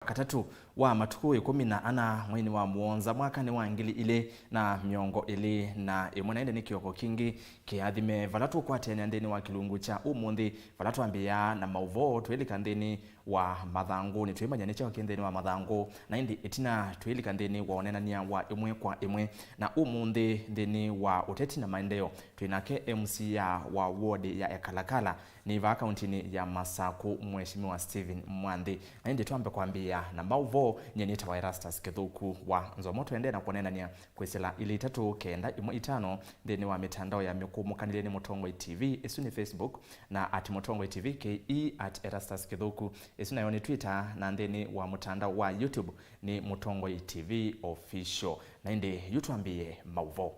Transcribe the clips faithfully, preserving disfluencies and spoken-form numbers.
Katatũ wa matukũ ĩkũmi na ana mweinĩ wa mũonza mwakanĩ wa ngili ilĩ na mĩongo ĩlĩ na ĩmwe, na ĩndĩ nĩ kĩoko kingĩ kĩathime vala tũkwatĩanĩa nthĩnĩ wa kĩlungu kya ũmũnthĩ, vala twambĩĩa na maũvoo twĩlika nthĩnĩ wa mathangũ. Nĩtwĩmanya nĩ kyaũ kĩ nthĩnĩ wa mathangũ, na ĩndĩ ĩtina twĩlika nthĩnĩ wa ũneenany'a wa ĩmwe kwa ĩmwe. Na ũmũnthĩ nthĩnĩ wa ũteti na maendeeo, twĩ nake M C A wa ward ya Ekalakala, nĩ vaa kauntinĩ ya Masakũ, Mheshimiwa Stephen Mwanthi. Na ĩndĩ twambe kwambĩĩa na maũvoo, nyie nĩtawa Erastus Kĩthũku wa Nzomo. Tũendee na kũneenany'a kwĩsĩla ilĩ itatũ kenda ĩmwe itano nthĩnĩ wa mĩtandao ya mĩkũũmũkanĩlye nĩ Mũtongoi T V, ĩsu nĩ Facebook, na at Mũtongoi T V K E, at Erastus Kĩthũku, ĩsu nayo nĩ Twitter, na nthĩnĩ wa mũtandao wa YouTube nĩ Mũtongoi T V Official. Na ĩndĩ yu twambĩĩe maũvoo.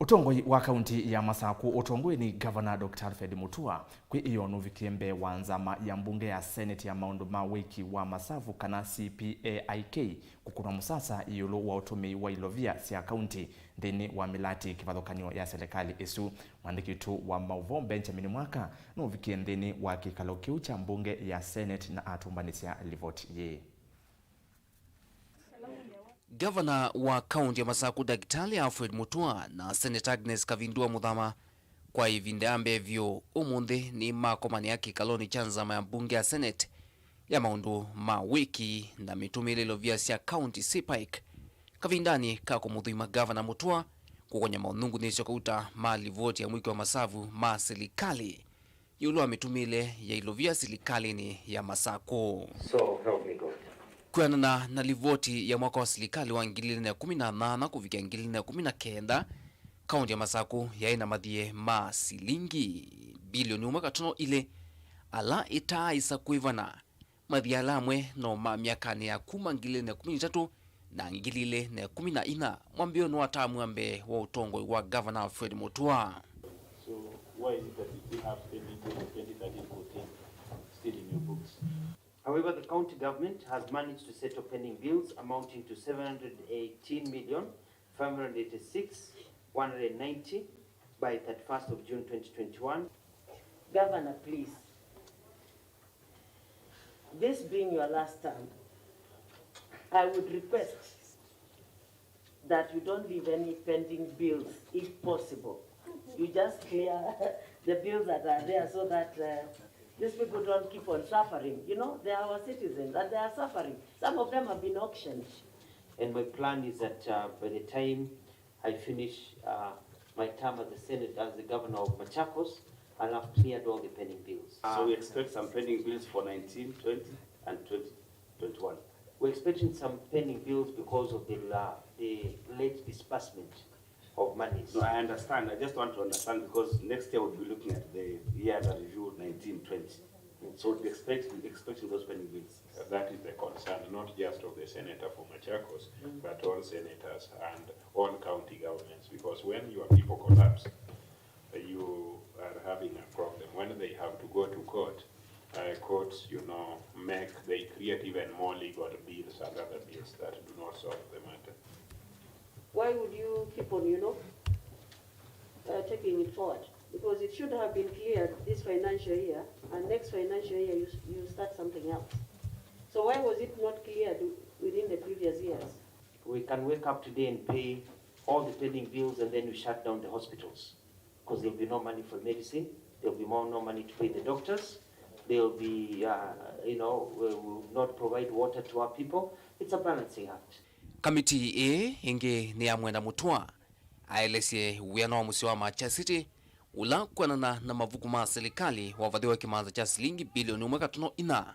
Ũtongoi wa kaunti ya Masakũ ũtongoew'e nĩ Ngavana Doctor Alfred Mutua kwĩ ĩoo nũvikie mbee wa nzama ya mbunge ya Senate ya maũndũ ma wĩki wa masavu, kana C P A I K, kũkũna mũsasa ĩũlũ wa ũtũmĩi wa ilovia sya kaunti nthĩnĩ wa mĩlati kĩvathũkany'o ya selekalĩ ĩsu. Mwandĩki witũ wa maũvoo Benjamin Mwaka nũvikie nthĩnĩ wa kĩkalo kĩu kya mbunge ya Senate na atũmbanĩsya livoti yĩĩ. Ngavana wa kaunti ya Masakũ, Ndakĩtalĩ Alfred Mutua, na Senator Agnes Kavindua Muthama, kwa ĩvinda ya mbee vyũ ũmũnthĩ nĩmakomanĩa kĩkalonĩ kya nzama ya mbunge ya Senate ya maũndũ ma wĩki na mĩtũmĩĩle ilovia sya kaunti, C P A I K, kavindanĩ ka kũmũthũima Ngavana Mutua kũkony'a maũnyungunyĩsyo kauta ma livoti ya mwĩki wa masavu ma silikalĩ ĩũlũ wa mĩtũmĩĩle ya ilovia silikalĩnĩ ya Masakũ. So help me God. Kwĩanana na livoti ya mwaka wa silikalĩ wa ngili ilĩ na ĩkũmi na nyanya kũvikĩa ngili ilĩ na ĩkũmi na kenda, kaunti ya Masakũ yaĩ na mathiĩ ma silingi bilioni ũmwe katono ilĩ, ala ĩtaaĩsa kwĩvana. Mathiĩ ala amwe no ma myakanĩ ya kuma ngili ilĩ na ĩkũmi na itatũ na ngili ilĩ na ĩkũmi na inya, mwambĩĩonĩ wa taamu wa mbee wa ũtongoi wa Ngavana Alfred Mutua. So why is it that we still have pending bills of twenty thirteen fourteen still in your books? However, the county government has managed to settle pending bills amounting to seven hundred eighteen million five hundred eighty-six one hundred ninety by thirty-first of June twenty twenty-one. Governor, please, this being your last term, I would request that you don't leave any pending bills if possible. You just clear the bills that are there so that uh, these people don't keep on suffering. You know, they are our citizens and they are suffering. Some of them have been auctioned. And my plan is that uh, by the time I finish uh, my term as the Senate, as the governor of Machakos, I'll have cleared all the pending bills. So we expect some pending bills for nineteen, twenty, and twenty twenty-one. We're expecting some pending bills because of the, uh, the late disbursement of monies. No, I understand. I just want to understand because next year we'll be looking at the year under review, nineteen twenty. So we'll be expecting, expecting those pending bills. That is the concern, not just of the senator for Machakos, but all senators and all county governments, because when your people collapse, you are having a problem. When they have to go to court, uh, courts, you know, make, they create even more legal bills and other bills that do not solve the matter. Why would you keep on, you know, uh, taking it forward? Because it should have been cleared this financial year, and next financial year you, you start something else. So why was it not cleared within the previous years? We can wake up today and pay all the pending bills, and then we shut down the hospitals, because there'll be no money for medicine, there'll be more, no money to pay the doctors, there'll be, uh, you know, we will not provide water to our people. It's a balancing act. Kamiti ĩĩ ĩngĩ nĩ ya Mwenda Mũtũa aelesye wĩana wa mũsyĩ wa Macha City, ũla kwĩanana na mavuku ma silikalĩ wavathĩwe kĩmanza kya silingi bilioni ũmwe katono ina.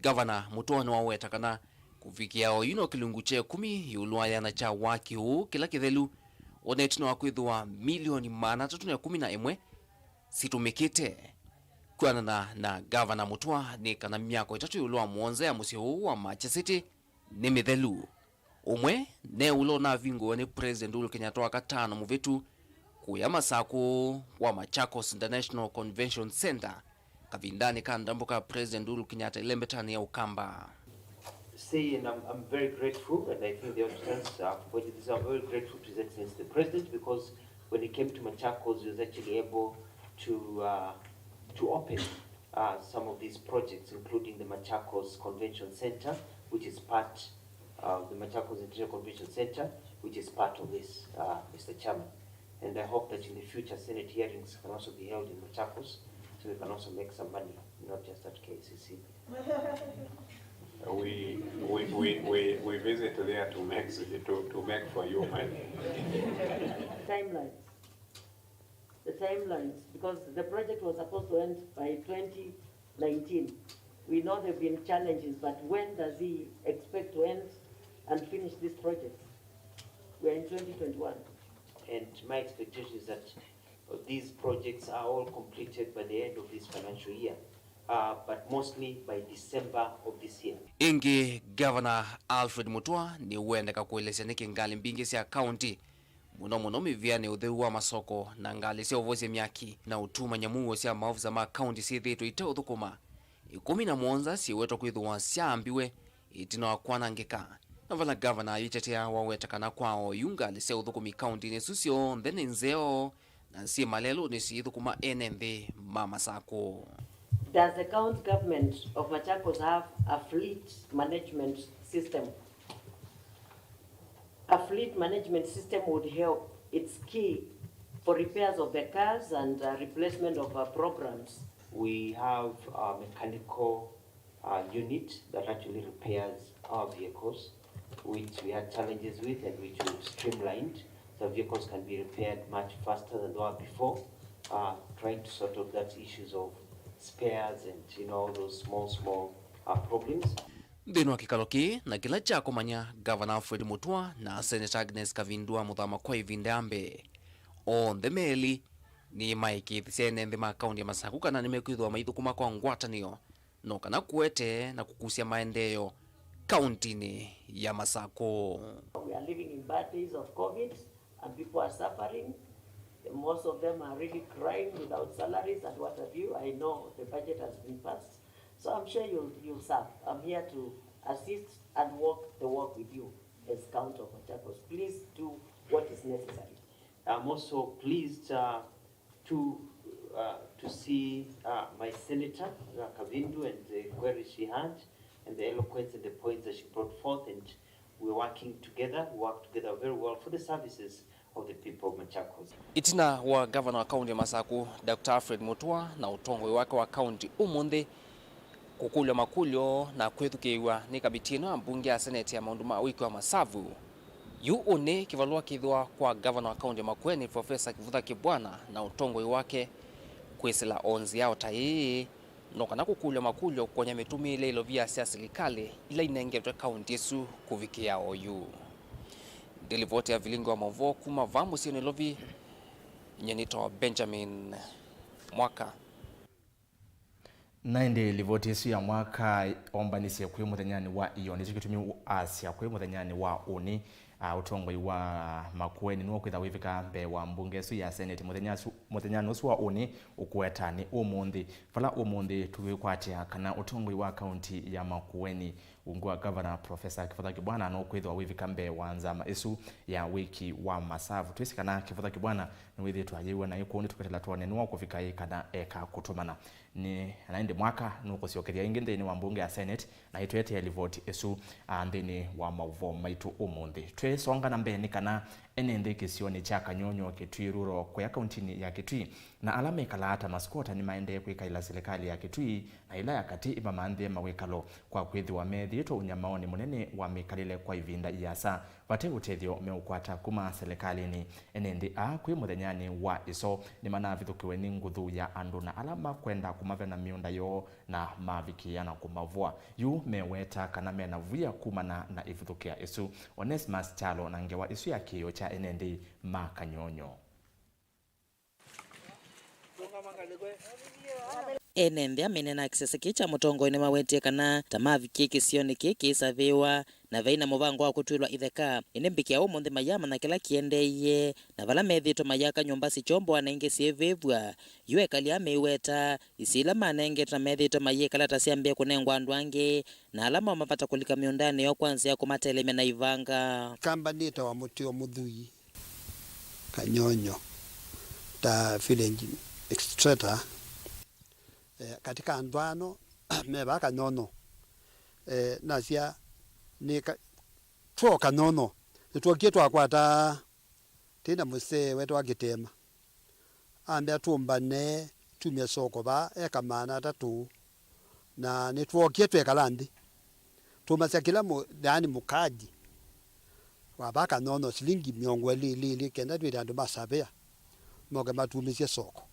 Ngavana Mũtũa nĩwaweta kana kũvikĩa oyu no kĩlungu kya ĩkũmi ĩũlũ wa yĩana kya waki ũũ kĩla kĩthelu, o na ĩtina wa kwĩthĩwa milioni maana atatũ na ĩkũmi na ĩmwe sitũmĩkĩte. Kwĩanana na Ngavana Mũtũa, nĩ kana myako ĩtatũ ĩũlũ wa mũonza ya mũsyĩ ũũ wa Macha City nĩ mĩthelu. Ũmwe ne ũla ũnavingũiwe nĩ President Uhuru Kenyatta Wakatano mũvĩtu kũya Masakũ wa Machakos International Convention Center kavindanĩ ka ndambũka President Uhuru Kenyatta ĩlembetanĩ ya Ũkamba. Say, and I'm, I'm very grateful, and I think the audience, uh, for this, I'm very grateful to His Excellency the President, because when he came to Machakos, he was actually able to, uh, to open uh, some of these projects, including the Machakos Convention Center, which is part of the Machakos International Convention Center, which is part of this, uh, Mister Chairman. And I hope that in the future, Senate hearings can also be held in Machakos, so we can also make some money, not just at K I C C. We, we, we, we, we visit there to make, to, to make for you money. Timelines. The timelines, because the project was supposed to end by twenty nineteen. We know there have been challenges, but when does he expect to end and finish this project? We are in twenty twenty-one. And my expectation is that these projects are all completed by the end of this financial year, uh, but mostly by December of this year. Ĩngĩ, Governor Alfred Mutua nĩwendeka kũelesya nĩkĩ ngalĩ mbingĩ sya kaunti, mũno mũno mĩvĩanĩ, ũtheu wa masoko na ngalĩ sya ũvosya myaki na ũtumany'a mũuo sya maovisa ma kaunti syĩthĩĩtwe iteũthũkũma, ĩkũmi na mũonza syĩwetwa kwĩthĩwa syaambiwe ĩtina wa kwanangĩka, na vala ngavana ayĩtetea waweta kana kwa oyu ngalĩ sya ũthũkũmi kauntinĩ isu syonthe nĩ nzeo na syĩ malelũnĩ syĩthũkũma ene nthĩ ma Masakũ. Does the county government of Machakos have a fleet management system? A fleet management system would help. It's key for repairs of the cars and, uh, replacement of, uh, programs. We have a mechanical, uh, unit that actually repairs our vehicles, which we had challenges with and which we've streamlined. So vehicles can be repaired much faster than they were before, uh, trying to sort out that issues of spares and, you know, all those small, small, uh, problems. Nthĩnĩ wa kĩkalo kĩĩ na kĩla kyakomany'a Ngavana Alfred Mutua na Senator Agnes Kavindua Muthama kwa ĩvinda ya mbee, onthe me elĩ nĩmaĩkĩĩthisye ene nthĩ ma kaunti ya Masakũ kana nĩmekwĩthĩwa maithũkũma kwa ngwatanĩo no kana kũete na kũkusya maendeeo kauntinĩ ya Masakũ. We are living in bad days of COVID and people are suffering. Most of them are really crying without salaries and what have you. I know the budget has been passed. So I'm sure you'll, you'll serve. I'm here to assist and walk the walk with you as County of Machakos. Please do what is necessary. I'm also pleased, uh, to, uh, to see, uh, my senator, uh, Kavindu, and the queries she had, and the eloquence and the points that she brought forth, and we're working together, we work together very well for the services of the people of Machakos. Ĩtina wa ngavana wa kaunti ya Masakũ, Doctor Alfred Mutua, na ũtongoi wake wa kaunti ũmũnthĩ kũkũlw'a makũlyo na kwĩthukĩĩw'a nĩ kaviti ĩno ya mbunge ya seneti ya maũndũ ma wĩki wa masavu, yu ũnĩ kĩvalũa kĩthĩwa kwa ngavana wa kaunti ya Makueni, Profesa Kĩvutha Kĩbwana, na ũtongoi wake kwĩsĩla o nzĩa o ta ĩĩ, no kana kũkũlya makũlyo kũkwony'a mĩtũmĩĩle ĩlovia sya silikalĩ ila inengetwe kaunti ĩsu kũvikĩa oyu. Nĩ livoti ya vilingi wa maũvoo kuma vaa mũsyĩ Nairobi, nyie nĩtawa Benjamin Mwaka. Na ĩndĩ livoti ĩsu ya Mwaka ombanisye kwĩ mũthenyanĩ wa ĩoo, nĩkyo kĩtumi asya kwĩ mũthenyanĩ wa ũnĩ. A, ũtongoi wa Makueni nĩwũkwĩtha wĩvika mbee wa mbunge ĩsu ya Senate mũthenya ũsu, mũthenyanĩ ũsu wa ũnĩ ũkũetanĩ ũmũnthĩ, vala ũmũnthĩ tũkwĩkwatĩa kana ũtongoi wa kaunti ya Makueni ungu wa Gavana Profesa Kĩvutha Kĩbwana nũkwĩthĩwa wĩvika mbee wa nzama ĩsu ya wĩki wa masavu. Twĩsĩ kana Kĩvutha Kĩbwana nĩwĩthĩĩtwe ayĩw'a naĩ kũu, nĩtũkwetela twone nĩwaũkũvika ĩ kana eka kũtũmana. Nĩ, na ĩndĩ Mwaka nũkũsyokethya ĩngĩ nthĩnĩ wa mbunge ya Senate na ĩtũetee livoti ĩsu, a, nthĩnĩ wa maũvoo maitũ ũmũnthĩ. Twĩsonga na mbee, nĩ kana ene nthĩ kĩsionĩ kya Kanyonyo, Kitui Rural, kũya kauntinĩ ya Kitui, na ala mekalaa ta masikwota nĩmaendee kwĩkaĩla silikalĩ ya Kitui na ĩla ya katĩ ĩmamanthĩe mawĩkalo kwa kwĩthĩwa methĩĩtwe ũnyamaonĩ mũnene wa mĩkalĩle kwa ĩvinda ĩasa vate ũtethyo meũkwata kuma silikalĩnĩ. Ene nthĩ aa kwĩ mũthenyanĩ wa ĩso nĩmanavithũkĩwe nĩ nguthu ya andũ, na ala makwenda kũmavena mĩũnda yoo na mavikĩĩa na kũmavũa. Yu meweta kana mena vuya kumana na ĩvithũkĩa ĩsu. Onesmus Kyalo na ngewa ĩsu ya kĩĩo kya ene nthĩ ma Kanyonyo. Ene nthĩ amenena na kĩsese kĩĩ kya mũtongoi nĩmawetie kana ta mavikie kĩsionĩ kĩĩ kĩisavĩwa na vai na mũvango wa kũtw'ĩlwa itheka. Ĩndĩ mbikĩa ũmũnthĩ mayamanya kĩla kĩendeeie, na vala methĩĩtwe mayaka nyũmba sikyomboa na ingĩ syĩvĩvw'a. Yu ekali aa meiweta, isio ila manengetwe na methĩĩtwe mayĩkala ta syambĩe kũnengwa andũ angĩ, na ala mo mavata kũlika mĩũndanĩ yoo kwa nzĩa ya kũmatelemya na ivanga. Kambani ĩtawa Mũtĩ wa Mũthũi, Kanyonyo, ta village administrator, eh, katika andũ ano me vaa Kanyonyo, eh, nasya Nĩ ka-, twoka nono, nĩtwokie twakwata tĩna mũsee wetwa Kĩtema. Ambĩa tũmbane, tumye soko vaa eka maana atatũ. Na nĩtwookie twekala nthĩ. Tũmasya kĩla mũ-, yaani mũkaji wa vaa Kanono silingi mĩongo ĩlĩ ĩlĩ ĩlĩ, kenda twĩte andũ ma savea moke matumĩsye soko.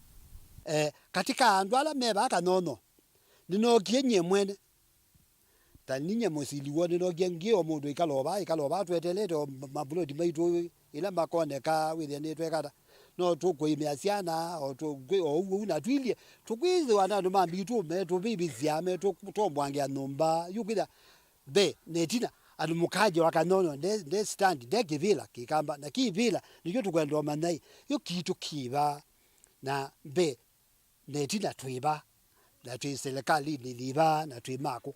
Eh, katika andũ ala me vaa Kanono, nĩnookie nyie mwene. Ta ninyie mũsili woo nĩnookie ngĩ o mũndũ ĩkala o vaa, ĩkala o vaa, twetelete o ma-, mavuloti maitũ ĩla makoneka wĩthĩa nĩtwekata. No tũkũĩmĩa syana, o tũ-, o ũu ũu, na tũilye, tũkwĩthĩwa na andũ ma mbitũ metũvĩvĩsya, metũtombwangĩa nyũmba, yu kwĩthĩa ve, na ĩtina, andũ mũkaja wa Kanono, nde, nde stand, nde kĩvĩla kĩkamba, na kĩvĩla nĩkyo tũkwenda ũmanya ĩ, yu kitũ kĩva, na ve, na ĩtina twĩ va, na twĩ silikalĩnĩ yĩ va, na twĩ makũ.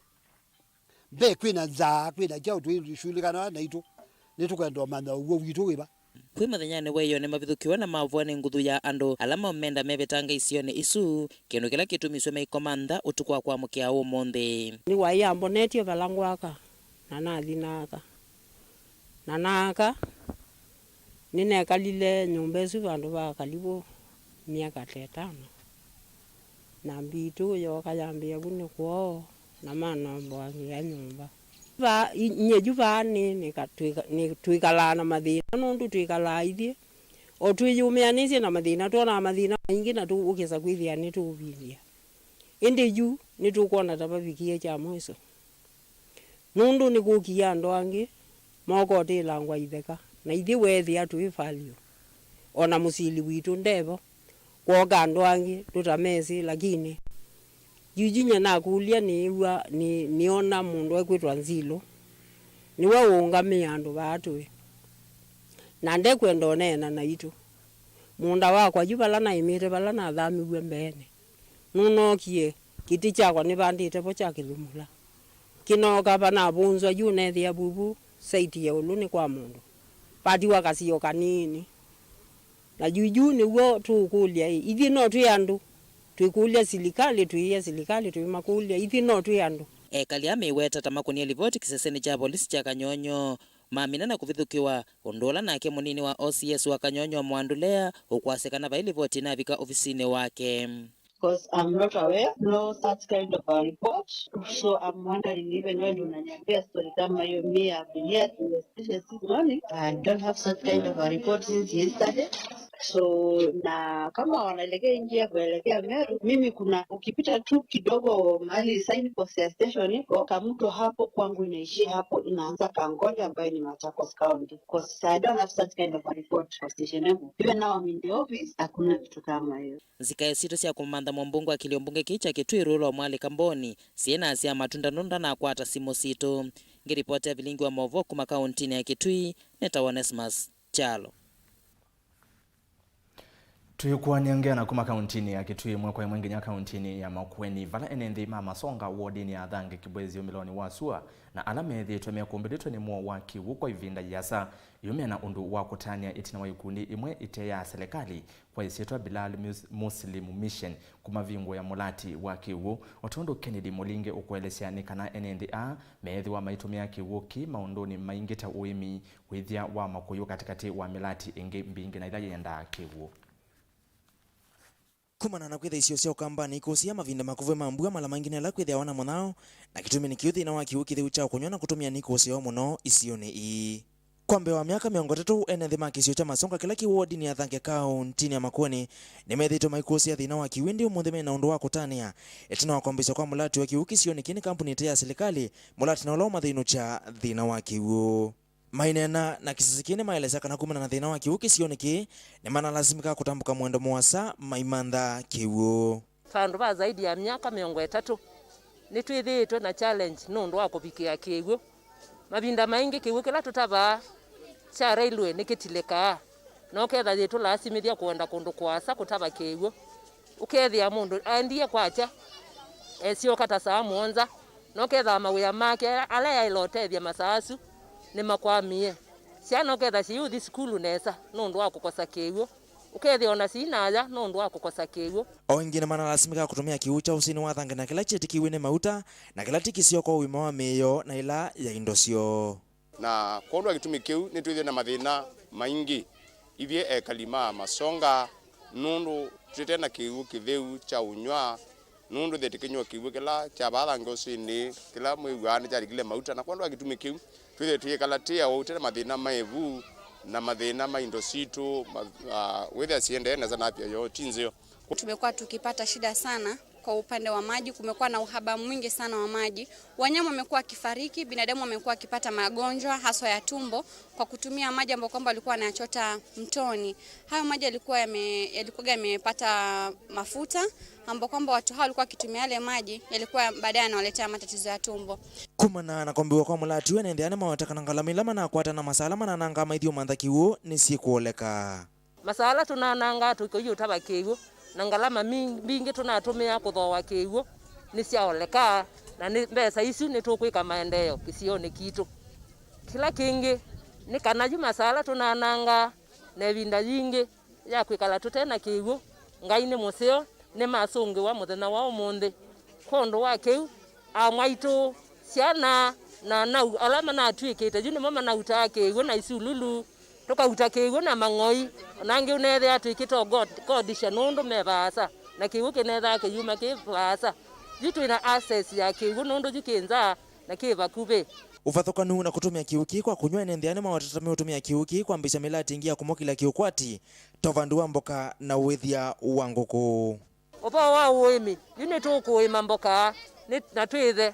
Ve kwĩna nzaa, kwĩna kyaũ twĩshulikana naitũ, nĩtũkwenda ũmanya ũw'o witũ wĩ va. Kwĩ mũthenyanĩ wa ĩyoo nĩmavithũkiwe na mavũa nĩ nguthu ya andũ ala maũmenda mevetanga isionĩ isu, kĩndũ kĩla kĩtumisye maikoma nza ũtukũ wa kwamũkĩa ũmũnthĩ. Nĩwaĩ ambonetye vala ngwaka, na nathi naaka. Na naaka, nĩnekalile nyũmba ĩsu vandũ va kalivu myaka ta ĩtano. Na mbitũ yooka yambĩĩa vu nĩ kwoo, na manomboangĩa nyũmba. Vaa, i-, nyie yu vaa nĩ, nĩka-, twĩka-, nĩ, twĩkalaa na mathĩna, nũndũ twĩkalaa ithyĩ o twĩyũmĩanĩsye na mathĩna, twonaa mathĩna maingĩ na tũ-, ũkesa kwĩthĩa nĩtũũvindĩa. Ĩndĩ yu nĩtũkwona ta vavikie kya mwiso. Nũndũ nĩkũkie andũ angĩ, mokotĩlangwa itheka, na ithyĩ weethĩa twĩ value. O na mũsili witũ ndevo. Kwooka andũ angĩ tũtamesĩ, lakini yuyu nyie nakũlya, nĩĩw'a, nĩ-, nĩona mũndũ ekwĩtwa Nzilũ. Nĩwe ũũngamĩe andũ vaa tũĩ. Na ndekwenda ũneena naitũ. Mũũnda wakwa yu vala naĩmĩte, vala nathamiw'e mbeenĩ. Nũnookie, kĩtĩ kyakwa nĩvandĩte vo kya kĩlumula. Kĩnooka vanavũnzwa yu nethĩa vuvu, saiti ya ĩũlũ nĩ kwa mũndũ. Vatiwa kasio kanini. Na yu yu nĩw'o tũũkũlya ĩ, ithyĩ no twĩ andũ? Twĩkũlya silikalĩ, twĩĩa silikalĩ, twĩmakũlya, ithyĩ no twĩ andũ? Ekali aa meiweta ta makũnie livoti kĩsesenĩ kya volisi kya Kanyonyo mamina na kũvithũkĩwa, ũndũ ũla nake mũnini wa O C S wa Kanyonyo Mwandulea ũkwasya kana vai livoti ĩnavika ovisinĩ wake. 'Cause I'm not aware, no such kind of a report. So I'm wondering, even when unaniambia story kama hiyo, me, I've been here since this morning. I don't have such kind of a report since yesterday. So, na kama wanaelekea njia ya kuelekea Meru, mimi kuna, ukipita tu kidogo mahali signpost ya station iko, Kamuto hapo kwangu inaishia hapo, inaanza Kangole ambayo ni Machakos County. 'Cause I don't have such kind of a report kwa station yangu. Even now I'm in the office, hakuna kitu kama hiyo. Nzika sitũ sya kũmantha mũmbunge wa kĩlio mbunge kĩĩ kya Kitui Rũlwa Mwalĩka Mboni syĩ na asya matunda nũndũ ndanakwata simũ sitũ. Ngĩripotĩa vilingi wa maũvoo kuma kaũntinĩ ya Kitui, nĩtawa Onesmus Kyalo. Tũikũanĩa ngeana kuma kaũntinĩ ya Kitui ĩmwe kwa ĩmwe nginya kaũntinĩ ya Makueni, vala ene nthĩ ma Masonga wodinĩ ya Athange Kibwezi ũmĩlonĩ wa sua, na ala methĩĩtwe mekũmbĩlĩtwe nĩ mũo wa kĩw'ũ kwa ĩvinda yĩasa, yumĩa na ũndũ wa kũtanĩa ĩtina wa ikundi imwe ite ya selekalĩ kwa ĩsyĩtwa Bilal Mus-, Muslim Mission kũmavingũĩa mũlati wa kĩw'ũ. O tondũ Kennedy Mũlinge ũkũelesya nĩ kana ene nthĩ aa meethĩwa maitũmĩa kĩw'ũ kĩ maũndũnĩ maingĩ ta ũĩmi, wĩthya wa makũyũ katĩkatĩ wa mĩlati ĩngĩ mbingĩ na ila yendaa kĩw'ũ. Kumana na kwĩtha isio sya Ũkambanĩ ikũsĩĩa mavinda makuvĩ ma mbua, mala maingĩ nĩ ala kwĩthĩawa na mũnyao, na kĩtumi nĩ kĩu thĩna wa kĩw'ũ kĩtheu kya kũnyw'a na kũtũmĩa nĩikũsĩawa mũno isionĩ ii. Kwa mbee wa myaka mĩongo ĩtatũ, ene nthĩ ma kĩsio kya Masonga kĩla kĩ wodinĩ ya Thange kaũntinĩ ya Makueni nĩmethĩĩtwe maikũsĩĩa thĩna wa kĩw'ũ, ĩndĩ ũmũnthĩ mena ũndũ wa kũtanĩa ĩtina wa kwambĩĩsya kwa mũlati wa kĩw'ũ kĩsionĩ kĩĩ nĩ kambuni ĩte ya silikalĩ, mũlati na ũla ũmathĩnũkya thĩna wa kĩw'ũ. Maineena na kĩsese kĩĩ nĩmaelesya kana kumana na thĩna wa kĩw'ũ kĩsionĩ kĩĩ, nĩmanalasimĩkaa kũtambũka mũendo mũasa maimantha kĩw'ũ. Vandũ va zaidi ya myaka mĩongo ĩtatũ, nĩtwĩthĩĩtwe na challenge nũndũ wa kũvikĩa kĩw'ũ. Mavinda maingĩ kĩw'ũ kĩla tũtavaa kya railway nĩkĩtilĩkaa, na ũketha yĩtũlasimĩthya kũenda kũndũ kũasa kũtava kĩw'ũ. Ũkethĩa mũndũ aendie kwakya, esyoka ta saa mũonza, na ũkethaa mawĩa make ala yaĩle ũtethya masaa asu nĩmakwamie. Syana ũketha siyũthi sukulu nesa nũndũ wa kũkosa kĩw'ũ. ũkethĩa ona sina aya nũndũ wa kũkosa kĩw'ũ. O ĩngĩ nĩmanalasimĩkaa kũtũmĩa kĩw'ũ kya ũsĩnĩ wa thange na kĩla kyĩtĩkĩw'e nĩ mauta na kĩla ti kĩseo kwa ũima wa mĩĩ yoo na ĩla ya indo syoo. Na kwondũ wa kĩtumi kĩu, nĩtwĩthĩwe na mathĩna maingĩ ithyĩ ekali ma Masonga, nũndũ tũte na kĩw'ũ kĩtheu kya ũnyw'a, nũndũ ĩthĩ tũkĩnywa kĩw'ũ kĩla kya vaa thange ũsĩnĩ, kĩla mwĩw'aa nĩkyalikile mauta. Na kwondũ wa kĩtumi kĩu, twĩthĩwe tũyĩkala tĩ aũu, tũte na mathĩna ma ĩvu na mathĩna ma indo sitũ, ma-, ah, wĩthĩa siendee nesa na afya yoo ti nzeo. Tumekuwa tukipata shida sana kwa upande wa maji. Kumekuwa na uhaba mwingi sana wa maji. Wanyama wamekuwa wakifariki, binadamu wamekuwa wakipata magonjwa haswa ya tumbo kwa kutumia maji ambayo kwamba walikuwa wanayachota mtoni. Hayo maji yalikuwa yame-, yalikuwa yamepata mafuta, ambapo kwamba watu hao walikuwa wakitumia yale maji, yalikuwa baadaye yanawaletea matatizo ya tumbo. Kumana na kwambiwa kwa mũlati ũũ, ene nthĩ aa nĩmawetekana ngalama ila manakwata na masala manananga maithyũmantha kĩw'ũ nĩsyĩkũoleka. Masala tũnanangaa tũkĩũtava kĩw'ũ, na ngalama mi-, mbingĩ tũnatũmĩaa kũthooa kĩw'ũ nĩsyaoleka, na nĩ mbesa isu nĩtũkwĩka maendeeo kĩsionĩ kitũ. Kĩla kĩngĩ nĩ kana yu masala tũnanangaa na ĩvinda yingĩ ya kwĩkala tũte na kĩw'ũ, Ngai nĩ mũseo, nĩmasũngĩwa mũthenya wa ũmũnthĩ. Kwondũ wa kĩu, amwaitũ, syana, na anau ala manatw'ĩkĩte yu nĩmo manautaa kĩw'ũ na isululu, tũkauta kĩw'ũ na mang'oi, ona angĩ ũneethĩa twĩkĩte ũkod-, kodisha nũndũ me vaasa, na kĩw'ũ kĩneethaa kĩyuma kĩ vaasa. Yu twĩ na access ya kĩw'ũ nũndũ yu kĩ nza na kĩ vakuvĩ. Ũvathũkanu na kũtũmĩa kĩw'ũ kĩĩ kwa kũnyw'a, ene nthĩ aa nĩmawetete meũtũmĩa kĩw'ũ kĩĩ kwambĩĩsya mĩlatĩ ĩngĩ ya kũmũkĩlya kĩũkwati, ta ũvandi wa mboka na ũĩthya wa ngũkũ. Ũvoo wa ũĩmi, yu nĩtũkũĩma mboka, nĩ-, na twĩthe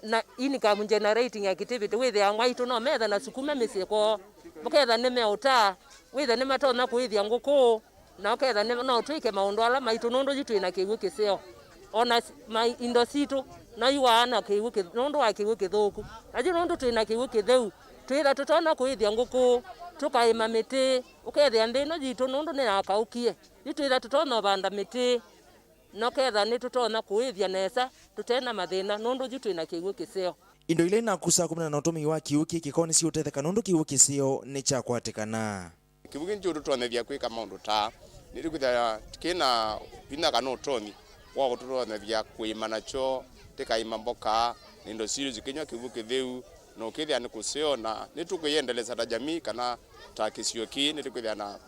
na income generating activity. Wĩthĩa amwaitũ no methe na sukuma mĩsyĩ kwoo, mũketha nĩmeũtaa, wĩthe nĩmatonya kũĩthya ngũkũ, na ũketha nĩ-, no twĩke maũndũ ala maitũ nũndũ yu twĩ na kĩw'ũ kĩseo. Ona s-, ma-, indo sitũ no iwaa na kĩw'ũ kĩ-, nũndũ wa kĩw'ũ kĩthũku. Na yu nũndũ twĩ na kĩw'ũ kĩtheu, twĩtha tũtonya kũĩthya ngũkũ, tũkaĩma mĩtĩ, ũkethĩa nthĩ ĩno yitũ nũndũ nĩyakaũkie. Yu twĩtha tũtonya ũvanda mĩtĩ, na ũketha nĩtũtonya kũĩthya nesa tũte na mathĩna nũndũ yu twĩ na kĩw'ũ kĩseo. Indo ila inakusaa kumana na ũtũmĩi wa kĩw'ũ kĩĩ kĩko nĩsiũtetheka nũndũ kĩw'ũ kĩseo nĩkyakwatĩkana. Kĩw'ũ kĩĩ nĩkĩũtũtonyethya kwĩka maũndũ ta aa, nĩtũkwĩthĩa kĩ na vinya kana ũtonyi wa kũtũtonyethya kũĩma nakyo, tĩkaĩma mboka na indo sitũ sikĩnyw'a kĩw'ũ kĩtheu, na ũkĩthĩa nĩ kũseo, na nĩtũkwĩyendeleza ta jamii kana ta kĩsio kĩĩ, nĩtũkwĩthĩa na,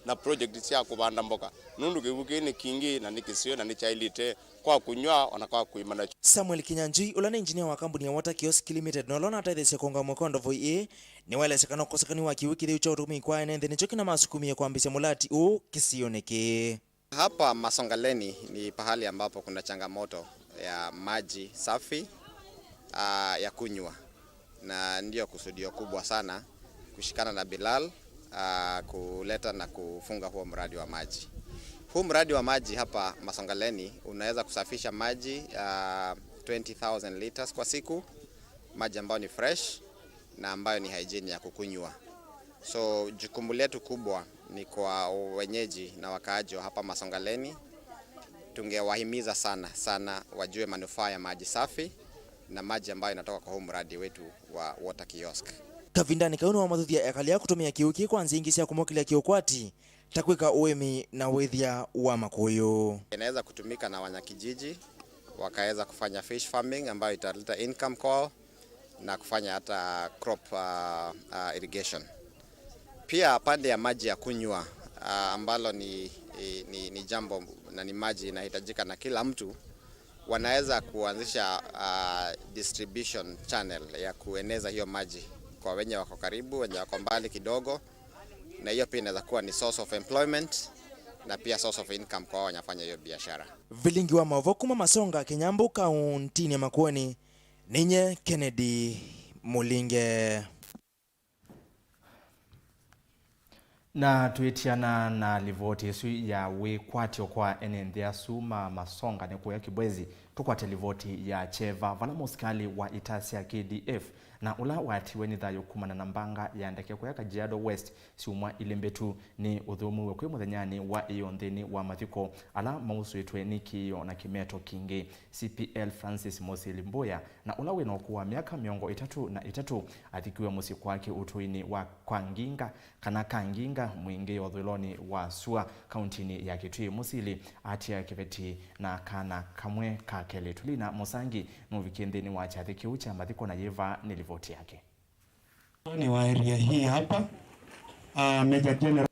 na project sya kũvanda mboka, nũndũ kĩw'ũ kĩĩ nĩ kingĩ na nĩ kĩseo na nĩkyaĩlĩte kwa kũnyw'a o na kwa kũĩma nakyo. Samuel Kinyanjui, ũla nĩ engineer wa kambuni ya Water Kiosk Limited na ũla ũnatetheesya kũũnga mwako wa ndovoi ĩĩ, nĩwaelesya kana ũkosekani wa kĩw'ũ kĩtheu kya ũtũmĩi kwa ene nthĩ nĩkyo kĩnamasukumie kwambĩĩsya mũlati ũũ kĩsionĩ kĩĩ. Hapa Masongaleni ni pahali ambapo kuna changamoto ya maji safi, ah, ya kunywa. Na ndio kusudio kubwa sana kushikana na Bilal, ah, kuleta na kufunga huo mradi wa maji. Huu mradi wa maji hapa Masongaleni unaweza kusafisha maji, ah, twenty thousand liters kwa siku, maji ambayo ni fresh na ambayo ni hygiene ya kukunywa. So, jukumu letu kubwa ni kwa wenyeji na wakaaji wa hapa Masongaleni. Tungewahimiza sana, sana wajue manufaa ya maji safi na maji ambayo inatoka kwa huu mradi wetu wa Water Kiosk. Kavindanĩ kau nĩwamathuthya ekali aa kũtũmĩa kĩw'ũ kĩĩ kwa nzĩa ingĩ sya kũmũkĩlya kĩũkwati, ta kwĩka ũĩmi na wĩthya wa makũyũ. Inaweza kutumika na wanakijiji, wakaweza kufanya fish farming ambayo italeta income kwao na kufanya hata crop, ah, ah, irrigation. Pia pande ya maji ya kunywa, ah, ambalo ni, ni, ni jambo na ni maji inahitajika na kila mtu, wanaweza kuanzisha, ah, distribution channel ya kueneza hiyo maji kwa wenye wako karibu, wenye wako mbali kidogo, na hiyo pia inaweza kuwa ni source of employment na pia source of income kwa wao wanafanya hiyo biashara. Vilingi wa maũvoo kuma Masonga, Kinyambũ, kaũntĩnĩ ya Makueni, ninye Kennedy Mũlinge. Na twĩtiana na livoti ĩsu ya wĩkwatyo kwa ene nthĩ asu ma Masonga nĩ kũya Kibwezi, tũkwate livoti ya kyeva, vala mũsikalĩ wa ita sya K D F na ũla watiwe nĩ thayũ kumana na mbanga ya ndeke kũya Kajiado West syumwa ilĩ mbĩtu nĩ ũthũmũwe kwĩ mũthenyanĩ wa ĩyoo nthĩnĩ wa mathiko ala mausũĩtwe nĩ kĩĩo na kĩmeto kingĩ. C P L Francis Mosili Mbuya, na ũla wĩ na ũkũũ wa myaka mĩongo ĩtatũ na ĩtatũ, athikiwe mũsyĩ kwake ũtũinĩ wa Kwa Nginga, kana Kanginga, mũingĩ ya ũthũĩlonĩ wa sua, kauntinĩ ya Kitui. Mosili atia kĩveti na kana kamwe ka kelĩtu. Lina Mũsangi nũvikie nthĩnĩ wa kyathĩ kĩu kya mathiko na yĩva nĩ livoti yake. Ni wa area hii hapa, ah, Major General.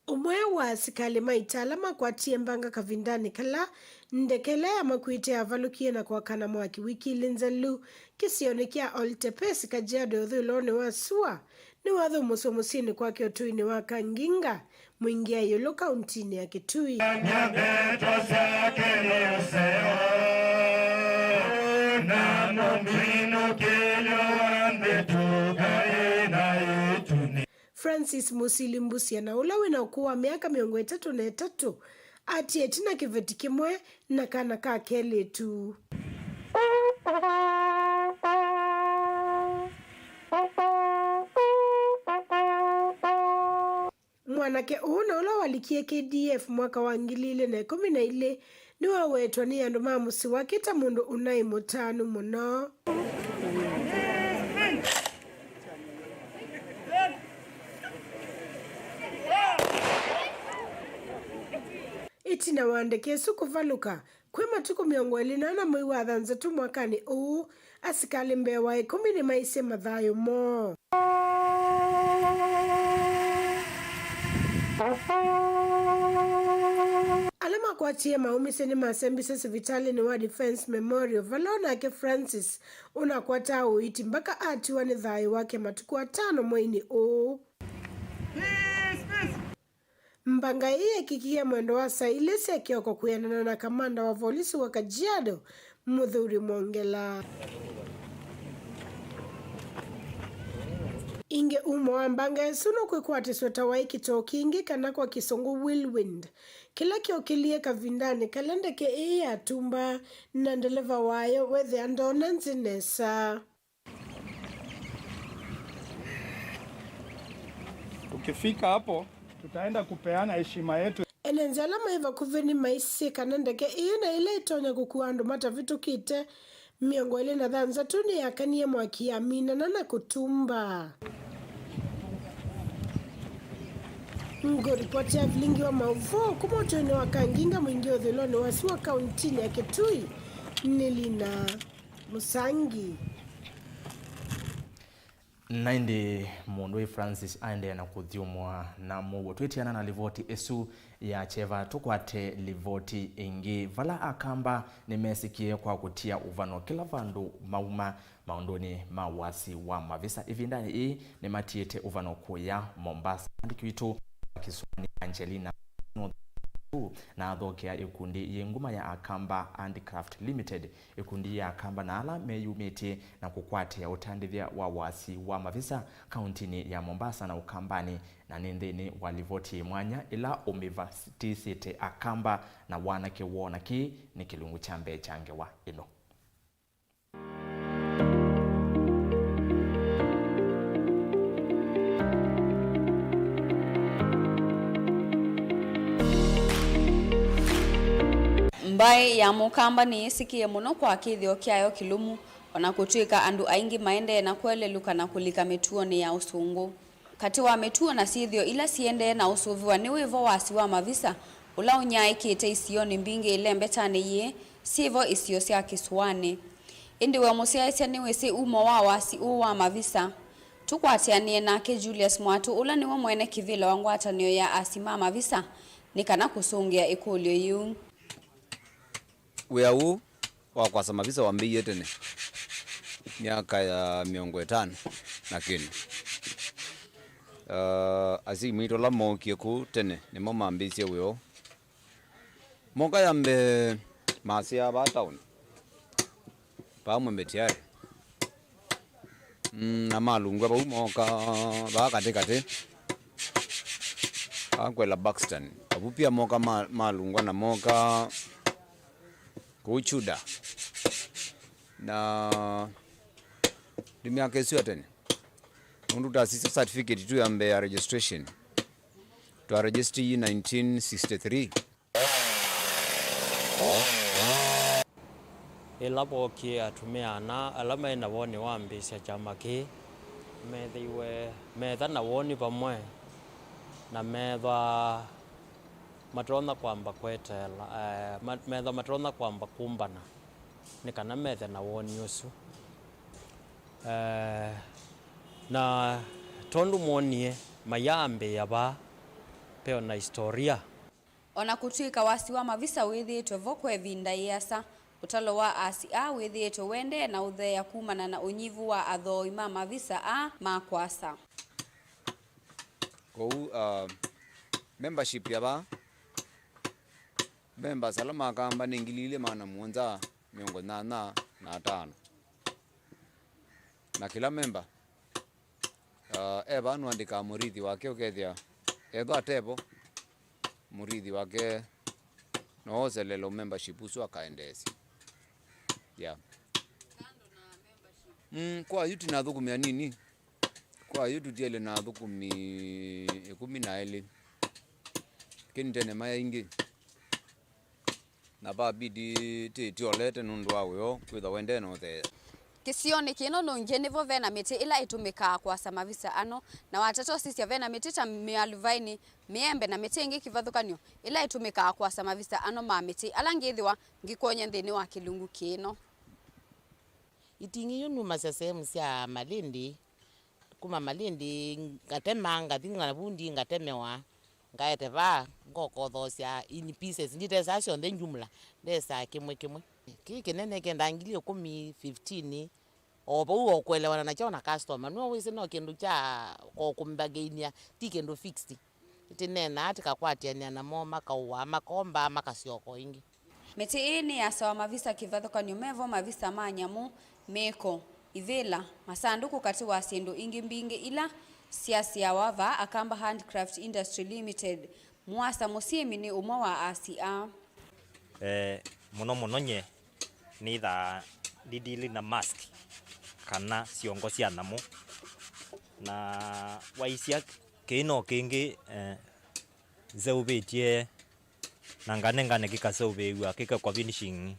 Ũmwe wa asikalĩ ma ita ala makwatie mbanga kavindanĩ kala ndeke ĩla yamakuĩte yavalũkie na kwakana mwaki wiki ilĩ nzelu kĩsionĩ kya Oltepes, Kajiado, ũthũĩlonĩ wa sua, nĩwathũmũswe mũsyĩnĩ kwake ũtũinĩ wa Kanginga, Mwingia ĩũlũ kauntinĩ ya Kitui. Ndeto syake nĩ ũseo, na mũminũkĩlyo wa nthĩ tũkaĩ na ĩtuni. Francis Musili Mbusia, na ũla wĩ na ũkũũ wa myaka mĩongo ĩtatũ na ĩtatũ, atie ĩtina kĩveti kĩmwe na kana ka kelĩtu. Mwanake ũũ, na ũla walikie K D F mwaka wa ngili ilĩ na ĩkũmi na ilĩ, nĩwawetwa nĩ andũ ma mũsyĩ wake ta mũndũ ũnaĩ mũtanu mũno. Ĩtina wa ndeke ĩsu kũvalũka, kwĩ matukũ mĩongo ĩlĩ na ana mwei wa thanthatũ mwakanĩ ũũ, asikalĩ mbee wa ĩkũmi nĩmaisye mathayũ moo. Ala makwatie maũmisye nĩmasembisye sivitalĩnĩ wa Defence Memorial, vala o nake Francis ũnakwataa ũiiti mpaka atiwa nĩ thayũ wake matukũ atano mweinĩ ũũ. Mbanga ĩĩ yeekĩkie mwendo wa saa ilĩ sya kĩoko kwĩanana na kamanda wa volisi wa Kajiado, Mũthuri Mwongela. Ĩngĩ, umo wa mbanga ĩsu nũkwĩkwatĩsw'a ta waĩ kĩtoo kingĩ, kana kwa Kĩsũngũ whirlwind, kĩla kyookĩlie kavindanĩ kala ndeke ĩĩ yatumbaa na ndeleva wayo wethĩa ndoona nzĩ nesa. Tukifika hapo, tutaenda kupeana heshima yetu. Ene nzĩ ala maĩ vakuvĩ nĩmaisye kana ndeke ĩĩ na ĩla ĩtonya kũkua andũ matavĩtũkĩte mĩongo ĩlĩ na thanthatũ nĩyakanie mwaki yaminana na kũtumba. Ngũripoti ya vilingi wa maũvoo kuma ũtũinĩ wa Kanginga, Mwingi ũthũĩlonĩ wa sua, kauntinĩ ya Kitui, nĩ Lina Mũsangi. Na ĩndĩ mũndũ wĩ Francis aendeea na kũthyũmũa na mũuo. Twĩtiana na livoti ĩsu ya kyeva, tũkwate livoti ĩngĩ. Vala Akamba nĩmesĩkie kwa kũtia ũvano kĩla vandũ mauma maũndũnĩ ma wasi wa mavisa ĩvindanĩ ĩĩ, nĩmatiĩte ũvano kũya Mombasa. Mwandĩki witũ wa Kĩsũanĩ Angelina na athokea ĩkundi yĩ nguma ya Akamba Handicraft Limited, ĩkundi ya Akamba na ala meyumĩtye na kũkwatĩa ũtandĩthya wa wasi wa mavisa kauntinĩ ya Mombasa na Ũkambanĩ, na nĩ nthĩnĩ wa livoti yĩ mwanya ĩla ũmĩvatĩsĩte Akamba na wanake woo, na kĩĩ nĩ kĩlungu kya mbee kya ngewa ĩno. Mbaĩ ya Mũkamba nĩyĩsĩkĩe mũno kwa kĩthĩo kyayo kĩlũmu, o na kũtw'ĩka andũ aingĩ maendee na kũelelũka na kũlika mĩtuonĩ ya ũsũngũ. Katĩ wa mĩtuo na syĩthĩo ila siendee na ũsũvĩwa nĩ wĩvo wasi wa mavisa ũla ũnyaaĩkĩte isionĩ mbingĩ ĩlembetanĩ yĩĩ syĩvo isio sya kĩsũanĩ. Ĩndĩ we mũsyaĩĩsya nĩwĩsĩ umo wa wasi ũũ wa mavisa? Tũkwatĩanĩe nake Julius Mwatũ, ũla nĩwe mwene kĩvĩla wa ngwatanĩo ya asi ma mavisa, nĩ kana kũsũngĩa ĩkũlyo yĩu. Wĩa ũũ wa kwasa mavisa wambĩĩie tene, myaka ya mĩongo ĩtano na kĩndũ. Ah, asyai maitũ ala mookie kũu tene nĩmo mambĩĩsye wĩa ũũ. Moka ya mbee masyaa vaa taoni, vaa Mwembe Tayari. Mm, na malungwa vau moka vaa katĩ katĩ, vaa kwela Buxton. Avu pia moka ma-, malungwa na moka kũu Chuda. Na Myaka ĩsu ya tene, nũndũ twasisya certificate tu ya mbee ya registration, twa register yi nineteen sixty-three. Ĩla vookie atumĩa ana ala maĩ na woni wa ambĩĩsya kyama kĩĩ, meethĩiwe meetha na woni vamwe, na meethwa matonya kwamba kweteela, eh, ma-, meethwa matonya kwamba kũmbana nĩ kana methe na woni ũsu. Eh, na tondũ moonie mayaambĩĩa vaa, ve o na istoria. O na kũtw'ĩka wasi wa mavisa wĩthĩĩtwe vo kwa ĩvinda yĩasa, ũtalo wa asi aa wĩthĩĩtwe ũendee na ũtheea kumana na ũnyivu wa athooi ma mavisa aa ma kũasa. Kwoou, uh, membership ya vaa, members ala makamba nĩ ngili ilĩ maana mũonza mĩongo nyanya na atano. Na kĩla member, uh, e vaa nũandĩkaa mũrithi wake, ũkethĩa ethwa atevo, mũrithi wake no oselelo membership ũsu akaendeesya. Yeah. Mm, kwa yu twĩ na athũkũmi anini. Kwa yu tũtiele na athũkũmi ĩkũmi na elĩ. Lakini tene maĩ aingĩ. Na vabidi tĩtyolete nũndũ wa wĩoo kwĩthwa wendee na ũtheea. Kĩsionĩ kĩno nũngĩ nĩvo ve na mĩtĩ ĩla ĩtũmĩkaa kũasa mavisa ano, na watata ũsisya ve na mĩtĩ ta mĩaluvaini, mĩembe na mĩtĩ ĩngĩ kĩvathũkany'o ĩla ĩtũmĩkaa kũasa mavisa ano ma mĩtĩ ala ngĩthĩwa ngĩkwony'a nthĩnĩ wa kĩlungu kĩno. Iting'i yu numasya sehemu sya Malindi, kuma Malindi ngatema, ngathi Ngavundi ngatemewa, ngaete vaa, ngokothoosya in pieces, nditesaa syonthe jumla, ndesaa kĩmwe kĩmwe. Kĩĩ kĩnene kĩendaa ngili ĩkũmi, fifteen, o vau o kũelewana nakyo na customer. Nĩwe wĩsĩ no kĩndũ kya o kũmbagainia, ti kĩndũ fixed. Tĩneenaa, tĩkakwatĩanĩa namo, makaũaa, makomba, makasyoka o ĩngĩ. Mĩtĩ ĩĩ nĩyasawa mavisa kĩvathũkany'o mevo mavisa ma nyamũ, mĩko, ivĩla, masandũkũ katĩ wa syĩndũ ingĩ mbingĩ ila syasyawa vaa Akamba Handcraft Industry Limited. Mũasa Mũsyĩmi nĩ ũmwe wa asi aa. Eh, mũno mũno nye nĩthaa ndidili na mask kana syongo sya nyamũ, na waisya kĩĩ no kĩngĩ, eh, nzeũvĩtye na nganengane kĩkaseũvĩĩw'a kĩkekwa finishing,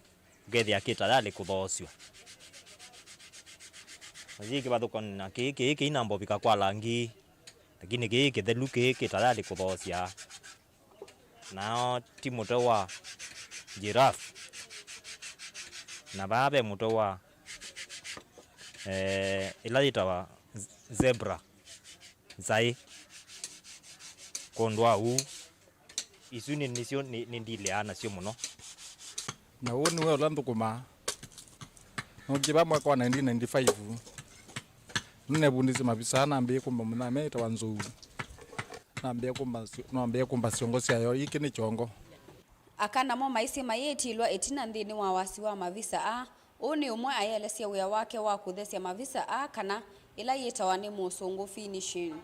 ũkethĩa kĩ tayarĩ kũthoosw'a. Na yĩ kĩvathũkany'o na kĩĩ, kĩĩ kĩinamba ũvika kwa langi, lakini kĩĩ kĩthelu, kĩĩ kĩ tayarĩ kũthoosya. Nao ti mũtwe wa giraffe, na vaa ve mũtwe wa, eh, ĩla yĩtawa z-, zebra, nzaĩ. Kwondũ wa ũu, isu nĩ, nĩsyo nĩ, nĩndilĩaa nasyo mũno. Na ũũ nĩwe ũla nthũkũmaa. Nookie vaa mwaka wa nineteen ninety-five. Nĩnevundisye mavisa, nambĩĩe kũmba mũnyamea ĩtawa nzou. Nambĩĩe kũmba syo-, nambĩĩe kũmba syongo syayo. Ĩkĩ nĩ kyongo. Aka namo maisye mayĩtilwa ĩtina nthĩnĩ wa wasi wa mavisa aa. Ũũ nĩ ũmwe ayĩelesya wĩa wake wa kũthesya mavisa aa, kana ĩla yĩtawa nĩ Mũsũngũ finishing.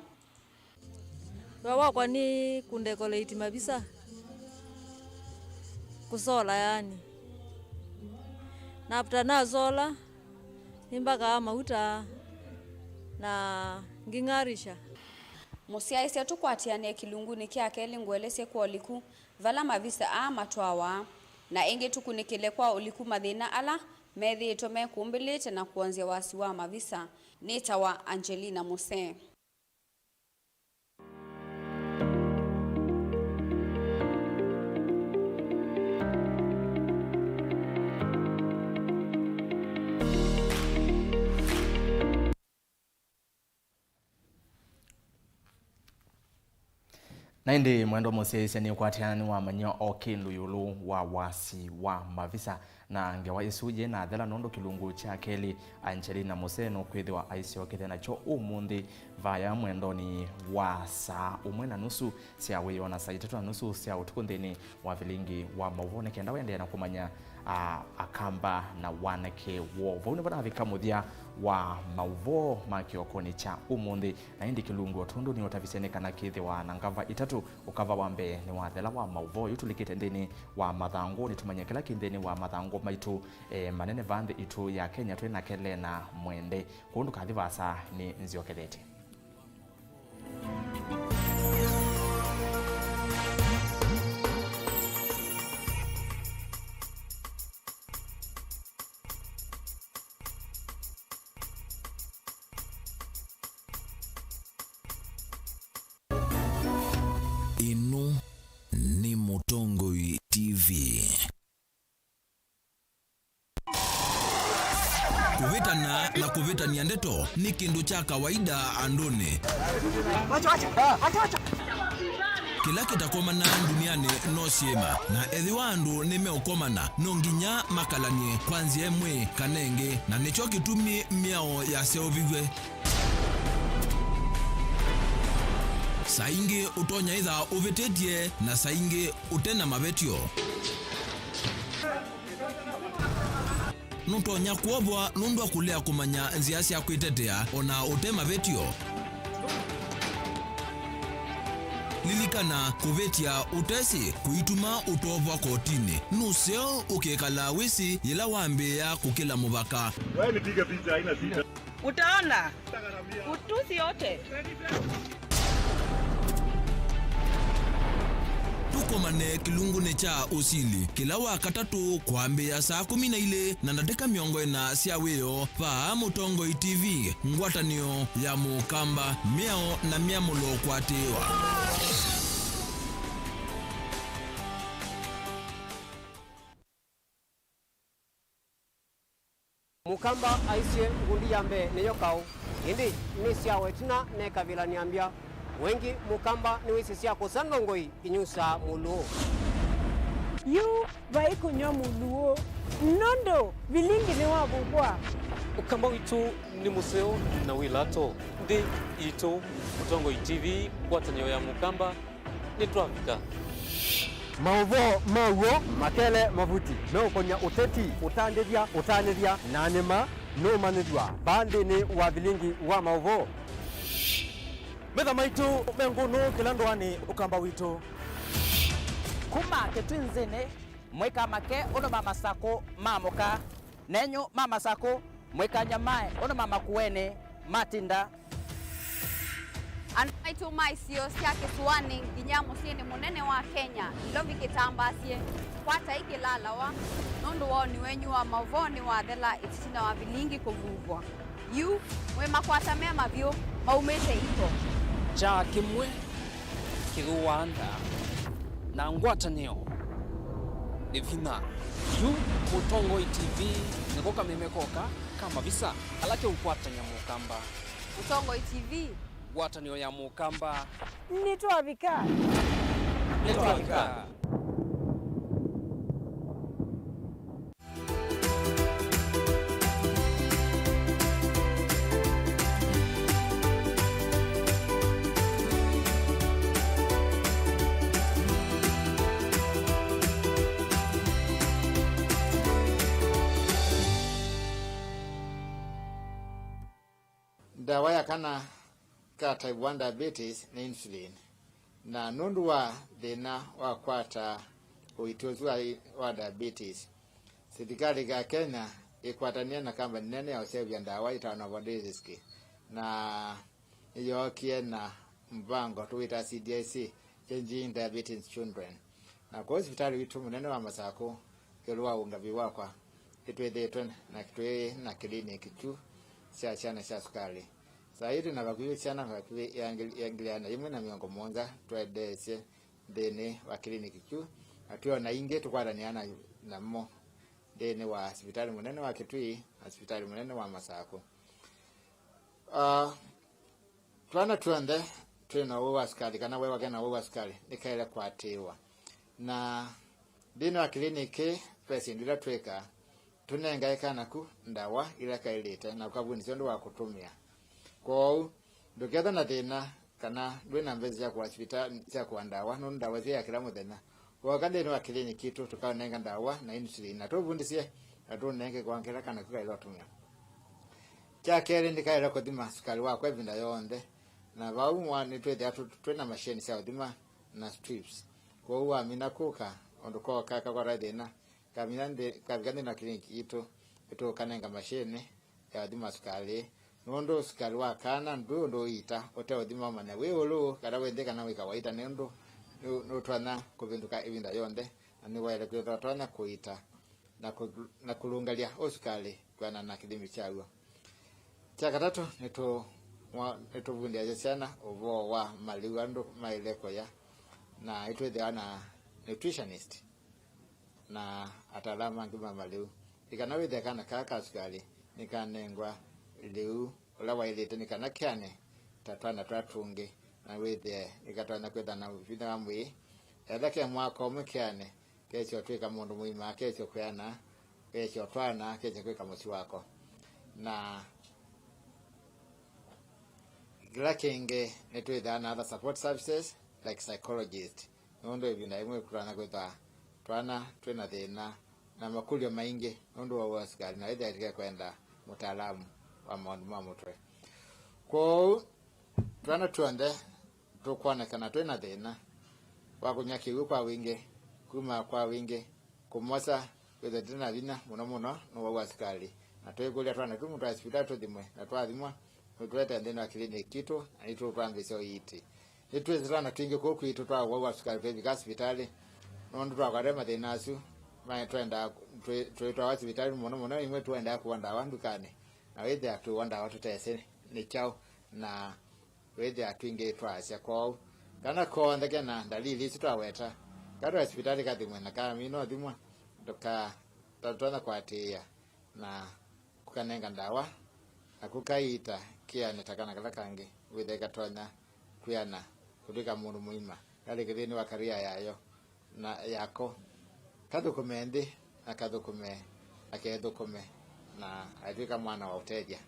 Wĩa wakwa nĩ kũndekolate mavisa, kũsola yani. Na after nasola, nĩmbakaa mauta na nging'arisha. Mũsyaĩĩsya tũkwatĩanĩe kĩlungunĩ kya kelĩ ngũelesye kwa ũliku vala mavisa aa matwawa, na ĩngĩ tũkunĩkĩle kwa ũliku mathĩna ala methĩĩtwe mekũmbĩlĩte na kũonzya wasi wa mavisa. Nĩtawa Angelina Mũsee. Na ĩndĩ mwendwa mũsyaĩĩsya nĩũkwatĩana nĩwamanyia o kĩndũ ĩũlũ wa wasi wa mavisa, na ngewa ĩsu yĩnathela nũndũ kĩlungu kya kelĩ Angelina Mũsee nũkwĩthĩwa aisyokethya nakyo ũmũnthĩ vaya mwendonĩ wa saa ũmwe na nusu sya wĩoo na saa itatũ na nusu sya ũtukũ nthĩnĩ wa vilingi wa maũvoo, nĩ kenda ũendee na kũmanya a, Akamba na wanake woo. Vau nĩvo navika mũthya wa maũvoo ma kĩokonĩ kya ũmũnthĩ, na ĩndĩ kĩlungu o tondũ nĩũtavisye nĩ kana kĩthĩwa na ngava itatũ. Ũkava wa mbee nĩ wathela wa maũvoo. Yu tũlikĩte nthĩnĩ wa mathangũ, nĩtũmanye kĩla kĩ nthĩnĩ wa mathangũ maitũ, e, manene va nthĩ itũ ya Kenya. Twĩ nake Lena Mwende. Kwoou ndũkathi vaasa, nĩ nzyokethetye. Ĩno nĩ Mũtongoi T V. Kũvĩtana na kũvĩtany'a ndeto nĩ kĩndũ kya kawaida andũnĩ. Kĩla kĩtakomanaa ndunianĩ no syĩma, na ethĩwa andũ nĩmeũkomana, no nginya makalany'e kwa nzĩa ĩmwe kana ĩngĩ, na nĩkyo kĩtumi mĩao yaseũviw'e. Saa ingĩ ũtonya ĩtha ũvĩtĩtye, na saa ingĩ ũte na mavetyo. Nũtonya kwovwa nũndũ wa kũlea kũmanya nzĩa sya kwĩtetea o na ũte mavetyo. Lilikana, kũvĩtya ũtesĩ kũituma ũtovwa kotinĩ. Nũseo ũkĩkala wĩsĩ yĩla wambĩĩa kũkĩla mũvaka. Wewe nipige picha, haina shida. Utaona utusi yote. Tũkomane kĩlungunĩ kya ũsili kĩla wa katatũ kwambĩĩa saa kũmi na ilĩ na ndatĩka mĩongo ĩna sya wĩoo vaa Mũtongoi T V, ngwatanĩo ya Mũkamba, mĩao na myamũlo kũatĩĩwa. Mũkamba aisye, ngundi ya mbee nĩyo kaũ, ĩndĩ nĩ syawa ĩtina nekavilany'a mbya. Wengĩ Mũkamba nĩwĩsĩ sya kũsa ndongoi inyusaa mũlũũ. Yu vai kũnyw'a mũlũũ, nũndũ vilingi nĩwavuvwa. Ũkamba witũ nĩ mũseo na wĩ lato. Nthĩ itũ, Mũtongoi T V, ngwatanĩo ya Mũkamba. Nĩtwavika. Maũvoo ma w'o makele mavuti meũkony'a ũteti, ũtandĩthya, ũtanĩthya, na nĩma nũmanyĩthw'a vaa nthĩnĩ wa vilingi wa maũvoo. Metha maitũ me ngũnũ kĩla ndũanĩ Ũkamba witũ. Kuma Kĩtwinzĩnĩ, mũikamake ũndũ ma Masakũ maamũka. Nenyu ma Masakũ, mũikanyamae ũndũ ma Makueni matinda. Andũ maitũ ma isio sya kĩsũanĩ nginya mũsyĩnĩ mũnene wa Kenya, Nairobi kĩtambaasye, kwatai kĩlalawa, nũndũ woni wenyu wa maũvoo nĩwathela ĩtina wa vilingi kũvuvwa. Yu, mwĩ makwata me mavyũ, maumĩte iko. Kyaa kĩmwe kĩthũaa nda, na ngwatanĩo nĩ vinya. Yu Mũtongoi T V nĩko kameme koka ka mavisa ala keũkwatany'a Mũkamba. Mũtongoi T V. Ngwatanĩo ya Mũkamba. Nĩtwavika. Nĩtwavika. Ndawa ya kana ka type one diabetes nĩ insulin, na nũndũ wa thĩna wa kwata ũiiti ũsu wa, wa diabetes, silikalĩ ya Kenya ĩkwatanĩe na kambani nene ya ũseũvya ndawa ĩtawa Novo Nordisk, na nĩyookie na mvango tũwĩtaa C D I C, Changing Diabetes in Children. Na kwoou sivitalĩ witũ mũnene wa Masakũ, ĩũlũ wa ũngavĩ wakwa, ĩtwĩthĩĩtwe na twĩ na kĩliniki kyu sya syana sya sukalĩ. Saa ii twĩ na vakuvĩ syana vakuvĩ ya ngili, ya ngili ĩana yĩmwe na mĩongo mũonza twaendeesye nthĩnĩ wa kĩliniki kyu, na twĩ o na ingĩ tũkwatanĩaa na, namo nthĩnĩ wa sivitalĩ mũnene wa Kitui na sivitalĩ mũnene wa Masakũ. Ah, Twana tw'onthe twĩ na ũwau wa sukalĩ, kana we wake na ũwau wa sukalĩ, nĩkaĩle kũatĩĩwa. Na nthĩnĩ wa kĩliniki ve syĩndũ ila twĩkaa, tũnengae kana ku ndawa ila kaĩlĩte na ũkavundĩsya ũndũ wa kũtũmĩa. Kwoou, ndũkethwe na thĩna kana ndwĩ na mbesa sya kũa sivitalĩ sya kũa ndawa, nũndũ ndawa isu ya kĩla mũthenya, Woka nthĩnĩ wa kĩlĩnĩki kitũ, tũkaũnenga ndawa na insulin, na tũvundĩsye na tũnenge kwa ngeleka naku kaĩla ũtũmĩa. Kya kelĩ, nĩkaĩla kũthima sukalĩ wakwa ĩvinda yonthe, na vau mwa nĩtwĩthĩa tũ-, twĩ na mashini sya ũthima na strips. Kwoou wamina kũka, ũndũ kooka kakwata thĩna, kamina nthĩ, kavika nthĩnĩ wa kĩlĩnĩki kitũ, nĩtũũkanenga mashini ya ũthima sukalĩ, nũndũ sukalĩ wa kana ndwĩ ũndũ ũiita ũte ũthima ũmanya wĩ ĩũlũ kana wĩ nthĩ kana wĩ kawaita, nĩ ũndũ nĩ, nĩũtonya kũvĩndũka ĩvinda yonthe, na nĩwaĩle kwĩthĩwa ũtonya kũiita na kũ-, na kũlũngalya ũsukalĩ kwĩanana na kĩthimi kyaw'o. Kya katatũ, nĩtũ-, mwa-, nĩtũvundĩasya syana ũvoo wa malĩu andũ maĩle kũya, na nĩtwĩthĩawa na nutritionist na ataalamu angĩ ma malĩu. Nĩ kana wĩthĩe kana kaa ka sukalĩ nĩkanengwa lĩu ũla waĩlĩte, nĩ kana keane ta twana tũla tũngĩ, na wĩthĩe nĩkatonya kwĩthĩwa na vinya wa mwĩĩ. Ethĩwa ke mwaka ũmwe keane, kesyo twĩka mũndũ mũima, kesyo kwĩana, kesyo twana, kesyo kwĩka mũsyĩ wako. Na kĩla kĩngĩ, nĩtwĩthĩawa na other support services like psychologist, nũndũ ĩvinda yĩmwe kũtonya kwĩthwa twana twĩ na thĩna na makũlyo maingĩ nũndũ wa ũwau wa sukalĩ, na ĩthĩa tũkekwenda mũtaalamu wa maũndũ ma mũtwe. Kwoou, twana tw'onthe tũkwonekana twĩ na thĩna wa kũnyw'a kĩw'ũ kwa wingĩ, kumaa kwa wingĩ, kũmosa, kwĩthwa tũte na vinya mũno mũno nĩ ũwau wa sukalĩ. Na tũikũlya twana tũu tũtwae sivitalĩ tũthimwe, na twathimwa, nĩtũtũete nthĩnĩ wa kĩlĩnĩki kitũ, na nĩtũkwambĩĩsya ũiiti. Nĩtwĩsĩ twana twingĩ kũu kwitũ twa ũwau wa sukalĩ tũivika sivitalĩ, nũndũ twakwata mathĩna asu, ma-, twendaa, twĩ-, twĩtwawa sivitalĩ mũno mũno, imwe tũendaa kũwa ndawa ndukanĩ, na wĩthĩa twĩwa ndawa tũtesĩ nĩ kyaũ, na wĩthĩa twingĩ twaasya. Kwoou, kana konthe ke na ndalili isu twaweta, katwae sivitalĩ kathimwe, na kamina ũthimwa, tũka-, tũtonya kũatĩĩa na kũkanenga ndawa, na kũkaiita kĩane ta kana kala kangĩ, wĩthĩa katonya kwĩana kũtw'ĩka mũndũ mũima, kalĩke nthĩnĩ wa career yayo na yako. Kathũkũme nthĩ, na kathũkũme, na kethũkũme, na atw'ĩka mwana wa ũtethya.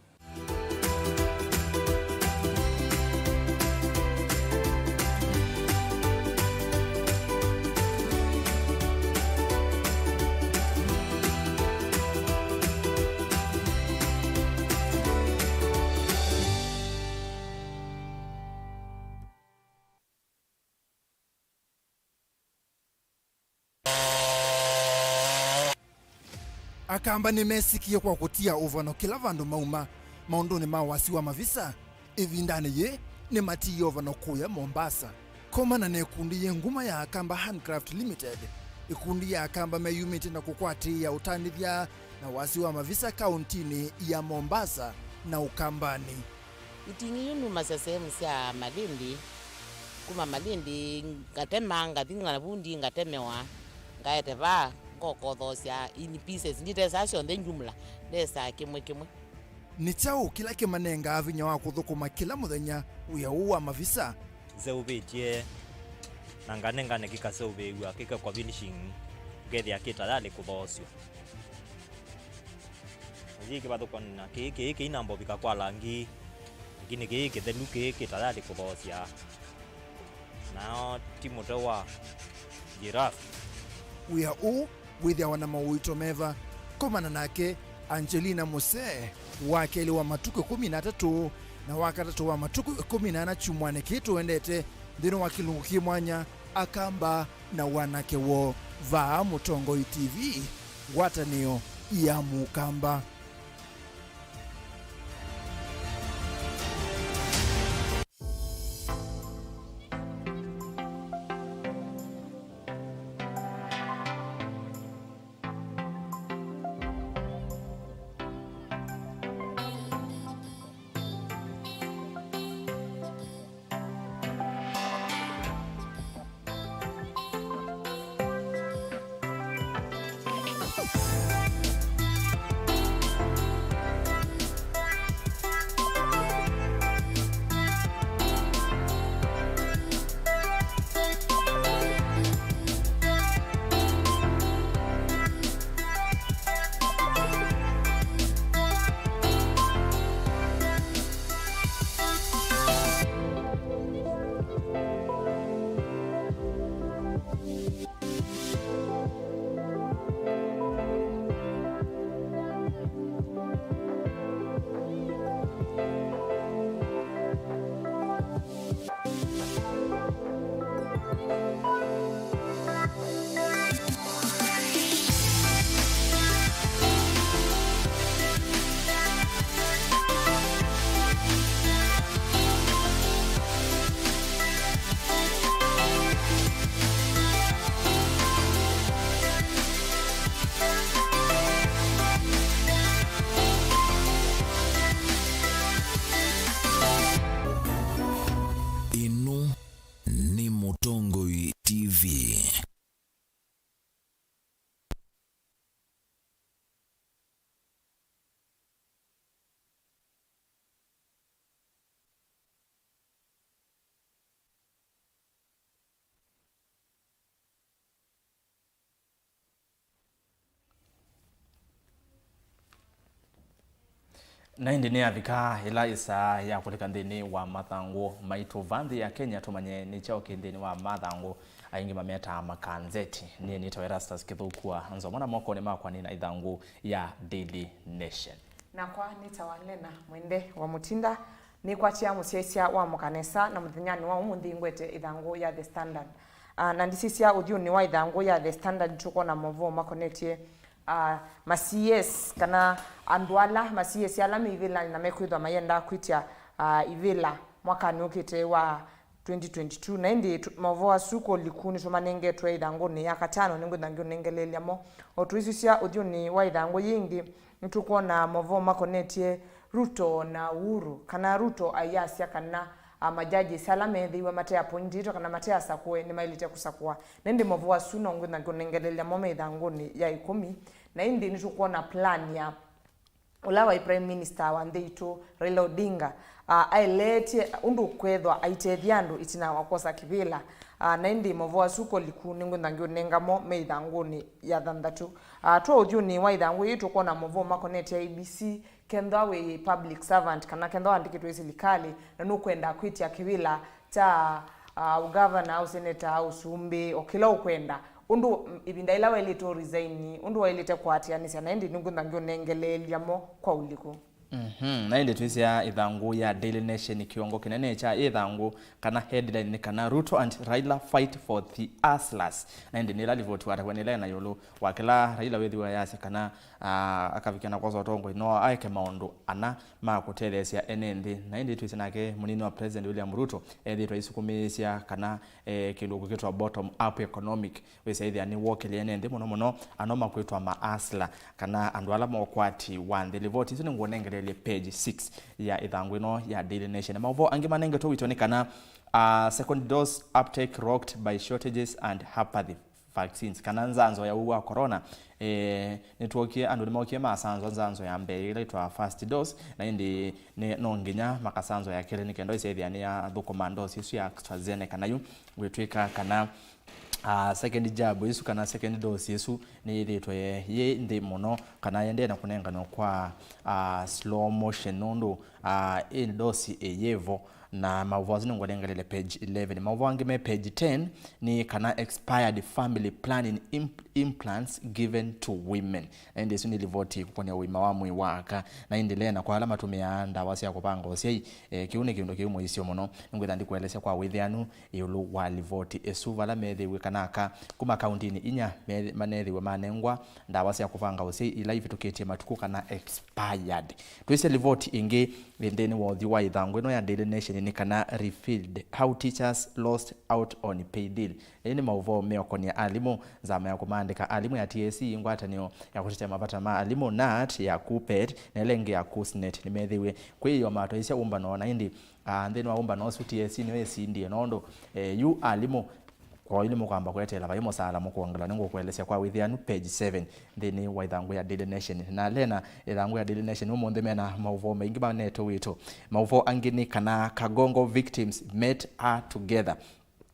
Akamba nĩmesikie kwa kũtia ũvano kĩla vandũ mauma maũndũnĩ ma wasi wa mavisa. Ĩvindanĩ yĩĩ, nĩmatiie ũvano kũya Mombasa. Komana na ĩkundi yĩ nguma ya Akamba Handcraft Limited, ĩkundi ya Akamba meyumĩtye na kũkwatĩĩa ũtanĩthya na wasi wa mavisa kaũntinĩ ya Mombasa na Ũkambanĩ. Iting'i yu numasya sehemu sya Malindi, kuma Malindi ngatema, ngathi Navundi, ngatemewa, ngaete vaa, ngokothoosya in pieces. Nditesaa syonthe jumla, ndesaa kĩmwe kĩmwe. Nĩ kyaũ kĩla kĩmanengaa vinya wa kũthũkũma kĩla mũthenya wĩa ũũ wa mavisa? Nzeũvĩtye na nganengane kĩkaseũvĩw'a, kĩkekwa finishing, ngethĩa kĩ tayarĩ kũthoosw'a. Kĩĩ kĩvathũkany'a na kĩĩ, kĩĩ kĩinamba ũvika kwa langi, lakini kĩĩ kĩthelu, kĩĩ kĩ tayarĩ kũthoosya. Nao ti mũtwe wa giraffe. Wĩa ũũ wĩthĩawa na maũito meva? Komana nake Angelina Musee, wa kelĩ wa matukũ ĩkũmi na atatũ na wa katatũ wa matukũ ĩkũmi na ana kyumwanĩ kĩĩ tũendete, nthĩnĩ wa kĩlungu kĩ mwanya, Akamba na wanake woo, vaa Mũtongoi T V, ngwatanĩo ya Mũkamba. Na ĩndĩ nĩyavika ĩla ĩsaa ya kũlika nthĩnĩ wa mathangũ maitũ va nthĩ ya Kenya, tũmanye nĩ kyaũ kĩ nthĩnĩ wa mathangũ aingĩ mametaa makanzeti. Niĩ nĩtawa Erastus Kĩthũkua Nzomo, na mokonĩ makwa nĩ na ĩthangũ ya Daily Nation. Nakwa nĩtawa Lena Mwende wa Mũtinda, nĩkwatya mũsyaĩĩsya wa mũkanesa, na mũthenyanĩ wa ũmũnthĩ ngwete ĩthangũ ya The Standard. Ah, na ndisisya ũthyũnĩ wa ĩthangũ ya The Standard tũkwona maũvoo makonetye ah, ma C S, kana andũ ala ma C S ala me ivĩlanĩ na mekwĩthwa mayenda kwĩtya, ah, ivĩla mwakanĩ ũkĩte wa twenty twenty-two. Na ĩndĩ tu- maũvoo asu kũliku nĩtũmanengetwe ĩthangũnĩ ya katano, nĩngwĩtha ngĩũnengeleelya mo. O tũisisya ũthyũnĩ wa ĩthangũ yĩngĩ, nĩtũkwona maũvoo makonetye Ruto na Uhuru, kana Ruto ayasya kana a, ma judges ala meethĩiwe mate appointĩtwe kana mate asakũe nĩmaĩlĩte kũsakũa. Na ĩndĩ maũvoo asu no ngwĩtha ngĩũnengeleelya mo me ĩthangũnĩ ya ĩkũmi. Na ĩndĩ nĩtũkwona plan ya ũla waĩ Prime Minister wa nthĩ itũ, Raila Odinga, a, aeleetye ũndũ ũkwethwa aitethya andũ ĩtina wa kwosa kĩvĩla. A, na ĩndĩ maũvoo asu koliku nĩngwĩtha ngĩũnenga mo me ĩthangũnĩ ya thanthatũ. A, twa ũthyũnĩ wa ĩthangũ yĩĩ tũkwona maũvoo makonetye I E B C, kethwa wĩ public servant kana kethwa wandĩkĩtwe nĩ silikalĩ na nũkwenda kwĩtya kĩvĩla kya, ah, ũgavana, ũseneta, ũsumbĩ, o kĩla ũkwenda, ũndũ, mm, ĩvinda yĩla waĩlĩte ũresign, ũndũ waĩlĩte kũatĩanĩsya, na ĩndĩ nĩngwĩtha ngĩũnengeleelya mo kwa ũliku. Mhm. Na ĩndĩ twĩsĩa ĩthangũ ya Daily Nation kĩongo kĩnene kya ĩthangũ kana headline nĩ kana Ruto and Raila fight for the hustlers. Na ĩndĩ nĩ ĩla livoti watavw'a nĩ ĩla na ĩũlũ wa kĩla Raila wĩthĩwa yasya kana, ah, akavikĩa na kwosa ũtongoi, no aeke maũndũ ana ma kũtetheesya ene nthĩ. Na ĩndĩ twĩsĩ nake mũnini wa President William Ruto ethĩĩtwe aisukumĩĩsya kana, eh, kĩndũ kũkĩtwa bottom up economic, wĩsĩ ethĩa nĩ wokĩlya ene nthĩ mũno mũno ano makwĩtwa ma hustler, kana andũ ala ma ũkwati wa nthĩ. Livoti isu nĩngũnengeleelye page six ya ĩthangũ ĩno ya Daily Nation. Na maũvoo angĩ manengetwe witũ nĩ kana, ah, second dose uptake rocked by shortages and apathy vaccines, kana nzanzo ya ũu wa corona. Eh, nĩtwokie, andũ nĩmokie masanzwa nzanzo ya mbee, ĩla ĩtwa first dose, na ĩndĩ nĩ, no nginya makasanzwa ya kelĩ nĩ kenda ĩsethĩa nĩ ya thũkũma dose ĩsu ya AstraZeneca. Nayu gwĩtwĩka kana, ah, second jab ĩsu kana second dose ĩsu nĩyĩthĩtwe yĩ nthĩ mũno, kana yendee na kũnenganwa kwa, ah, slow motion, nũndũ, ah, ĩ dose ĩyĩvo. Na maũvoo asu nĩngũnengelele page eleven. Maũvoo angĩ me page ten nĩ kana expired family planning imp- implants given to women. Na ĩndĩ ĩsu nĩ livoti kũkonĩa ũima wa mwĩĩ wa aka. Na ĩndĩ Lena, kwa ala matũmĩaa ndawa sya kũvanga ũsyai, eh, kĩu nĩ kĩndũ kĩu mũisyo mũno. Nĩngwĩtha ndikũelesya kwa wĩthĩanu ĩũlũ wa livoti ĩsu, vala meethĩiwe kana aka kuma kauntinĩ inya me- maneethĩiwe manengwa ndawa sya kũvanga ũsyai ila ivĩtũkĩtye matukũ kana expired. Twĩsĩ livoti ĩngĩ ĩ nthĩnĩ wa ũthyũ wa ĩthangũ ĩno ya Daily Nation nĩ kana refilled, how teachers lost out on pay deal. Ĩĩ nĩ maũvoo meũkonĩa alimũ. Nzama ya kũmaandĩka alimũ ya T S C, ngwatanĩo ya kũtetea mavata ma alimũ, nat, ya KUPPET, na ĩla ĩngĩ ya KUSNET nĩmeethĩiwe kwĩyĩwa matwaĩsya ũmbano, na ĩndĩ, ah, nthĩnĩ wa ũmbano ũsu T S C nĩyo ĩsindie, nũndũ, eh, yu alimũ kwa oyu nĩmũkwamba kweteela vai mũsaala mũkwongelwa. Nĩngũkũelesya kwa wĩthĩanu page seven nthĩnĩ wa ĩthangũ ya Daily Nation. Na Lena, ĩthangũ ya Daily Nation ũmũnthĩ mena maũvoo maingĩ manetwe witũ. Maũvoo angĩ nĩ kana Kagongo victims met are together.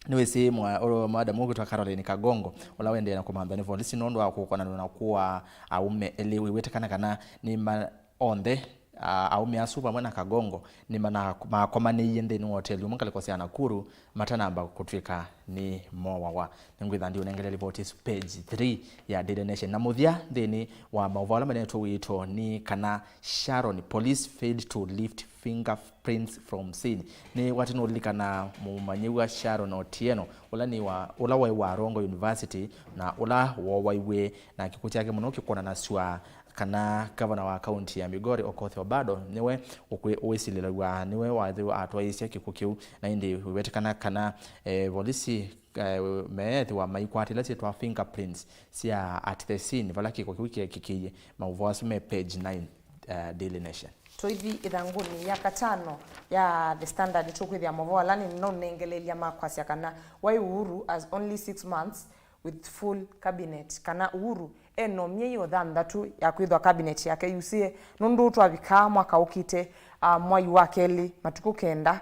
Nĩwĩsĩ mwa- ũla madam ũkwĩtwa Caroline Kagongo, ũla wendee na kũmantha nĩ volisi nũndũ wa kũkonanw'a na kũaa aũme elĩ. Wĩw'ĩte kana kana nĩ ma- onthe, a- aũme asu vamwe na Kagongo nĩmana- makomanĩie nthĩnĩ wa oteli ũmwe ngalĩko sya Nakuru matanamba kũtw'ĩka nĩ moawa. Nĩngwĩtha ndiũnengele livoti ĩsu page three ya Daily Nation. Na mũthya nthĩnĩ wa maũvoo ala manetwe wĩto nĩ kana Sharon, police failed to lift fingerprints from scene. Nĩ wati nũlilikana mũmanyĩw'a Sharon Otieno, ũla nĩ wa- ũla waĩ wa Rongo University na ũla wowaiwe, na kĩkw'ũ kyake mũno kĩkwonanasw'a kana gavana wa kaunti ya Migori Okoth Obado nĩwe ũkwĩ- ũĩsilĩlaw'a nĩwe wathĩwe atwaĩĩsya kĩkw'ũ kĩu. Na ĩndĩ wĩwetĩkana kana, eh, volisi, eh, meethĩwa maikwata ila syĩtwa fingerprints sya at the scene vala kĩkw'ũ kĩu kyeekĩkĩie. Maũvoo asu me page nine, eh, Daily Nation. Tũithi ĩthangũnĩ ya katano ya The Standard, tũkwĩthĩa maũvoo ala nĩnonengeleelya makwasya kana why Uhuru has only six months with full cabinet, kana Uhuru e no myei o thanthatũ ya kwĩthwa cabinet yake yusĩe, nũndũ twavika mwaka ũkĩte, ah, mwai wa kelĩ, matukũ kenda,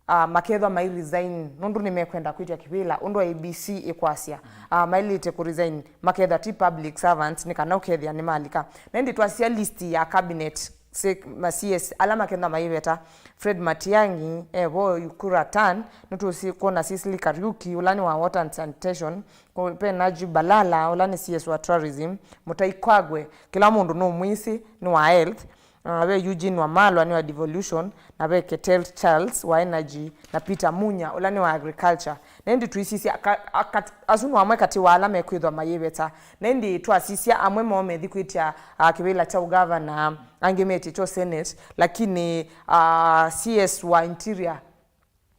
ah, makethwa mai resign nũndũ nĩmekwenda kwĩtya kĩvĩla ũndũ A B C ĩkwasya. Ah, maĩlĩte kũ resign makethwa ti public servants, nĩ kana ũkethĩa nĩmalika. Na ĩndĩ twasya list ya cabinet Sek-, ma C S ala makethwa maiveta. Fred Matiang'i evo Ukura Town, nĩtũkwona Cecily Kariuki ũla nĩ wa Water and Sanitation, ve Najib Balala ũla nĩ C S wa Tourism, Mutahi Kagwe, kĩla mũndũ nũmwĩsĩ, nĩ wa Health, uh, ve Eugene Wamalwa nĩ wa Devolution, na ve Keter Charles wa Energy, na Peter Munya ũla nĩ wa Agriculture. Na ĩndĩ tũisisya aka-, aka-, asu no amwe katĩ wa ala mekwĩthwa mayĩveta. Na ĩndĩ twasisya, amwe moo methi kwĩtya, ah, kĩvĩla kya ũgavana, angĩ metie kyo Senate, lakini, ah, C S wa Interior,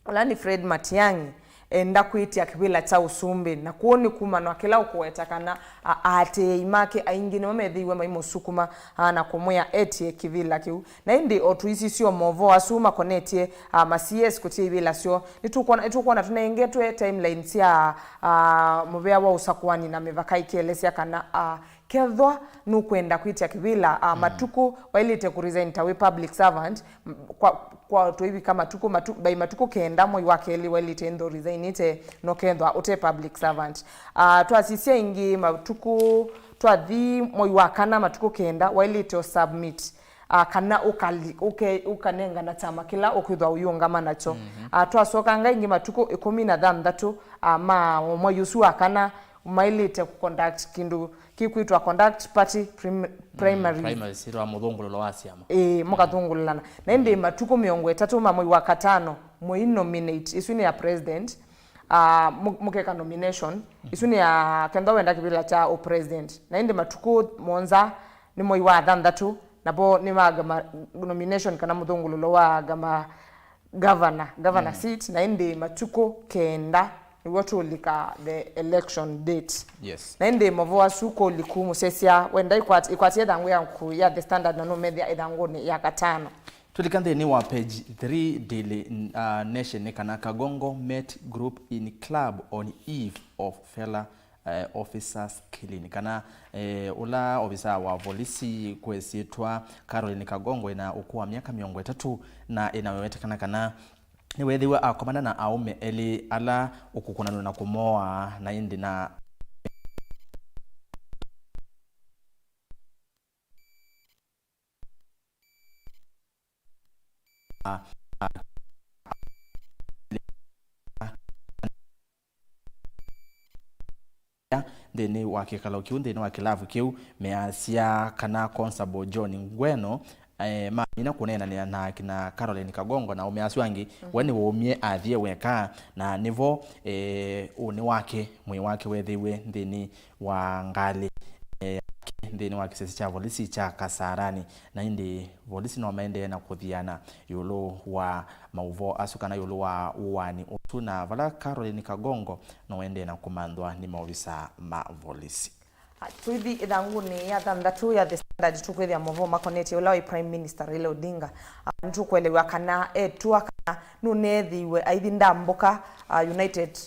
ũla nĩ Fred Matiang'i, enda kwĩtya kĩvĩla kya ũsumbĩ, na kũu nĩ kumanwa kĩla ũkũweta kana, a, aatĩĩi make aingĩ nĩmo methĩiwe maimũsukuma, a, na kũmwĩa etie kĩvĩla kĩu. Na ĩndĩ o tũisisyo movoo asu makonetye, a, ma C S kũtia ivĩla syoo, nĩtũkwona, nĩtũkwona tũnengetwe timeline sya, a, mũvea wa ũsakũani na mĩvaka ĩkĩelesya kana, a, kethwa nũkwenda kwĩtya kĩvĩla, a, matukũ wailĩte kũresign ta wĩ public servant, m-, kwa, kwa tũivika matukũ, matu-, by matukũ kenda mwei wa kelĩ wailĩte ĩndĩ ũresignĩte no kethwa ũte public servant. A, twasisya ĩngĩ matukũ, twathi mwei wa kana matukũ kenda wailĩte ũsubmit, a, kana ũkali-, ũke-, ũkanengana kyama kĩla ũkwĩthwa ũiũngama nakyo. Mhm. A, twasokanga ĩngĩ matukũ ĩkũmi na thanthatũ, a, ma mwei ũsu wa kana mailĩte kũconduct kĩndũ kĩkwĩtwa conduct party prim-, mm, primaries. Primaries, ĩtwa mũthũngũlũlo wa syama. Ĩĩ, mũkathũngũlũlana. Na ĩndĩ matukũ mĩongo ĩtatũ ma mwei wa katano, mũi nominate, ĩsu nĩ ya president, ah, mũ-, mũkeka nomination, ĩsu nĩ ya kenda wenda kĩvĩla kya ũ president. Na ĩndĩ matukũ mũonza nĩ mwei wa thanthatũ, navo nĩ ma gama nomination kana mũthũngũlũlo wa gama governor, governor seat, na ĩndĩ matukũ kenda nĩw'o tũlika the election date. Yes. Na ĩndĩ movoo asu kũliku mũsesya wenda ikwat-, ikwatie ĩthangũ yaku ya The Standard na nũmethĩa ĩthangũnĩ ya katano. Tũlika nthĩnĩ wa page three Daily, uh, Nation nĩ kana Kagongo met group in club on eve of fella eh, officers killing, kana, eh, ũla ovisaa wa volisi kwĩsĩtwa Caroline Kagongo ena ũkũũ wa myaka mĩongo ĩtatũ na ĩnawewetekana kana nĩweethĩiwe akomana na aũme elĩ ala ũkũkũnanw'a na kũmoa na ĩndĩ na nthĩnĩ wa kĩkalo kĩu, nthĩnĩ wa kĩlavu kĩu, measya kana Constable John Ngweno, eh, mamina kũneenanĩa na akina Caroline Kagongo na aũme asu angĩ, we nĩwaumie athiĩ weka, na nĩvo, eh, ũnĩ wake, mwĩĩ wake weethĩiwe nthĩnĩ wa ngalĩ, eh, yake nthĩnĩ wa kĩsesi kya volisi kya Kasarani, na ĩndĩ volisi no maendee na kũthiana ĩũlũ wa maũvoo asu kana ĩũlũ wa ũaani ũsu, na vala Caroline Kagongo no endee na kũmanthwa nĩ maovisa ma volisi. Tũithi ĩthangũnĩ ya thanthatũ ya The Standard, tũkwĩthĩa maũvoo makonetye ũla waĩ Prime Minister Raila Odinga. Ah, nĩtũkũelew'a kana etw'a kana nũneethĩiwe aithi ndambũka, ah, United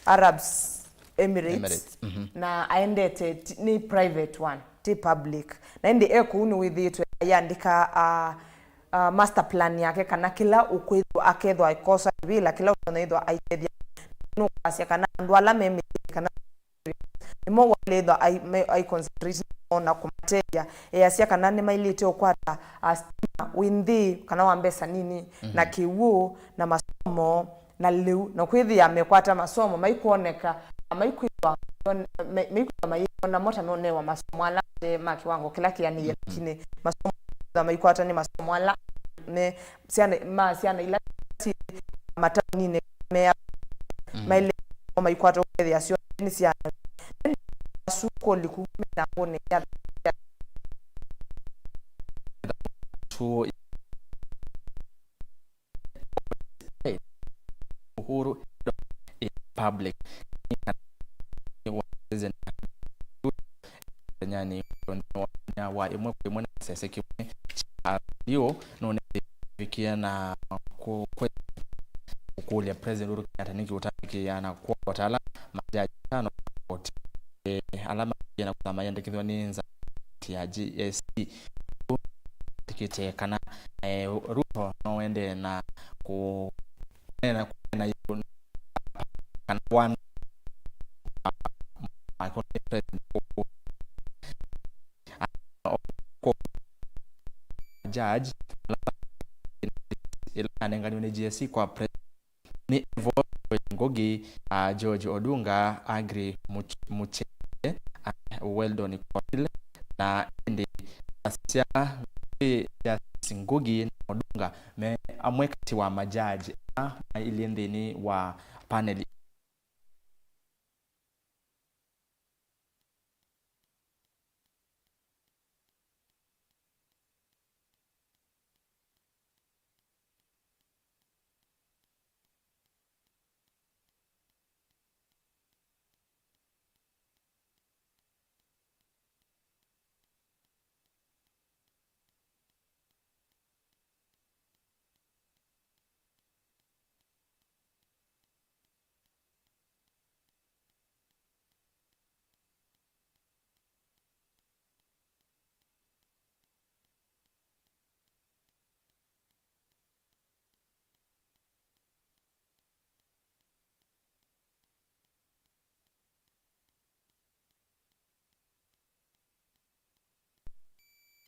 Arabs Emirates, Emirates, mhm. Na aendete ti-, nĩ private one, ti public. Na ĩndĩ e kũu nĩwĩthĩĩtwe ayandĩka, ah, ah, master plan yake, kana kĩla ũkwĩthwa akethwa aikosa kĩvĩla kĩla ũtonya ĩthwa aitethya. Nũkwasya kana andũ ala me mĩsyĩ kana nĩmo waĩlĩthwa ai-, me-, ai concentrate namo na kũmatethya. Easya kana nĩmaĩlĩte ũkwata, ah, stima wĩ nthĩ kana wa mbesa nini, na kĩw'ũ, na masomo, na lĩu, na kwĩthĩa mekwata masomo maikwoneka, na maikwĩthwa, me-, maikwĩthwa mayĩona mo ta meũnewa masomo ala mate ma kĩwango kĩla kĩanĩie, lakini masomo maikwata nĩ masomo ala me syana, ma syana ila syĩ mataũninĩ mea, maĩle maikwata ũkethĩa syonthe nĩ syana. Asu kũliku me ĩthangũnĩ ya Uhuru in public. Nĩ wa President Nyani wa ĩmwe kwa ĩmwe na kĩsese kĩmwe kya video nũnevikie na kũ-, kwe-, kũkũlya President Uhuru Kenyatta nĩkĩ ũtandĩkĩĩa na kwokota ala majaji atano koti, eh, ala mavikie na kũthama yandĩkĩthwa nĩ nza ya G S T. Tikĩte kana, eh, Ruto no wende na kũ-, na kũneena ĩũlũ kana one, uh, president, uh, uh, majaji, ĩla yanenganiwe nĩ G S C kwa president, nĩ evolved Ngugi, a, George Odunga, Aggrey Much-, Muchenje, a, Weldon Korir, na ĩndĩ asya Justice Ngugi na Odunga me amwe katĩ wa majaji ala mailyĩ nthĩnĩ wa panel.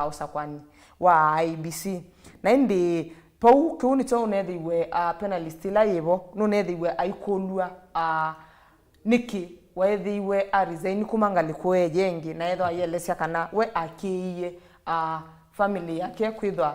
Ũsakwani wa I E B C. Na ĩndĩ vau kĩu nĩkyo ũnethĩiwe, a, panelist ĩla yĩvo, nũnethĩiwe aikũlw'a, a, nĩkĩ waethĩiwe a resign kuma ngalĩko ĩyo ĩngĩ, na ethĩwa ayĩelesya kana we akĩĩie, a, family yake kwĩthwa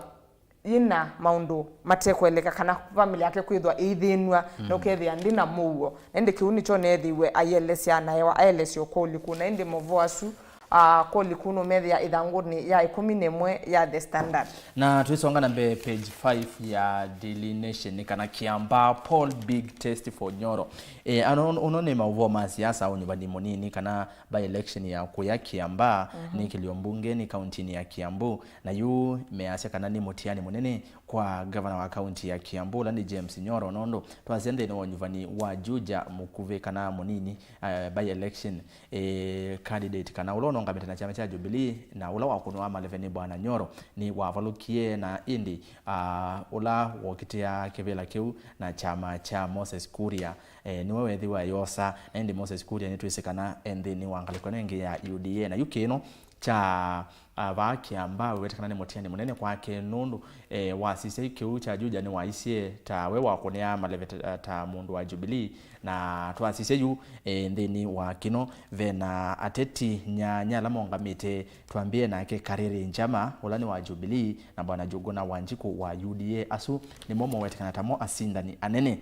yĩna maũndũ matekũeleka kana family yake kwĩthwa ĩithĩnw'a, na ũkethĩa ndĩna mũuo. Na ĩndĩ kĩu nĩkyo neethĩiwe ayĩelesya, na ewa aelesya ũkũlyo kũu. Na ĩndĩ maũvoo asu, ah, kũlyo kũu nũmethĩa ĩthangũnĩ ya ĩkũmi na ĩmwe ya The Standard. Na twĩsonga na mbee, page five ya Daily Nation, nĩ kana Kiambaa poll big test for Nyoro. E, ano, ũno nĩ maũvoo ma siasa, ũnyuvani mũnini kana by-election ya kũya Kiambaa, nĩ kĩlio mbunge nĩ kauntinĩ ya Kiambu. Na yu measya kana nĩ mũtiani mũnene kwa ngavana wa kaunti ya Kiambu, ũla nĩ James Nyoro, nũndũ twasya nthĩnĩ wa ũnyuvani wa Juja mũkuvĩ kana mũnini, eh, by-election, eh, candidate kana ũla ũnũngamĩte na kyama kya Jubilee na ũla wakũnwa maleve nĩ Bwana Nyoro nĩ wavalũkie, na ĩndĩ, ah, ũla wokitĩa kĩvĩla kĩu na kyama kya Moses Kuria, eh, nĩwe weethĩwa yosa. Na ĩndĩ Moses Kuria nĩtwĩsĩ kana e nthĩnĩ wa ngalĩko ĩno ĩngĩ ya U D A, na yu kĩno kya, ah, vaa Kiambaa wĩwete kana nĩ mũtiani mũnene kwake, nũndũ, eh, wasisya kĩu kya Juja nĩwaisye ta we wakũnĩaa maleve ta, ta mũndũ wa Jubilee. Na twasisya yu, eh, nthĩnĩ wa kĩno, ve na ateti nyanya ala maũngamĩte, twambĩe nake Karĩrĩ Njama, ũla nĩ wa Jubilee, na Bwana Njũgũna Wanjikũ wa U D A. Asu nĩmo mawetekana tamo asindani anene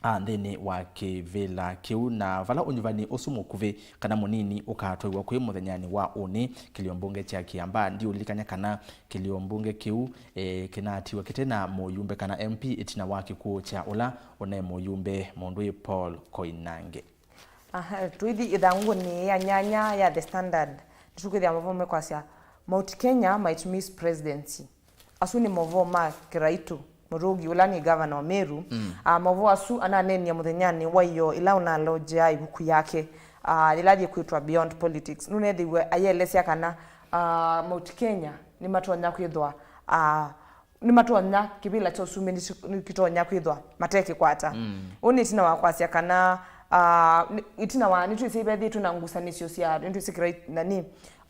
a nthĩnĩ wa kĩvĩla kĩu, na vala ũnyuvani ũsu mũkuvĩ kana mũnini ũkatwaiwa kwĩ mũthenyanĩ wa ũnĩ kĩlio mbunge kya Kiambaa. Ndiũlilikany'a kana kĩlio mbunge kĩu, e, kĩnatiwa kĩte na mũyumbe kana M P ĩtina wa kĩkw'ũ kya ũla ũnaĩ mũyumbe mũndũĩ Paul Koinange. Aha, tũithi ĩthangũnĩ ya nyanya ya The Standard, nĩtũkwĩthĩa mavomo mekwasya Mount Kenya might miss presidency. Asu nĩ maũvoo ma Kĩraitũ Mũrũngi, ũla nĩ ngavana wa Meru. Mm. Ah, maũvoo asu ananeenie mũthenyanĩ wa ĩyoo ĩla ũnalonjea ĩvuku yake, ah, yĩla yĩkwĩtwa Beyond Politics. Nũneethĩiwe ayĩelesya kana, ah, Mount Kenya nĩmatonya kwĩthwa, ah, nĩmatonya kĩvĩla kya ũsumbĩ nĩsi-, nĩkĩtonya kwĩthwa matekĩkwata. Mm. Ũu nĩ ĩtina wa kwasya kana, ah, nĩ-, ĩtina wa, nĩtwĩsĩ ivethĩĩtwe na ngusanĩsyo sya, nĩtwĩsĩ Kĩraitũ, nani,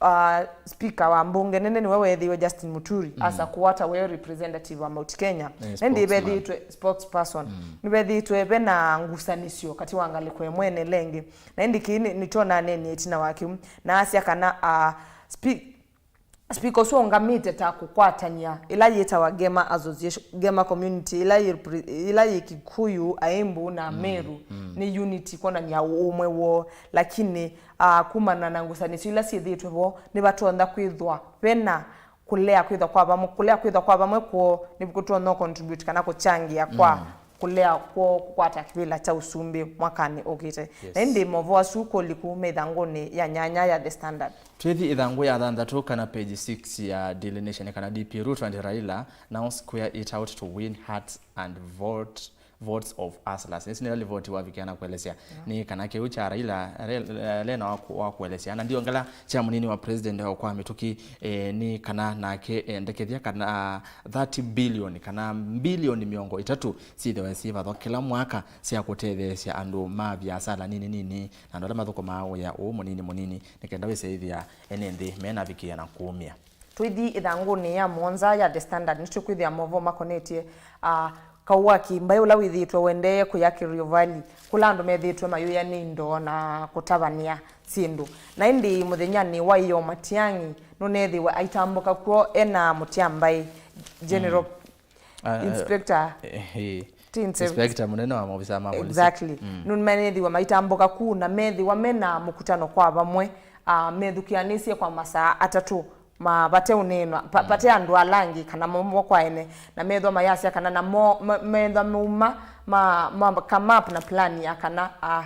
ah, speaker wa mbunge nene nĩwe weethĩiwe Justin Muturi, mm, as a quarter well representative wa Mount Kenya. Eh, na ĩndĩ spokesman. Ivethĩĩtwe spokesperson. Mm. Nĩvethĩĩtwe ve na ngusanĩsyo katĩ wa ngalĩko ĩmwe na ĩla ĩngĩ. Na ĩndĩ kĩĩ nĩ, nĩkyo naneenie ĩtina wa kĩu. Na asya kana, ah, spe-, speaker ũsu aũngamĩte ta kũkwatany'a ĩla yĩtawa Gema Association, Gema Community, ĩla yĩ, ĩla yĩ Kikuyu, Aimbu na, mm, Meru, mm, nĩ unity, kwonany'a ũmwe woo. Lakini, ah, kumana na ngusanĩsyo ila syĩthĩĩtwe vo, nĩvatonya kwĩthwa vena kũlea kwĩthwa kwa vamwe. Kũlea kwĩthwa kwa vamwe kwoo nĩkũtonya contribute kana kũkyangĩa kwa, mm, kũlea kwoo kũkwata kĩvĩla kya ũsumbĩ mwakanĩ ũkĩte. Yes. Na ĩndĩ maũvoo asu kũliku me ĩthangũnĩ ya nyanya ya The Standard. Twĩthi ĩthangũ ya thanthatũ kana page six ya Daily Nation, kana D P Ruto and Raila now square it out to win hearts and vote votes of hustlers. Nĩsĩ nĩla livoti wavikia na kũelesya, yeah, nĩ kana kĩu kya Raila, Raila, Raila wa kũ-, wa kũelesya. Na ndiongela kya mũnini wa president kwa mĩtũkĩ, eh, nĩ kana nake endekethya kana thirty billion kana mbilioni mĩongo ĩtatũ syĩthĩwe syĩ vatho kĩla mwaka sya kũtetheesya andũ ma viasala nini nini na andũ ala mathũkũmaa wĩa ũũ mũnini mũnini, nĩ kenda wĩse ĩthĩa ene nthĩ menavikĩa na kũũmĩa. Tũithi ĩthangũnĩ ya mũonza ya The Standard, nĩtũkwĩthĩa maũvoo makonetye, ah, kaũ wa kĩmbaĩ ũla wĩthĩĩtwe ũendee kũya Kerio Valley, kũla andũ methĩĩtwe mayũya nĩ indo na kũtavany'a syĩndũ. Na ĩndĩ mũthenyanĩ wa ĩyoo, Matiang'i nũneethĩwe aitambũka kw'o ena mũtia mbaĩ, General Ah, Inspector eh, eh, ti Inspector. Inspector mũnene wa maofisa ma polisi. Exactly. Nũmanethĩwa maitambũka kũu na methĩwa mena mũkutano kwa vamwe, ah, methukĩanĩsye kwa masaa atatũ ma vate ũneenwa, pa-, vate andũ ala angĩ kana momwa kwa ene, na methwa mayasya kana na mo-, ma-, methwa mauma ma, ma, ma come up na plan ya kana, ah,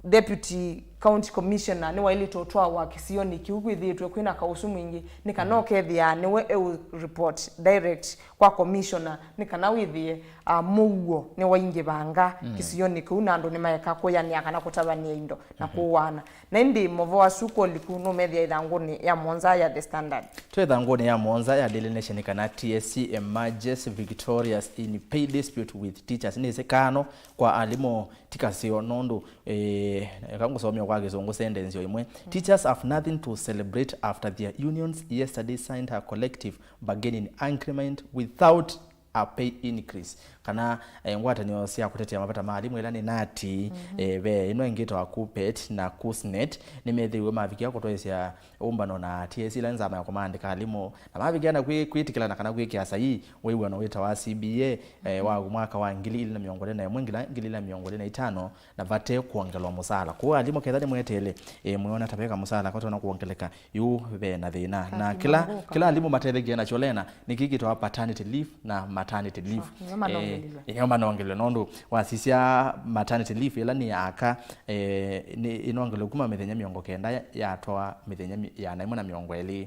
Deputy County Commissioner nĩwaĩlĩte ũtwawa kĩsionĩ kĩu kwĩthĩĩtwe kwĩna kaũsu mwingĩ, nĩ kana ũkethĩa nĩwe eũ report direct kwa commissioner, nĩ kana wĩthĩe, ah, mũuo nĩwaingĩvanga kĩsionĩ kĩu, na andũ nĩmaeka kũyanĩa kana kũtavany'a indo na kũũaana. Na ĩndĩ maũvoo asu kwa ũliku nũmethĩa ĩthangũnĩ ya mũonza ya The Standard. Twĩ ĩthangũnĩ ya mũonza ya Daily Nation, nĩ kana T S C emerges victorious in pay dispute with teachers. Nĩ ĩsĩ kaano kwa alimũ ti kaseo, nũndũ, eh, eka ngũsomea kwa Kĩsũngũ sentence o ĩmwe. Teachers have nothing to celebrate after their unions yesterday signed a collective bargaining agreement without a pay increase. Kana, eh, ngwatanĩo sya kũtetea mavata ma alimũ ila nĩ nati, eh, ve ĩno ĩngĩ ĩtawa KUPPET na KUSNET, nĩmethĩiwe mavikia kũtwaĩsya ũmbano na T S C, ila nzama ya kũmaandĩka alimũ, na mavikia na kwĩ-, kwĩtĩkĩlana kana kwĩkĩa saii wĩw'ano wĩtawa C B A, eh, wa mwaka wa ngili ili na mĩongo ĩlĩ na ĩmwe nginya ngili ili na mĩongo ĩlĩ na itano, na vate kwongelwa mũsaala. Kwoou alimũ, ketha nĩmweteele, eh, mwĩona ta veka mũsaala kotona kwongeleka, yu ve na thĩna. Na kĩla, kĩla alimũ matethekie nakyo, Lena, nĩ kĩkĩtawa paternity leave na maternity leave. Nĩo manongelilwe. Eh, nĩo manongelilwe, nũndũ wasisya maternity leave ĩla nĩ ya aka, eh, nĩ ĩnongelwe kuma mĩthenya mĩongo kenda ya-, yatwawa mĩthenya mi-, ĩana ĩmwe na mĩongo ĩlĩ.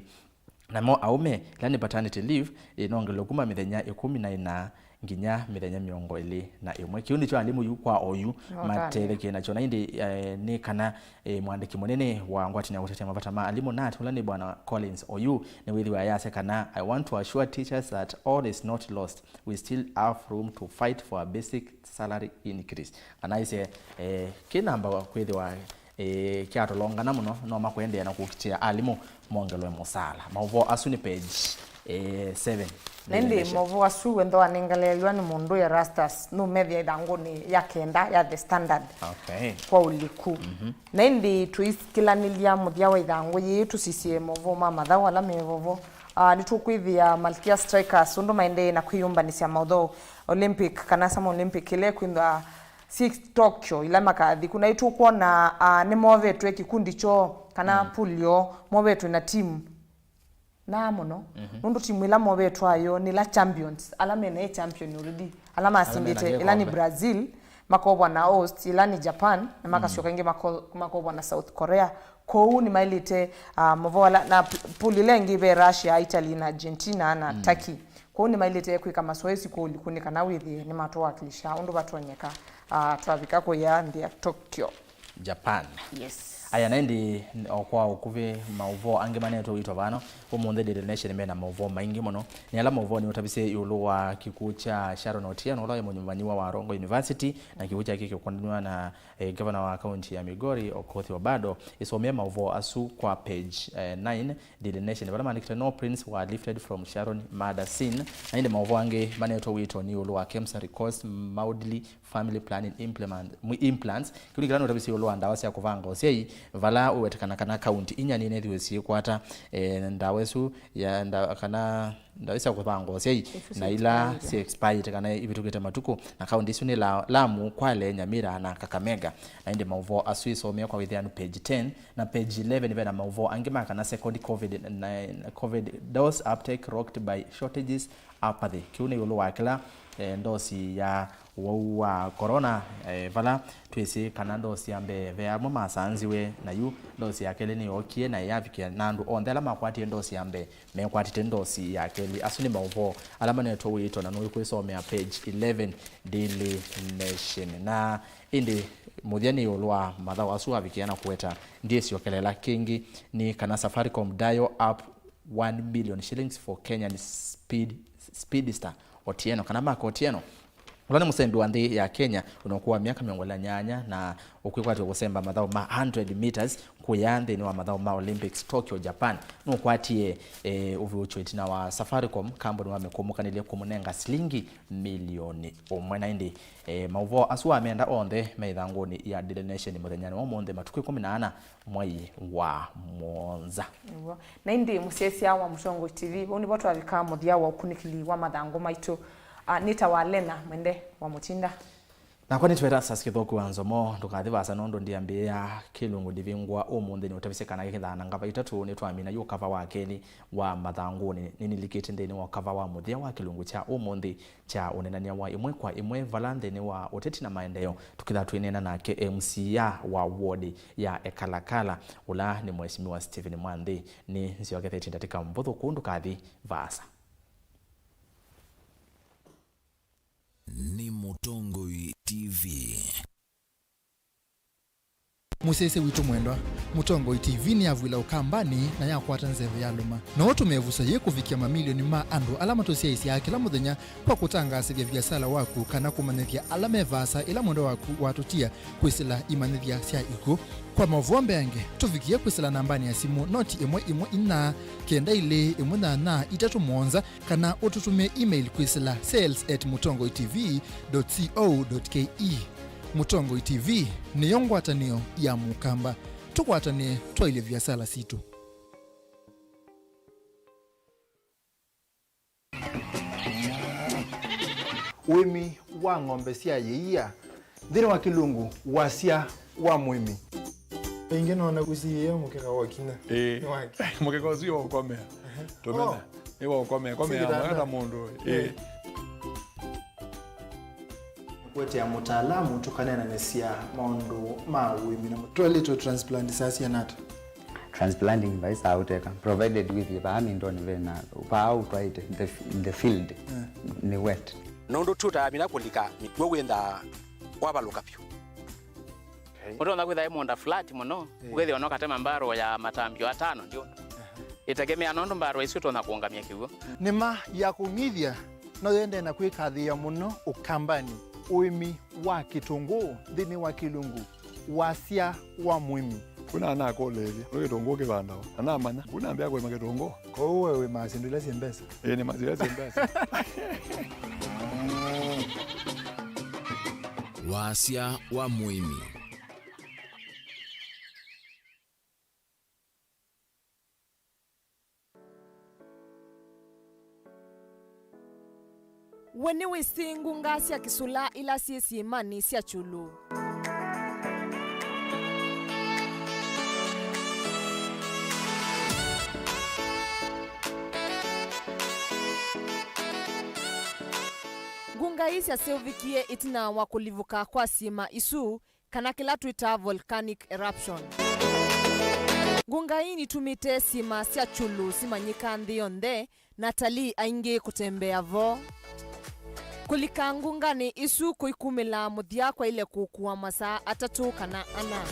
Namo aũme, ĩla nĩ paternity leave, ĩnongelwe kuma mĩthenya ĩkũmi na ĩna nginya mĩthenya mĩongo ĩlĩ na ĩmwe. Kĩu nĩkyo alimũ yu kwa oyu matethekie nakyo. Na ĩndĩ, eh, nĩ kana, eh, mwandĩki mũnene wa ngwatanĩo ya kũtetea mavata ma alimũ, nat, ũla nĩ Bwana Collins Oyuu, nĩwĩthĩwa ayasya kana, "I want to assure teachers that all is not lost. We still have room to fight for a basic salary increase." Kana aisye, eh, kĩnamba kwĩthĩwa, eh, kyatolongana mũno, no makwendeea na kũkitĩa alimũ mongelwe mũsaala. Maũvoo asu nĩ page, eh, seven. Na ĩndĩ maũvoo asu wendo wanengeleelwa nĩ mũndũ Erastus, nũmethĩa ĩthangũnĩ ya kenda ya The Standard. Okay. Kwa ũliku. Na ĩndĩ tũisikĩlanĩlya mũthya wa ĩthangũ yĩĩ, tũsisye maũvoo ma mathaũ ala me vovo. Ah, nĩtũkwĩthĩa Malkia Strikers ũndũ maendee na kwĩyũmbanĩsya maũthoo Olympic, kana Summer Olympic, ĩla ĩkwĩthwa syĩ Tokyo, ila makathi kũu. Na nĩtũkwona, ah, nĩmovetwe kĩkundi kyoo, kana pool yoo, movetwe na timu naa mũno. Nũndũ timu ila movetwe ayo nĩ ila champions, ala mena ĩ champion already, ala masindĩte, ila nĩ Brazil, makovwa na host, ila nĩ Japan, na makasyoka ĩngĩ mako-, makovwa na South Korea. Kwoou nĩmaĩlĩte, ah, maũvoo ala, na p-, pool ila ĩngĩ ve Russia, Italy, na Argentina, na Turkey. Kwoou nĩmaĩlĩte kwĩka masoesi kwa ũliku nĩ kana wĩthĩe nĩmatũwakilisha ũndũ vatonyeka, ah, twavika kũya nthĩ ya Tokyo. Japan. Yes. Aya, na ĩndĩ o kwa ũkuvĩ maũvoo angĩ manetwe wĩtwa vano ũmũnthĩ. Daily Nation mena maũvoo maingĩ mũno. Nĩ ala maũvoo nĩũtavisye ĩũlũ wa kĩkw'ũ kya Sharon Otieno, ũla wĩ mũnyuvanyiwa wa Rongo University, na kĩkw'ũ kyake kĩkũkũnanĩwa na, eh, ngavana wa kaunti ya Migori, Okoth Obado. Ĩsomea maũvoo asu kwa page, eh, nine, Daily Nation, vala maandĩkĩte, "No prince were lifted from Sharon murder scene." Na ĩndĩ maũvoo angĩ manetwe wĩtwa nĩ ĩũlũ wa KEMSA request mildly family planning implement, mwi-, implants. Kĩu nĩ kĩla nũtavisye ĩũlũ wa ndawa sya kũvanga ũsyai, vala ũwetekana kana kaunti inya nĩnethiwe syĩkwata, eh, ndawa ĩsu ya nda-, kana ndawa sya kũvanga ũsyai, na ila syĩ expired kana ivĩtũkĩte matukũ, na kaunti isu nĩ La-, Lamu, Kwale, Nyamira na Kakamega. Na ĩndĩ maũvoo asu ĩsomea kwa wĩthĩanu page ten, na page eleven ve na maũvoo angĩ ma kana second covid, na covid dose uptake rocked by shortages, apathy. Kĩu nĩ ĩũlũ wa kĩla, eh, ndosi ya ũwau wa corona, eh, vala twĩsĩ kana ndosi ya mbee ve amwe masanziwe, na yu ndosi ya kelĩ nĩyookie na yavikia, na andũ onthe ala makwatie ndosi ya mbee mekwatĩte ndosi ya kelĩ. Asu nĩ maũvoo ala manetwe wĩtwa na nũĩkwĩsomea page eleven Daily Nation. Na ĩndĩ mũthya nĩ ĩũlũ wa mathaũ asu avikia na kũweta ndyĩsyokelela kĩngĩ nĩ kana Safaricom dial up one million shillings for Kenyan speed, speedster Otieno, kana Mark Otieno. Ũla nĩ mũsembi wa nthĩ ya Kenya, ũna ũkũũ wa myaka mĩongo ĩlĩ na nyanya, na ũkwĩkwatw'a kũsemba mathaũ ma hundred meters kũya nthĩnĩ wa mathaũ ma Olympics Tokyo, Japan. Nũkwatie, eh, ũvyũkyo ĩtina wa Safaricom, kambuni wamĩkũmũkanĩlye kũmũnenga silingi milioni ũmwe. Na ĩndĩ, eh, maũvoo asu wamenda onthe me ĩthangũnĩ ya Daily Nation mũthenyanĩ wa ũmũnthĩ, matukũ ĩkũmi na ana mwai wa mũonza. Nĩw'o. Na ĩndĩ mũsyaĩĩsya wa Mũtongoi T V, vau nĩvo twavika mũthya wa ũkunĩkĩli wa mathangũ maitũ. Ah, nĩtawa Lena Mwende wa Mũtinda. Nakwa nĩtweta Sas Kĩthũku wa Nzomo, ndũkathi vaasa nũndũ ndiambĩĩa kĩlungu ndivingũa ũmũnthĩ nĩũtavisye kana kĩkĩthaa na ngava itatũ nĩtwamina yu kava wa kelĩ wa mathangũnĩ. Nĩnilikĩte nthĩnĩ wa kava wa mũthya wa kĩlungu kya ũmũnthĩ kya ũneenany'a wa ĩmwe kwa ĩmwe vala nthĩnĩ wa ũteti na maendeeo, tũkĩtha twĩneena nake M C A wa ward ya Ekalakala, ũla nĩ Mheshimiwa Stephen Mwanthi. Nĩnzyokethetye ndatĩka mbũthũ kũu, ndũkathi vaasa. Nĩ Mũtongoi T V. Mũsyaĩĩsya witũ mwendwa, Mũtongoi T V nĩyavw'ĩla Ũkambanĩ na yakwata nzeve ya lũma. No ũtũme ĩvuso yĩĩ kũvikĩa mamilioni ma andũ ala matũsyaĩĩsyaa kĩla mũthenya kwa kũtangaasĩthya viasala waku kana kũmanyĩthya ala me vaasa ĩla mwendwa waku watũtia kwĩsĩla imanyĩthya sya ikw'ũ. Kwa maũvoo mbeange, tũvikĩe kwĩsĩla nambanĩ ya simũ noti ĩmwe ĩmwe inya kenda ilĩ ĩmwe nyanya itatũ mũonza, kana ũtũtũmĩe email kwĩsĩla sales at mũtongoi T V dot co dot K E. Mũtongoi T V nĩyo ngwatanĩo ya Mũkamba. Tũkwatanĩe twaĩlye viasala sitũ. Ũĩmi wa ng'ombe sya yĩia nthĩnĩ wa kĩlungu, wasya wa mũĩmi. Ĩngĩ nona ũsiĩĩa mũkeka wa kinya. Ĩĩ. Nĩ wake. Mũkeka ũsu wĩ wa ũkomea. Tũmena. Oh. Nĩ wa ũkomea. Komea. Sikitanda. Mwaka mũndũ. Ĩĩ. Ĩĩ. Kũetea mũtaalamu tũkaneenanĩsya maũndũ ma ũĩmi na mũ-, twaĩlĩtwe transplant saa siana ata? Transplanting vai saa ũteka, provided with vaa mindoni vena, vaa ũtwaĩte, the, the field, eh, nĩ wet. Nũndũ tũtaamina kũlika mĩkw'ũ wĩnthaa wavalũka vyũ. Okay. Ũtonya kwĩtha ĩ mũũnda flat mũno, eh, ũkethĩa no katema mbarũ ya matambio atano ndio. Aha. Ĩtegemea nũndũ mbarũ isu ũtonya kũũngamya kĩw'ũ. Nĩma ya kũng'ithya no yendee na kwĩkathĩĩa mũno Ũkambanĩ, ũĩmi wa kĩtũngũũ nthĩnĩ wa kĩlungu, wasya wa mũĩmi. Kuna nakũlĩĩlye, nĩ kĩtũngũũ kĩvandawa, na namanya, kuna mbĩa kũĩma kĩtũngũũ. Kwoou we wĩmaa syĩndũ ila syĩ mbesa? Ĩĩ, nĩmaa syĩndũ ila syĩ mbesa. Wasya wa mũĩmi. We nĩwĩsĩ ngunga sya kĩsũla ila syĩ syĩĩmanĩ sya kyũlũ? Ngunga ii syaseũvĩkie ĩtina wa kũlivũka kwa syĩĩma isu, kana kĩla twĩtaa volcanic eruption. Ngunga ii nitumĩte syĩĩma sya kyũlũ simanyĩka nthĩ yonthe, na atalii aingĩ kũtembea vo. Kũlika ngunganĩ isu kũikumĩla mũthya kwaĩle kũkua masaa atatũ kana ana.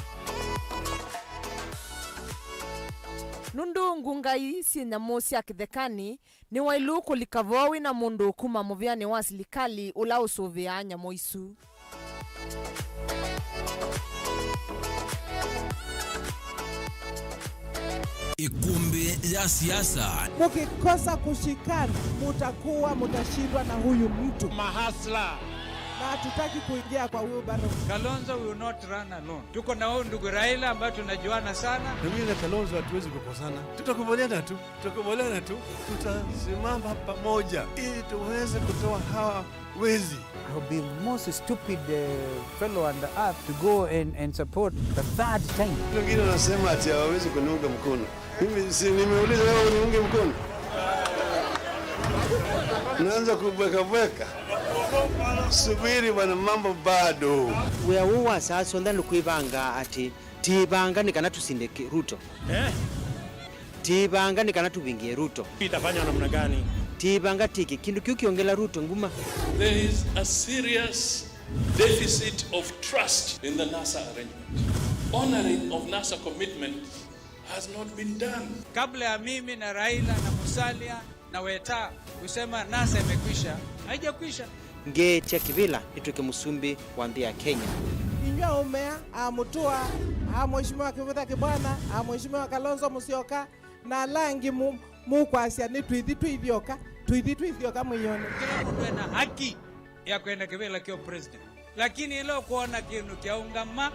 Nũndũ ngunga ii syĩ nyamũ sya kĩthekanĩ, nĩwaĩlu kũlika vo wĩ na mũndũ kuma mũvĩanĩ wa silikalĩ ũla ũsũvĩaa nyamũ isu. Ikumbi ya siasa. Mkikosa kushikana, mutakuwa, mutashindwa na huyu mtu. Mahasla. Na hatutaki kuingia kwa wheelbarrow. Kalonzo will not run alone. Tuko na huyu ndugu Raila ambaye tunajuana sana. Na mimi na Kalonzo hatuwezi kukosana. Tutakubaliana tu. Tutakubaliana tu, tutasimama pamoja ili tuweze kutoa hawa wezi. I would be most stupid, uh, fellow on the earth to go and, and support the third time. Wengine wanasema ati hawawezi kuniunga mkono. Mimi si nimeuliza wewe uniunge mkono? Naanza kubweka bweka. Subiri bwana, mambo bado. Wĩa ũũ wa saa syonthe nĩ kwĩvanga atĩ Tĩĩvanga nĩ kana tũsinde kĩ-, Ruto. Eh? Tĩĩvanga nĩ kana tũvingĩe Ruto. Itafanywa namna gani? Tĩĩvanga tĩke kĩndũ kĩu kĩongela Ruto nguma. There is a serious deficit of trust in the NASA arrangement. Honoring of NASA commitments has not been done. Kabla ya mimi na Raila na Musalia na Weta kusema NASA imekwisha, haijakwisha. Ngeetya kĩvĩla nĩtw'ĩke mũsumbĩ wa nthĩ ya Kenya. Inyw'ĩ aũme aa, a Mũtũa, a Mheshimiwa Kĩvũtha Kĩbwana, a Mheshimiwa Kalonzo Musyoka, na ala angĩ mu-, mũkwasya nĩ tũithi twĩ ithyoka, tũithi twĩ ithyoka mwĩĩonĩ. Kĩla mũndũ ena haki ya kwenda kĩvĩla kya president. Lakini ĩla ũkwona kĩndũ kyaũngama,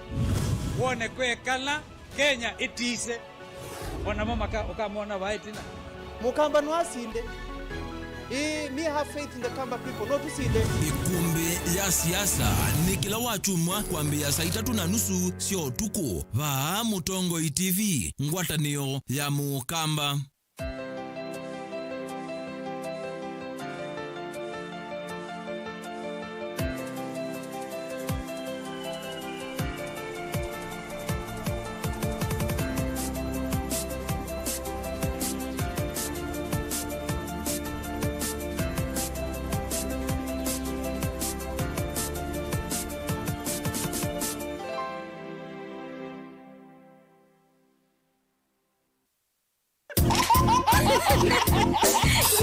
wone kwekala, Kenya ĩtise. O namo maka-, ũkamona vaa ĩtina. Mũkamba no asinde. Ĩĩ, me have faith in the Kamba people. No tũsinde. Ĩkũmbĩ ya siasa nĩ kĩla wakyumwa kwambĩĩa saa itatũ na nusu sya ũtukũ. Vaa Mũtongoi T V, ngwatanĩo ya Mũkamba.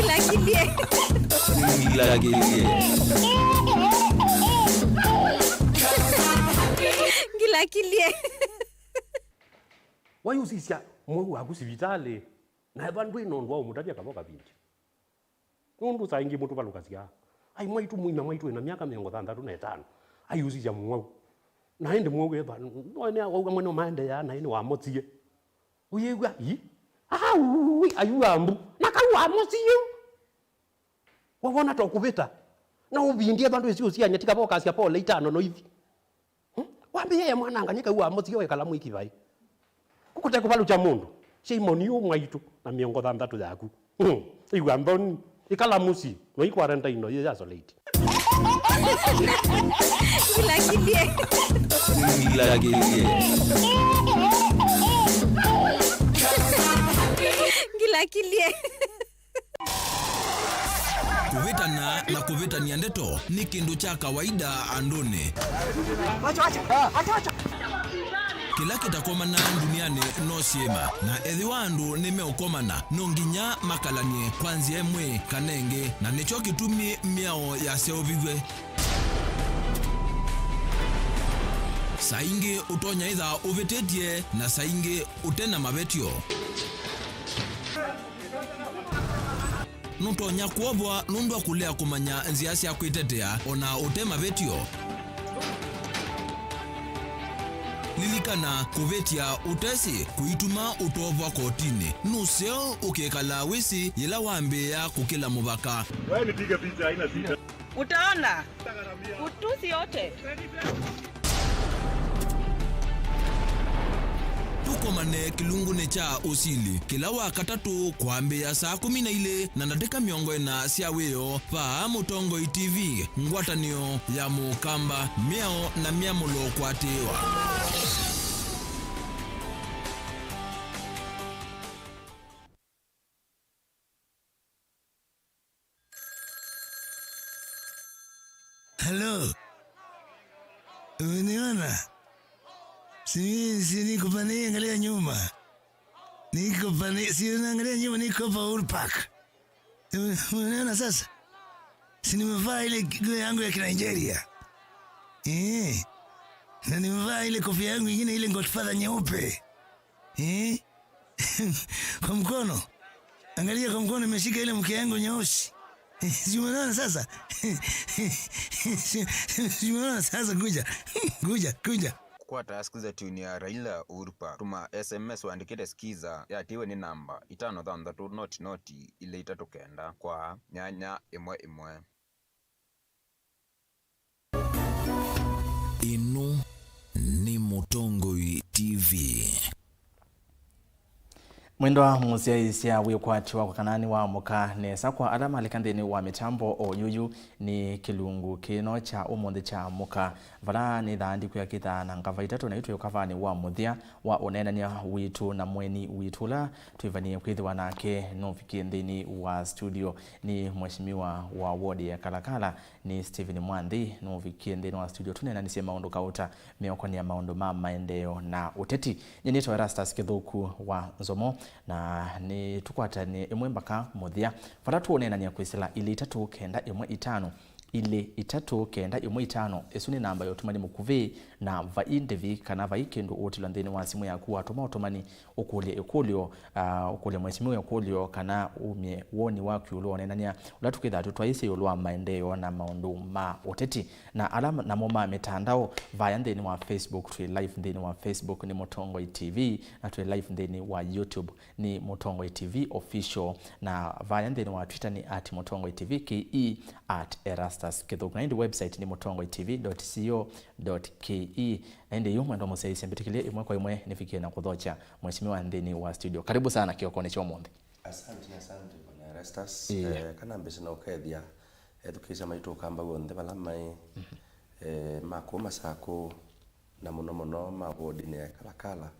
Ngilakilie. Ngilakilie. Ngilakilie. Wai ũsisya mwau waku sivitalĩ, na ethwa ndwĩ na ũndũ wa ũmũtavya kavo kavindio. Nũndũ saa ingĩ mũtũvalũkasya, "Ai, mwaitũ mũima, mwaitũ ena myaka mĩongo thanthatũ na ĩtano. Ai, ũsisya mwau." Na ĩndĩ mwau ethwa, no ene wauga mwene ũmaendeea, na ĩnĩ wamosie. Ũyĩw'a, "Ii? Au, ayua mbu. Na kau wamosie." Wawona ta ũkũvĩta. Na ũvindie vandũ ĩsi ũsiany'a, tika vokasya pole itano no ithi. Hmm? Wambĩĩe mwananga, nyika yu wamosie wekala mwĩki vai. Kũkũte kũvalũkya mũndũ. Shame on you mwaitũ na mĩongo thanthatũ yaku. Hmm. Ĩw'a nthoni. Ĩkala mũsyĩ. No i quarantine no yĩ ya isolate. Ngilakilie. Ngilakilie. Ngilakilie. Kũvĩtana na kũvĩtany'a ndeto nĩ kĩndũ kya kawaida andũnĩ. Kĩla kĩtakomana ndunianĩ no syĩma, na ethĩwa andũ nĩmeũkomana, no nginya makalany'e kwa nzĩa ĩmwe kana ĩngĩ, na nĩkyo kĩtumi mĩao yaseũviw'e. Saa ingĩ ũtonya ĩtha ũvĩtĩtye, na saa ingĩ ũte na mavetyo. Nũtonya kwovwa nũndũ wa kũlea kũmanya nzĩa sya kwĩtetea o na ũte mavetyo. Lilikana, kũvĩtya ũtesĩ kũituma ũtoovwa kotinĩ. Nũseo ũkekala wĩsĩ yĩla wambĩĩa kũkĩla mũvaka. Wewe nipige picha, haina shida. Utaona. Utusi yote. Tũkomane kĩlungunĩ kya ũsili kĩla wa katatũ kwambĩĩa saa kũmi na ilĩ na ndatĩka mĩongo ĩna sya wĩoo, vaa Mũtongoi T V, ngwatanĩo ya Mũkamba, mĩao na myamũlo kũatĩĩwa. Halo. Umeniona? Si, si niko pale, angalia nyuma. Niko pale, si unaangalia nyuma, niko hapa Uhuru Park. Ume-, umeniona sasa? Si nimevaa ile nguo yangu ya Kinigeria. Eh. Na nimevaa ile kofia yangu ingine, ile Godfather nyeupe. Eh? Kwa mkono. Angalia kwa mkono, imeshika ile mke yangu nyeusi. Si umeona sasa? Si, si umeona sasa? Kuja. Kuja, kuja. Kũkwata skiza tune ya Raila Uhuru Park, tũma S M S wandĩkĩte skiza yatĩwe nĩ namba itano thanthatũ noti noti ilĩ itatũ kenda kwa nyanya ĩmwe ĩmwe. Ĩno nĩ Mũtongoi T V. Mwendwa mũsyaĩĩsya, wĩkwatyo wa kũkanani wa mũka nesa kwa ala malika nthĩnĩ wa mĩtambo o yuyu nĩ kĩlungu kĩno kya ũmũnthĩ kya mũka, vala nĩthaa ndikwĩa kĩthaa na ngava itatũ, na itwĩ ũkavanĩ wa mũthya wa ũneenany'a witũ na mũeni witũ ũla twĩvanie kwĩthĩwa nake nũvikie nthĩnĩ wa studio. Nĩ Mheshimiwa wa ward ya Kalakala, nĩ Stephen Mwanthi, nũvikie nthĩnĩ wa studio tũneenanĩsye maũndũ kauta meũkonea maũndũ ma maendeeo na ũteti. Nyie nĩtawa Erastus Kĩthũku wa Nzomo, na nĩtũkwatane ĩmwe mbaka mũthya, vala tũũneenany'a kwĩsĩla ilĩ itatũ kenda ĩmwe itano ilĩ itatũ kenda ĩmwe itano. Ĩsu nĩ namba ya ũtũmani mũkuvĩ, na vai ndĩvi kana vai kĩndũ ũũtilwa nthĩnĩ wa simũ yaku watũma ũtũmani ũkũlye ĩkũlyo, ah, ũkũlye mwesimĩwa ĩkũlyo, kana umye woni waku ĩũlũ wa ũneenany'a ũla tũkĩthaa tũtwaĩĩsye ĩũlũ wa maendeeo na maũndũ ma ũteti. Na ala namo ma mĩtandao, vaya nthĩnĩ wa Facebook, twĩ live nthĩnĩ wa Facebook nĩ Mũtongoi T V, na twĩ live nthĩnĩ wa YouTube nĩ Mũtongoi T V Official, na vaya nthĩnĩ wa Twitter nĩ at Mũtongoi T V K E, at Erastus Kĩthũku, na ĩndĩ website nĩ mũtongoi T V dot co dot K E. Na ĩndĩ yu mwendwa mũsyaĩĩsya, mbĩtĩkĩlye ĩmwe kwa ĩmwe nĩvikie na kũthokya mwesimĩwa nthĩnĩ wa studio. Karibu sana kĩokonĩ kya ũmũnthĩ. Asante, asante, Bwana Erastus. Ĩĩ. Eh, kana mbĩsĩ na ũkethya ethukĩĩsya maitũ Ũkamba w'onthe vala maĩ, eh, ma kũũ Masakũ, na mũno mũno ma wodinĩ ya Kalakala,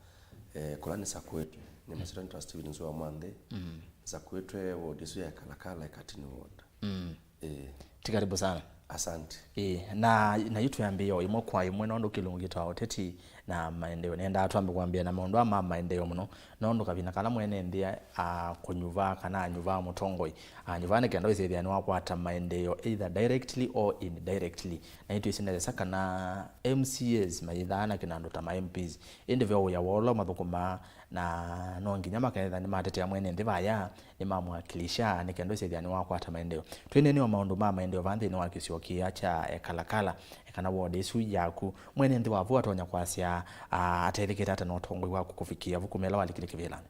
eh, kũla nĩsakwĩtwe. Nĩ masyĩtwa nĩtawa Steven Nzua Mwanthi. Mm. Nĩsakwĩtwe wodi ĩsu ya Kalakala, Ĩkatini ward. Mm. Eh. Ti karibu sana. Asante. Eh, na, na yu twĩambĩe o ĩmwe kwa ĩmwe, nũndũ kĩlungu kĩtawa ũteti na maendeeo. Nendaa twambe kwambĩa na maũndũ aa ma maendeeo mũno, nũndũ kavinda kala mwene nthĩ akũnyuva kana anyuva mũtongoi, anyuva nĩ kenda wĩsĩthĩa nĩwakwata maendeeo either directly or indirectly. Na nĩtwĩsĩ nesa kana M C As mayĩthaa na kĩnandũ ta ma M Ps, ĩndĩ ve ũya woo ũla mathũkũmaa, na no nginya maketha nĩmatetea mwene nthĩ vaya, nĩmamwakilisha nĩ kenda wĩsĩthĩa nĩwakwata maendeeo. Twĩneenea o maũndũ ma maendeeo vaa nthĩnĩ wa kĩsio kĩya kya Ekalakala, kana ward ĩsu yaku, mwene nthĩ wa vu atonya kwasya, ah, atethekete ata na ũtongoi waku kũvikĩa vu kuma ĩla walikile kĩvĩlanĩ?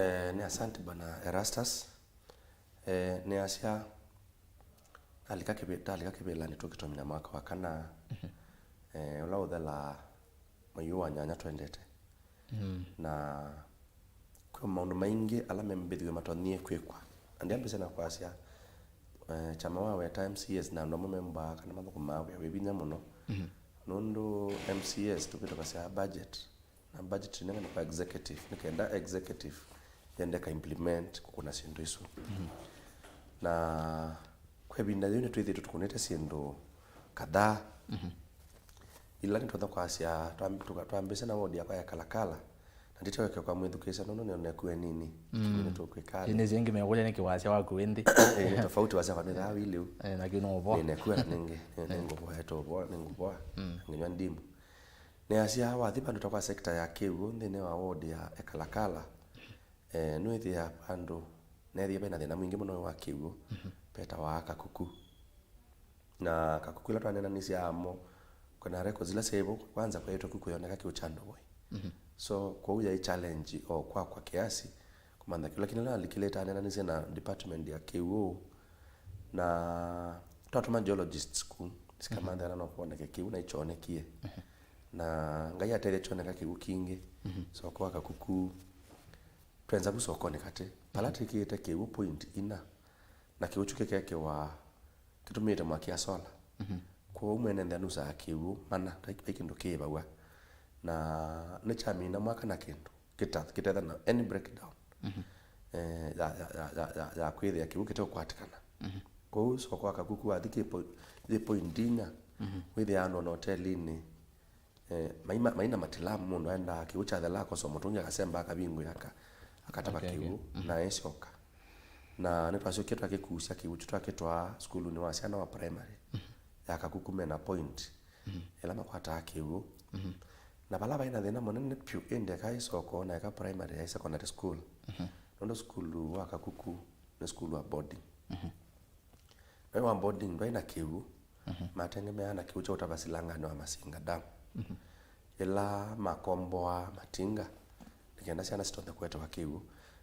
Eh, nĩ asante Bwana Erastus. Eh, nĩasya, ndalika kĩvĩ-, ndalika kĩvĩlanĩ tũkĩtomina mwaka wa kana, eh, ũla ũthelaa mwei ũũ wa nyanya twendete. Mm. Na kwĩ maũndũ maingĩ ala membĩthiwe matonyie kwĩkwa. Na ndiambĩsya na kwasya, eh, kyama wa weta M C As na andũ amwe membaa kana mathũkũmaa wĩa wĩ vinya mũno. Mhm. Nũndũ M C As tũvĩtũkasya budget, na budget ĩnenganwe kwa executive, nĩ kenda executive yende ka implement kũkũna syĩndũ isu. Mhm. Na kwa ĩvinda yĩu nĩtwĩthĩĩtwe tũkũnĩte syĩndũ kadhaa. Mhm. Ila nĩtwatha kwasya, twam-, tũka-, twambĩsya na wodi yakwa ya Kalakala, na nditeweke kwa mwĩthukĩĩsya nũndũ nĩonekue nini. Mm. Nĩtũkwĩka nĩ zingi mekũlya nĩ kĩwasya waku wĩ nthĩ. Eh, nĩ tofauti wasya kwa nĩ thaa wĩ lĩu. Eh, na kĩu no ũvoa. Nĩnekua na nĩngĩ, nĩ-, nĩngũvoa, etũvoa, nĩngũvoa, mm, nginywa ndimu. Nĩasya, wathi vandũ ta kwa sekta ya kĩw'ũ nthĩnĩ wa wodi ya Ekalakala, eh, nĩwĩthĩa vandũ neethĩa vena thĩna mwingĩ mũno wa kĩw'ũ, mhm, vetawa Kakuku. Na Kakuku ĩla twaneenanisye amo, kwĩna records ila syaĩ vo, kwanza kwaĩtwe ku kũyoneka kĩw'ũ kya ndovoi. Mhm. So, kwoou yaĩ challenge o kwakwa kiasi kũmantha kĩw'ũ, lakini ĩla nalikile taneenanisye na department ya kĩw'ũ, na twatũma geologists ku, sikamantha, mhm, kana no kwoneke kĩw'ũ, na ikyonekie. Mhm. Na Ngai atethya kyoneka kĩw'ũ kingĩ. Mhm. Soko wa Kakuku, twenza vu sokonĩ katĩ. Vala, mhm, twĩkĩĩte kĩw'ũ point ina, na kĩw'ũ kyu kĩkekĩwa kĩtũmĩĩte mwaki ya solar. Mhm. Kwoou mwene nthĩ anusaa kĩw'ũ mana, vai, vai kĩndũ kĩĩvaw'a. Na nĩkyamina mwaka na kĩndũ, kĩta-, kĩtetha na any breakdown, mhm, eh, ya, ya kwĩthĩa kĩw'ũ kĩteũkwatĩkana. Mhm. Kwoou soko wa Kakuku wathi kĩ po-, yĩ point inya, mhm, wĩthĩaa andũ ona hotelinĩ, eh, maima-, maina matilamu, mũndũ aendaa kĩw'ũ kyathela akosa mũtũngi akasemba akavingũĩa aka-, akatava, okay, kĩw'ũ, okay, mhm, na esyoka. Na nĩtwasyokie twakĩkusya kĩw'ũ kyu twakĩtwaa sukulunĩ wa syana wa primary, mhm, ya Kakuku mena point, mhm, ĩla makwataa kĩw'ũ. Mhm. Na vala vaĩ na thĩna mũnene vyũ ĩndĩ eka ĩ soko na eka primary yaĩ secondary school. Mhm. Nũndũ sukulu wa Kakuku nĩ sukulu wa boarding. Mhm. Naĩ wa boarding ndwaĩ na kĩw'ũ, mhm, matengemeaa na kĩw'ũ kya ũtava silanganĩ wa Masinga Dam. Mhm. Ĩla makomboaa matinga, nĩ kenda syana sitonye kũetewa kĩw'ũ.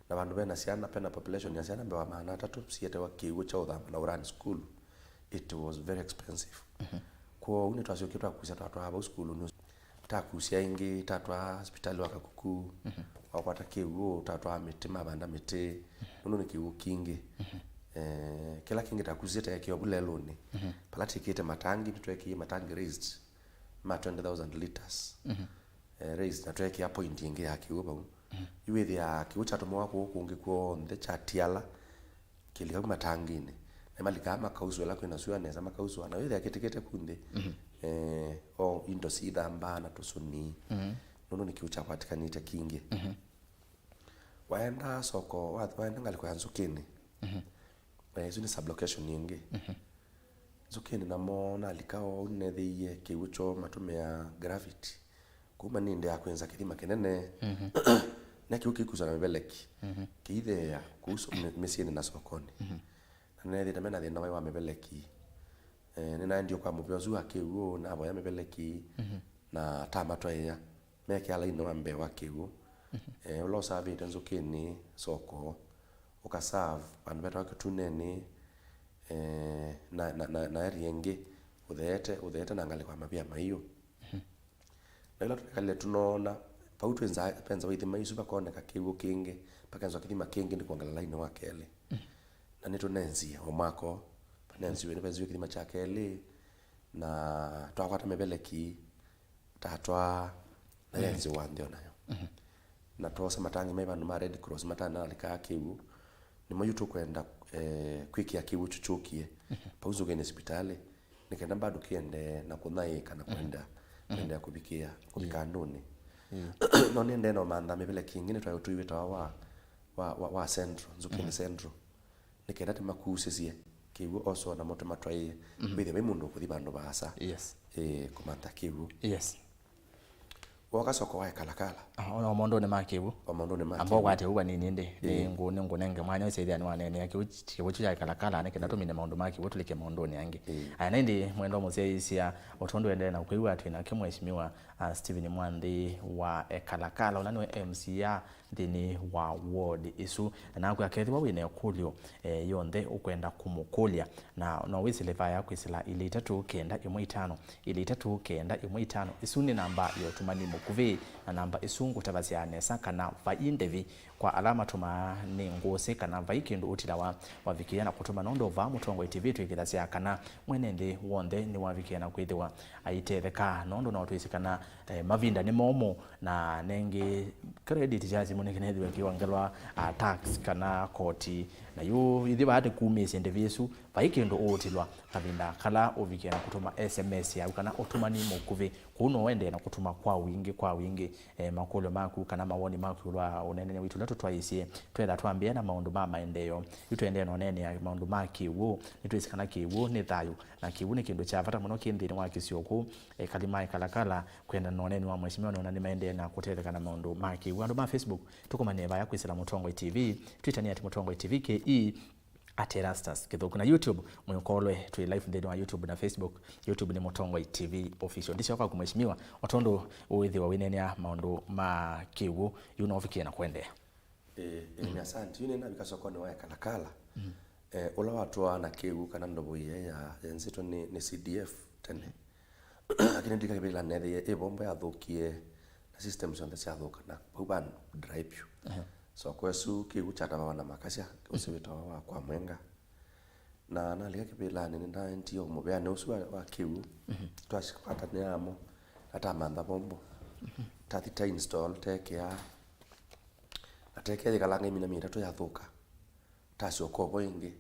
Na vandũ vena syana, vena population ya syana mbee wa maana atatũ, sietewa kĩw'ũ kya ũthama na ũrani sukulu. It was very expensive. Mhm. Kwoou nĩtwasyokie twakusya twatwaa vau sukulunĩ ũsu. Takusya ĩngĩ, tatwaa sipitali wa Kakuku, mhm, wakwata kĩw'ũ, tatwaa mĩtĩ, mavanda mĩtĩ, nũndũ nĩ kĩw'ũ kingĩ. Mhm. Eh, kĩla kĩngĩ takusisye teekĩwa vu lelũnĩ. Mhm. Vala twĩkĩte matangi, nĩtweekĩie matangi raised ma twenty thousand liters. Mhm. Eh, raised, na tweekĩa point ĩngĩ ya kĩw'ũ vau. Mhm. Yu wĩthĩaa kĩw'ũ kyatũmĩwa kũũ kũngĩ kw'onthe kyatiala, kĩlika kuma tanginĩ. Na malikaa makausũa ĩla kwĩna sua nesa, makausũa, na wĩthĩa kĩtĩkĩte ku nthĩ, mhm, eh, o indo sithambaa na tũsũni. Mhm. Nũndũ nĩ kĩw'ũ kyakwatĩkanĩte kingĩ. Mhm. Waenda soko, wa-, waenda ngalĩko ya Nzũkĩnĩ, mhm, eh, ĩsu nĩ sublocation ĩngĩ. Mhm. Nzũkĩnĩ namo nalika oou nĩneethĩie kĩw'ũ kyoo matũmĩaa gravity. Kuma nĩndĩ ya kwĩnza kĩthima kĩnene, na kĩw'ũ kĩkusa na mĩveleki, kĩitheea kũu so-, mĩ-, mĩsyĩnĩ na sokonĩ. Na nĩneethĩĩte mena thĩna waĩ wa mĩveleki. Eh, nĩnaendie kwa mũvea ũsu wa kĩw'ũ, navoya mĩveleki, na tamatwaĩa. Mekĩa lainĩ wa mbee wa kĩw'ũ, eh, ũla ũsavĩte nzũkĩnĩ soko, ũkaserve vandũ vetawa kĩtunenĩ, eh, na, na, na, na area ĩngĩ ũtheete, ũtheete na ngalĩko ya mavia maiũ. Na ĩla tũnekalile tũnoona, vau twĩ nza, ve nzaũ ithima isu vakoneka kĩw'ũ kĩngĩ, vakenzwa kĩthima kĩngĩ nĩ kwongela lainĩ wa kelĩ. Na nĩtũnenzie o mwaka ũũ, vanenziwe, nĩvenziwe kĩthima kya kelĩ, na twakwata mĩveleki, tatwaa na yenziwa nthĩ o nayo. Na twoosa matangi mai vandũ ma Red Cross matanalika kĩw'ũ, nĩmo yu tũkwenda, eh, kwĩkĩa kĩw'ũ kyũkyũkie vau nzũkĩnĩ sipitalĩ, nĩ kenda bado kĩendee na kũnyaĩĩka na kwenda, kwenda kũvikĩa, kũvika andũnĩ. No nĩendee na ũmantha mĩveleki ĩngĩ nĩtwaĩ ũtũi wĩtawa wa, wa, wa, wa Central, nzũkĩnĩ Central. Nĩ kenda tũmakusĩsye kĩw'ũ also namo tũmatwaĩe. Wĩthĩe vai mũndũ ũkũthi vandũ vaasa, Yes. eh, kũmantha kĩw'ũ. Yes. Woka soko wa Ekalakala. Ah, o na maũndũnĩ ma kĩw'ũ. O maũndũnĩ ma Amba kĩw'ũ. Ũkwate ũu vanini ĩndĩ. Nĩ Ĩĩ. ngũ-, nĩ ngũnenge mwanya ũsethĩa nĩwaneenea kĩw'ũ, kĩw'ũ kyu kya Ekalakala, nĩ kenda tũmine maũndũ ma kĩw'ũ tũlike maũndũnĩ angĩ. Ĩĩ. Aya, na ĩndĩ mwendwa mũsyaĩĩsya, o tondũ endee na kwĩw'a twĩ nake Mheshimiwa, ah, Stephen Mwanthi wa Ekalakala, ũla nĩwe M C A nthĩnĩ wa ward ĩsu. Na naku akethĩwa wĩ na ĩkũlyo, eh, yonthe ũkwenda kũmũkũlya, na no wĩsĩle vaya kwĩsĩla ilĩ itatũ kenda ĩmwe itano, ilĩ itatũ kenda ĩmwe itano. Ĩsu nĩ namba ya ũtũmani mũkuvĩ, na namba ĩsu ngũtavasya nesa kana vai ndevi kwa ala matũmaa nĩ ngũsĩ kana vai kĩndũ ũtilawa wavikĩa na kũtũma, nũndũ vaa Mũtongoi T V twĩkĩthasya kana mwene nthĩ w'onthe nĩwavikĩa na kwĩthĩwa aitetheka, nũndũ no twĩsĩ kana, eh, mavinda nĩ momũ, na nengĩ credit kya simũ nĩkĩnethĩwe kĩongelwa, ah, tax kana koti, na yu ithyĩ vaa tũkumĩsye ndevi ĩsu, vai kĩndũ ũũtilwa kavinda kala ũvikĩa na kũtũma S M S yaku kana ũtũmani mũkuvĩ, kũu no ũendee na kũtũma kwa wingĩ, kwa wingĩ, eh, makũlyo maku kana mawoni maku ĩũlũ wa ũneenany'a witũ ũla tũtwaĩĩsye. Twetha twambĩĩa na maũndũ ma maendeeo, yu tũendee na ũneenea maũndũ ma kĩw'ũ. Nĩtwĩsĩ kana kĩw'ũ nĩ thayũ, na kĩw'ũ nĩ kĩndũ kya vata mũno kĩ nthĩnĩ wa kĩsio kũu. Ekali ma Ekalakala, kwenda na ũneeni wa Mheshimiwa nĩona nĩmaendee na kũtetheka na maũndũ ma kĩw'ũ. Andũ ma Facebook, tũkomanie vaya kwĩsĩla Mũtongoi T V, Twitter nĩ at Mũtongoi T V K E, at Erastus Kĩthũku, na YouTube, mwĩkolwe twĩ live nthĩnĩ wa YouTube na Facebook. YouTube nĩ Mũtongoi T V Official. Ndisyoka kwaku Mheshimiwa, o tondũ ũĩthĩwa wĩneenea maũndũ ma kĩw'ũ, yu no ũvikĩe na kũendeea. Ĩĩ, ĩĩ, nĩ asante. Yu nĩnavika sokonĩ wa Ekalakala, eh, ũla watũaa na kĩw'ũ kana ndovo ĩĩ ya, ya nzĩtũ nĩ, nĩ C D F tene. Lakini ndika kĩvĩla neethĩie ĩ vombo yathũkie na system syonthe syathũka na vau va dry vyũ. Soko ĩsu kĩw'ũ kyatavawa na makasya, ũsĩ wĩtawa wa kwa mwenga. Na nalika kĩvĩlanĩ nĩnaendie o mũveanĩ ũsu wa, wa kĩw'ũ. Twakwatanĩa amo, na tamantha vombo. Tathi ta install, tekea. Na tekea yĩkalanga ĩmina mĩtatũ yathũka. Tasyoka ovo ĩngĩ,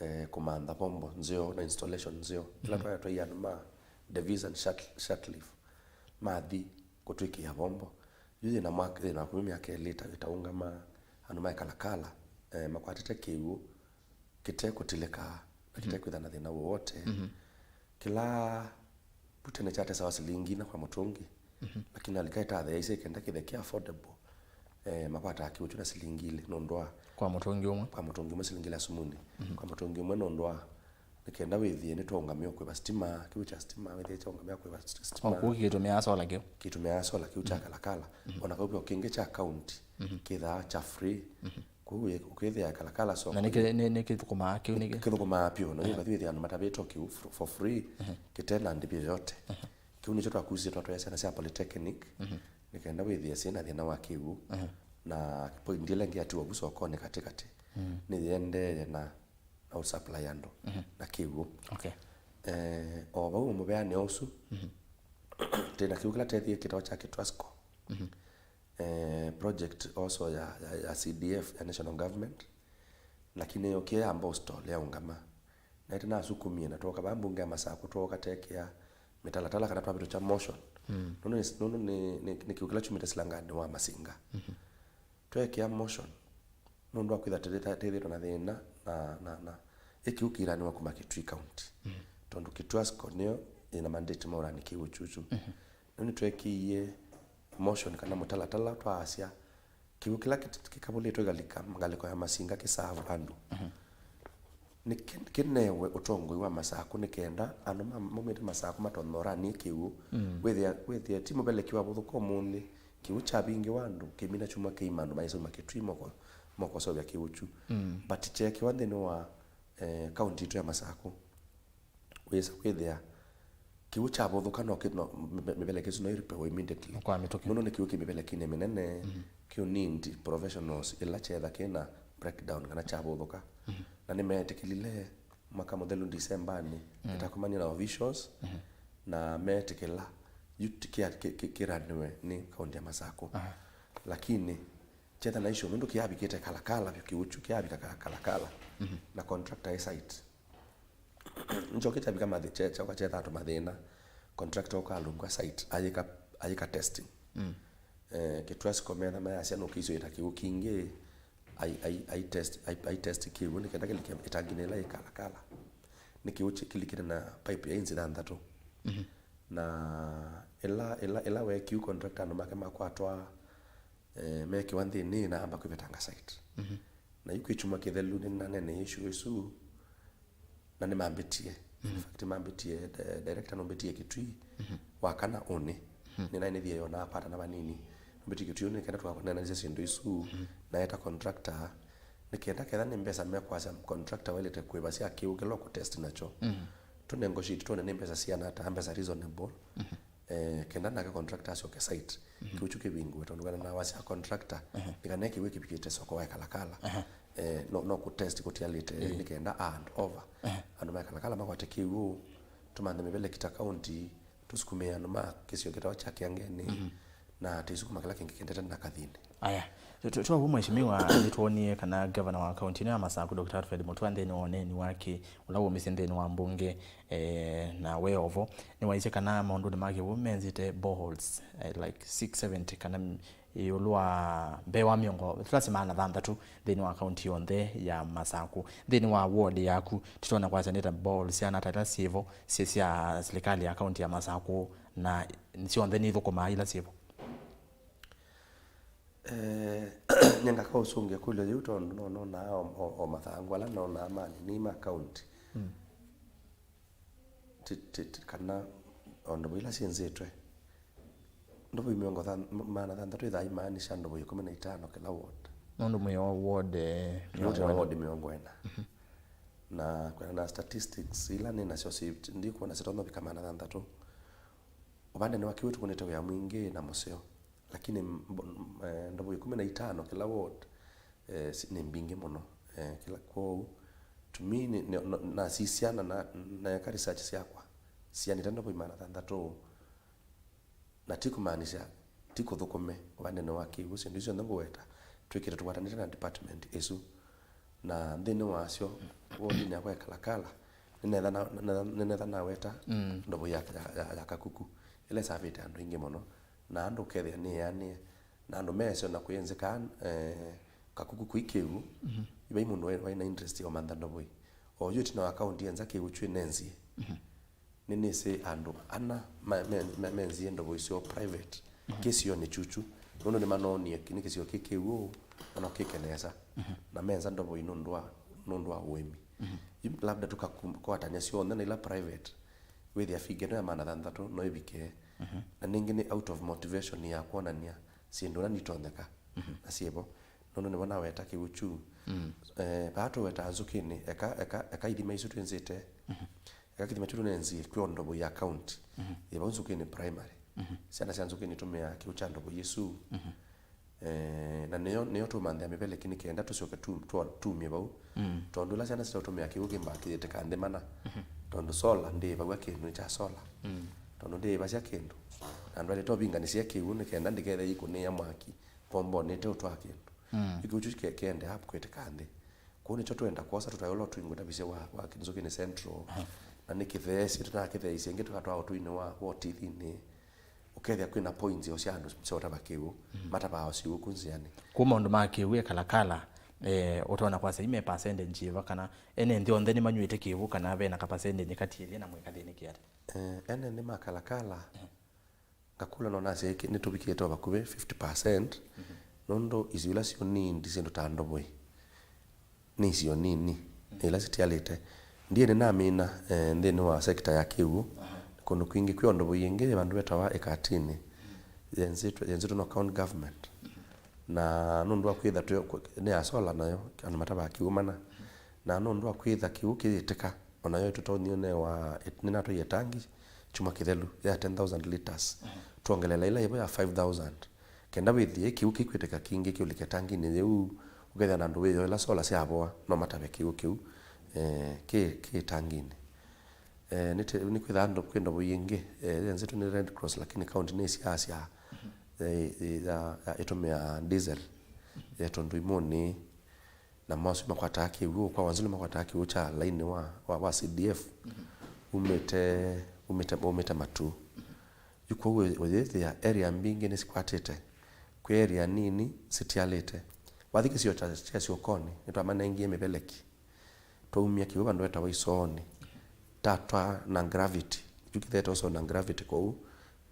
eh, kũmantha vombo nzeo na installation nzeo. Ĩla twaĩ twaĩ andũ ma Davis and Shut-, Shutcliffe. Mathi kũtwĩkĩa vombo. Yu yĩna mwaka, yĩna vakuvĩ myaka ĩlĩ ĩta-, ĩtaũngama andũ ma Ekalakala, eh, makwatĩte kĩw'ũ kĩte kũtilĩka na kĩte kwĩtha na thĩna wowote. Kĩla vu tene kyatesawa silingi ina kwa mũtũngi, lakini alika ĩtathea ĩsĩ kenda kĩthe kĩ affordable, eh, makwataa kĩw'ũ kyu na silingi ilĩ nũndũ wa Kwa mũtũngi ũmwe? Kwa mũtũngi ũmwe silingi ilĩ asumuni. Kwa mũtũngi ũmwe nũndũ wa nĩ kenda wĩthĩe nĩtwaũngamĩa kũĩva sitima, kĩw'ũ kya sitima, wĩthĩe kyaũngamĩa kũĩva st-, sitima. O, kũu kĩtũmĩaa solar kĩu? Kĩtũmĩaa solar kĩu kya Kalakala. Ona kau vyũ kĩngĩ kya county kĩthaa kya free. Kwoou ĩ-, ũkĩthĩa Kalakala soko. Na nĩkĩ-, nĩ-, nĩkĩthũkũmaa kĩu nĩkĩ? Kĩthũkũmaa pyũ, na ũkathi wĩthĩa andũ matavĩtwe kĩu for, for free, kĩte na ndĩvi yoyote. Kĩu nĩkyo twakusie twatwaĩa syana sya Polytechnic, nĩ kenda wĩthĩe syĩ na thĩna wa kĩw'ũ. Na point ĩla ĩngĩ yatiwa vu sokonĩ katĩ katĩ, nĩyĩendee na na ũsupply andũ na kĩw'ũ. Okay. Eh, o vau mũveanĩ ũsu, twĩna kĩw'ũ kĩla tethie kĩtawa kya Kitwasco. Eh, project also ya, ya, ya C D F, ya national government, lakini yo kĩyamba ũstall ya ũngama. Na ĩte nasukumie na twoka vaa mbunge ya Masakũ, twoka tekea mĩtalatala kana twavĩtũkya motion. Nũndũ nĩ, nũndũ nĩ, nĩ, nĩ kĩw'ũ kĩla kyumĩte silanganĩ wa Masinga. Twekĩa motion, nũndũ wa kwĩtha tĩthĩtwe na thĩna na, na, na ĩkĩw'ũ kĩilanĩwa kuma Kitui County. Tondũ Kĩtwasco nĩyo ĩna mandate ma ũrani kĩw'ũ kyũkyũ. Mhm. Nĩu nĩtweekĩie motion kana mũtalatala twaasya kĩw'ũ kĩla kĩt-, kĩkavũlĩtwe ĩkalika ngalĩko ya Masinga kĩsaavu andũ. Mhm. Nĩ kĩ-, kĩnewe ũtongoi wa Masakũ nĩ kenda andũ ma-, maumĩte Masakũ matonye ũrani kĩw'ũ. Mm. Wĩthĩa, wĩthĩa ti mũveleki wavũthũka ũmũnthĩ, kĩw'ũ kyavingĩwa andũ, kĩmina kyumwa kĩima andũ maisoma Kĩtui moko-, mokoseũvya kĩw'ũ kyu. Mm. But kyeekĩwa nthĩnĩ wa, eh, kaunti itũ ya Masakũ. Wĩsa kwĩthĩa kĩw'ũ kyavũthũka no kĩ-, no, mĩ-, mĩveleki ĩsu no ĩripewe immediately. Kwa mĩtũkĩ. Nũndũ nĩ kĩw'ũ kĩ mĩvelekinĩ mĩnene, mhm, kĩũ need professionals ĩla kyetha kĩna breakdown kana kyavũthũka. Mhm. Na nĩmeetĩkĩlile mwaka mũthelu Ndisembanĩ, mm, ĩtakomanie na officials, mhm, na meetĩkĩla yu ti-, kĩa-, kĩ-, kĩ-, kĩraniwe nĩ kaunti ya Masakũ. Aha. Lakini kyetha na issue nũndũ kĩavikĩte Kalakala vyũ, kĩw'ũ kyu kĩavika Ka-, Kalakala, mhm, na contractor e site. Nĩkyo kĩkyavika mathĩ-, kye-, kyauka kyetha andũ mathĩna, contractor ũkalũngwa site, ayĩka, ayĩka testing. Mm. Eh, Kĩtwasco metha mayasya nũkĩisũĩta kĩw'ũ kingĩ, ai-, ai-, ai-test, ai-, ai-test kĩw'ũ nĩ kenda kĩlike ĩtanginĩ ĩla yĩ Kalakala. Nĩ kĩw'ũ kĩ-, kĩlikĩte na pipe ya inzi thanthatũ. Mhm. Na ĩla, ĩla, ĩla weekiu contractor andũ make makwatwa, eh, meekĩwa nthĩnĩ na amba kwĩvetanga site. Mhm. Na yu kwĩ kyumwa kĩthelu nĩnaneeneie issue ĩsu, na nĩmambĩtie. Mhm. In fact, mambĩtie, di-, director nũmbĩtie Kĩtui, mhm, wa kana ũnĩ. Mhm. Nĩnaĩ nĩthie yona akwatana vanini. Nũmbĩtie Kĩtui ũnĩ kenda tũkaneenanĩsya syĩndũ isu, mhm, naeta contractor. Nĩ kenda ketha nĩ mbesa mekwasya contractor waĩlĩte kũĩva sya kĩw'ũ kĩla ũkũtest nakyo. Mhm. Tũnegotiate twone nĩ mbesa siana ata, mbesa reasonable. Mhm. Eh, kenda nake contractor asyoke site, mhm, kĩw'ũ kyu kĩvingũe, tondũ kana na wasya contractor, mhm, nĩ kana kĩw'ũ kĩvikĩte soko wa Kalakala. Aha. Eh, no, no kũtest kũtialĩte, ĩĩ, nĩ kenda a hand over. Aha. Andũ ma Kalakala makwate kĩw'ũ, tũmanthe mĩveleki ta county, tũsukumĩe andũ ma kĩsio kĩtawa kya Kĩangeni, mhm, na tũisukuma kĩla kĩngĩ kĩendete na kathinĩ. Aya. Tu-, tu-, twaw'o, Mheshimiwa, nĩtwonie kana gavana wa kaunti ĩno ya Masakũ, Doctor Alfred Mutua, nthĩnĩ wa ũneeni wake, ũla waumisye nthĩnĩ wa mbunge, eh, na we ovo, nĩwaisye kana maũndũnĩ ma kĩw'ũ menzĩte boreholes, eh, like six seventy kana m-, ĩũlũ wa mbee wa mĩongo, tũlasye maana thanthatũ nthĩnĩ wa kaunti yonthe ya Masakũ. Nthĩnĩ wa ward yaku, tũtonya kwasya nĩ ta boreholes siana ata ila syĩvo, syĩ sya silikalĩ ya kaunti ya Masakũ, na syonthe nĩithũkũmaa ila syĩvo? Eh, nyie ngaka ũsũngĩa ĩkũlyo yĩu tondũ no nonaa o, o, o mathangũ ala nonaa manini ma county. Mm. Ti, ti, ti, kana o ndovo ila syenzĩtwe. Ndovo mĩongo than-, m-, maana thanthatũ ĩthaa imaanisha ndovo ĩkũmi na itano kĩla ward. Nũndũ mwĩ o ward, eh, ward mĩongo ĩna. Ward mĩongo ĩna. Mhm. Na kwĩana na statistics ila nĩ nasyo si-, ndikwona sitonya ũvika maana thanthatũ. Ũvandenĩ wa kĩw'ũ tũkũnĩte wĩa mwingĩ na mũseo. Lakini mb-, m-, eh, ndovo ĩkũmi na itano kĩla ward, eh, si-, nĩ mbingĩ mũno. Eh, kĩla, kwoou, to me, nĩ, nĩ, no, nasisya na, na, naeka research syakwa, sianĩte ndovo imana thanthatũ, na ti kũmaanisya ti kũthũkũme ũvandenĩ wa kĩw'ũ. Syĩndũ isu syonthe ngũweta, twĩkĩte tũkwatanĩte na department ĩsu. Na nthĩnĩ wasyo, wodinĩ yakwa ya Kalakala, nĩnetha na, nĩnetha, nĩnetha naweta, mm, ndovo ya, ya, ya, ya Kakuku, ĩla ĩsavĩte andũ aingĩ mũno, na andũ ũkethĩa nĩyeanĩe, na andũ meesĩ ona kwĩ nzĩ kaa, eh, Kakuku kwĩ kĩw'ũ, mhm, vai mũndũ waĩ, waĩ na interest ya ũmantha ndovo ĩ. O yu ĩtina wa kaunti ya nza kĩw'ũ kyũ ĩnenzie. Mhm. Nĩnĩsĩ andũ ana ma-, me-, me-, menzie ndovo isu private. Mhm. Kĩsionĩ kyũkyũ, nũndũ nĩmanoonie kĩ-, nĩ kĩsio kĩ kĩw'ũ, na no kĩke nesa. Mhm. Na menza ndovo ii nũndũ wa, nũndũ wa ũĩmi. Mhm. Yu labda tũkakwatany'a syonthe na ila private, wĩthĩa figure ĩno ya maana thanthatũ no ĩvike. Mhm. Na nĩngĩ nĩ out of motivation ya kwonany'a syĩndũ ila nitonyeka, mhm, na syĩvo. Nũndũ nĩvo naweta kĩw'ũ kyu. Mm. Eh, vaa tũwetaa Nzũkĩnĩ, eka, eka, eka ithima isu twĩnzĩte. Mhm. Eka kĩthima kyu tũnenzie kwĩ o ndovo ya county. Mhm. Yĩ vau Nzũkĩnĩ primary. Mhm. Syana sya Nzũkĩnĩ itũmĩaa kĩw'ũ kya ndovo yĩsu. Mhm. Eh, na nĩyo, nĩyo tũmanthĩa mĩveleki nĩ kenda tũsyoke tu-, twa-, tumye vau. Mm. Tondũ ila syana sitaũtũmĩa kĩw'ũ kĩmbaa kĩyĩtĩka nthĩ mana. Mhm. Tondũ solar ndĩĩvaw'a kĩndũ nĩ kya solar. Mm. Tondũ ndĩĩvasya kĩndũ. Na ndwaĩlĩte ũvinganĩsya kĩw'ũ nĩ kenda ndĩkethĩa ikũnĩĩa mwaki vombonĩ ĩteũtwaa kĩndũ. Mm. Yu kĩw'ũ kyu kĩ-, kĩendeea kwĩtĩka nthĩ. Kũu nĩkyo twenda kwosa tũtaĩ ũla ũtwingũtavisye wa, wa Nzũkĩnĩ Central. Aha. Na nĩ kĩtheesye, tũnakĩtheeisye ĩngĩ tũkatwaa ũtũinĩ wa, wa ũtithinĩ. Ũkethĩa kwĩna points o sya andũ sya ũtava kĩw'ũ, mhm, matavaa o syĩw'ũ ku nzĩanĩ. Kũu maũndũ ma kĩw'ũ e Kalakala, Eh, ũtonya kwasya ime percentage yĩva, kana ene nthĩ onthe nĩmanyw'ĩte kĩw'ũ, kana ve na ka percentage katiĩlye na mwĩkathĩnĩkĩa ata? Eh, ene nthĩ ma Kalakala, ngakũlwa no nasya ĩkĩ nĩtũvikĩte o vakuvĩ fifty percent, nũndũ isio ila syũnindi syĩndũ ta Ndovoi nĩ isio nini, na ila sitialĩte. Ndiĩ nĩnamina, eh, nthĩnĩ wa sekta ya kĩw'ũ, kũndũ kwingĩ kwĩ o Ndovoi ĩngĩ, vandũ vetawa Ĩkatinĩ, yenzĩtwe, yenzĩtwe no county government. Na nũndũ wa kwĩtha twĩ, nĩ ya solar nayo, andũ matavaa kĩw'ũ mana. Na nũndũ wa kwĩtha kĩw'ũ kĩyĩtĩka, onayo ĩtũtonyie nĩ wa, nĩnatwaie tangi kyumwa kĩthelu ya ten thousand liters. Twongelela ĩla ĩvo ya five thousand. Kenda wĩthĩe kĩw'ũ kĩkwĩtĩka kingĩ kĩũlike tanginĩ yĩu, ũkethĩa na andũ wĩoo ĩla solar syavoa, no matave kĩw'ũ kĩu, eh, kĩ, kĩ tanginĩ. Eh, nĩ te-, nĩ kwĩthaa andũ kwĩ Ndovoi ĩngĩ, eh, ĩla nzĩtũ nĩ Red Cross, lakini county nĩ ĩsyaasya, eh, ya, ya ĩtũmĩa diesel, eh, tondũ imũnĩ, na asu makwataa kĩw'ũ, kwa wanzĩlũ makwataa kĩw'ũ kya lainĩ wa, wa, wa C D F, umĩte, umĩte, umĩte matu. Yu kwoou ũyĩthĩa area mbingĩ nĩsikwatĩte, kwĩ area nini sitialĩte. Wathi kĩsio kya, kya Syokoni, nĩtwamanengie mĩveleki. Twaumya kĩw'ũ vandũ vetawa Isooni, tatwaa na gravity. Yu kĩthete ũsoo na gravity kwoou,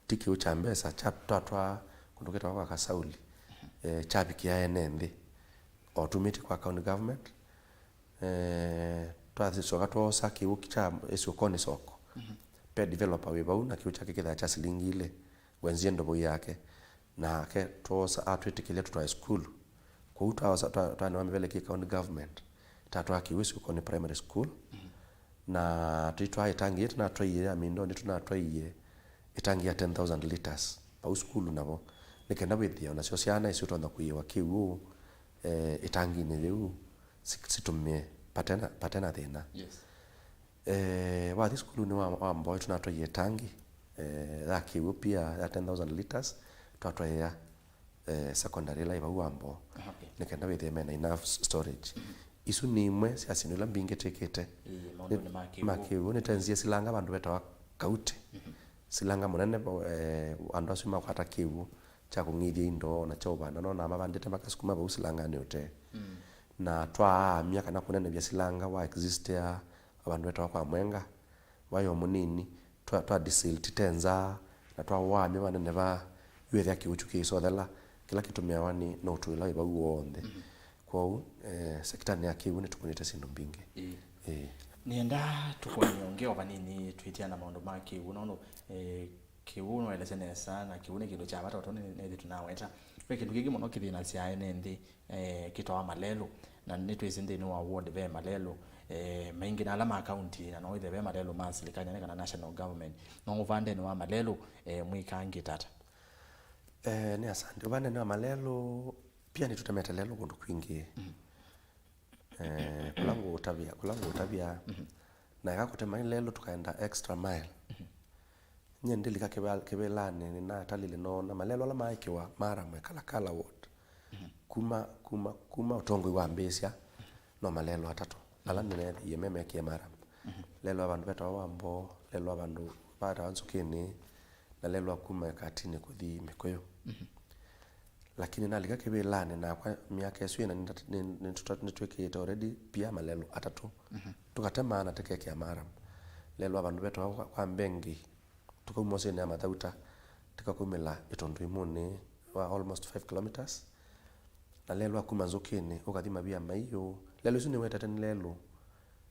ti kĩw'ũ kya mbesa, kya, twatwaa kũndũ kĩtawa kwa Kasauli, eh, kyavikĩa ene nthĩ, o tumĩtye kwa county government. Eh, twasyoka twoosa kĩw'ũ kya Isyokoni soko. Pe developer wĩ vau na kĩw'ũ kyake kĩthaa kya silingi ilĩ, wenzie Ndovoi yake. Nake twoosa atwĩtĩkĩlya tũtwae sukulu. Kwoou twaosa, twa-, twanewa mĩveleki county government, tatwaa kĩw'ũ Isyokoni Primary School. Na tũitwaa ĩtangi yĩĩ tũnatwaie ya mindonĩ, tũnatwaie ĩtangi ya ten thousand liters vau sukulu navo, nĩ kenda wĩthĩa onasyo syana isu itonya kũiĩwa kĩw'ũ, eh, ĩtanginĩ yĩu si-, sitũmĩe patena, patena thĩna. Yes. Eh, wathi sukulunĩ wa, wa Mboĩ tũnatwaie ĩtangi, eh, ya kĩw'ũ pia ya ten thousand liters, twatwaĩa, eh, secondary ĩla ĩ vau wa Mboĩ, okay, nĩ kenda wĩthĩe mena enough s-, storage. Isu nĩ imwe sya syĩndũ ila mbingĩtĩkĩte. Ĩĩ, maũndũnĩ ma kĩw'ũ. Ma kĩw'ũ, nĩtenzie silanga vandũ vetawa Kauti. Silanga mũnene, eh, andũ asu makwata kĩw'ũ kya kũng'ithya indo na kya ũvanda, nona mavandĩte makasukuma vau silanganĩ ũtee. Na twaamya kana kũnenevya silanga wa existea vandũ vetawa kwa Mwenga, waĩ o mũnini, twa, twa desilt titenza, na twawaamya vanene va, yu ethĩa kĩw'ũ kyu kĩisothela, kĩla kĩtũmĩawa nĩ, nĩ ũtũĩla wĩ vau w'onthe. Kwoou, eh, sekitanĩ ya kĩw'ũ nĩtũkũnĩte syĩndũ mbingĩ. Ĩĩ. Ĩĩ. Nĩenda tũkũnĩe ũngĩ o vanini twĩtĩana maũndũ ma kĩw'ũ, nũndũ, eh, kĩw'ũ nĩwaelesya nesa, na kĩw'ũ nĩ kĩndũ kya vata, o tondũ nĩ, nĩthi tũnaweta. Ve kĩndũ kĩngĩ mũno kĩthĩnasya ene nthĩ, eh, kĩtawa malelũ, na nĩtwĩsĩ nthĩnĩ wa ward ve malelũ, eh, maingĩ na ala ma county, na no wĩthĩe ve malelũ ma silikalĩ nene kana national government. No ũvandene wa malelũ, eh, mwĩkangĩte ata? Eh, nĩ asante. Ũvandene wa malelũ, pia nĩtũtemete lelũ kũndũ kwingĩ. Eh, kũla ngũũtavya, kũla ngũũtavya, na eka kũtema lelũ tũkaenda extra mile. Nyie ndilika kĩvĩla-, kĩvĩlanĩ nĩnatalile noona malelũ ala maaĩkĩwa Maram Kalakala ward. Kuma, kuma, kuma ũtongoi wambĩĩsya, no malelũ atatũ ala nĩneethĩie me mekie Maram. Lelũ wa vandũ vetawa Wamboo, lelũ wa vandũ vetawa Nzũkĩnĩ, na lelũ wa kuma Ĩkatinĩ kũthi Mĩkũyũ. Lakini nalika kĩvĩlanĩ nakwa myaka ĩsu ĩna nĩnda-, nĩ-, nĩtũta-, nĩtwĩkĩĩte already pia malelũ atatũ. Tũkatema na tũkekĩa Maram. Lelũ wa vandũ vetawa kwa, kwa Mbengi, tũkauma ũsĩnĩ ya Mathauta, tũkakumĩla Ĩtũndũ Imũnĩ wa almost five kilometres. Na lelũ wa kuma Nzũkĩnĩ ũkathi Mavia Maiũ. Lelũ isu nĩwetete nĩ lelũ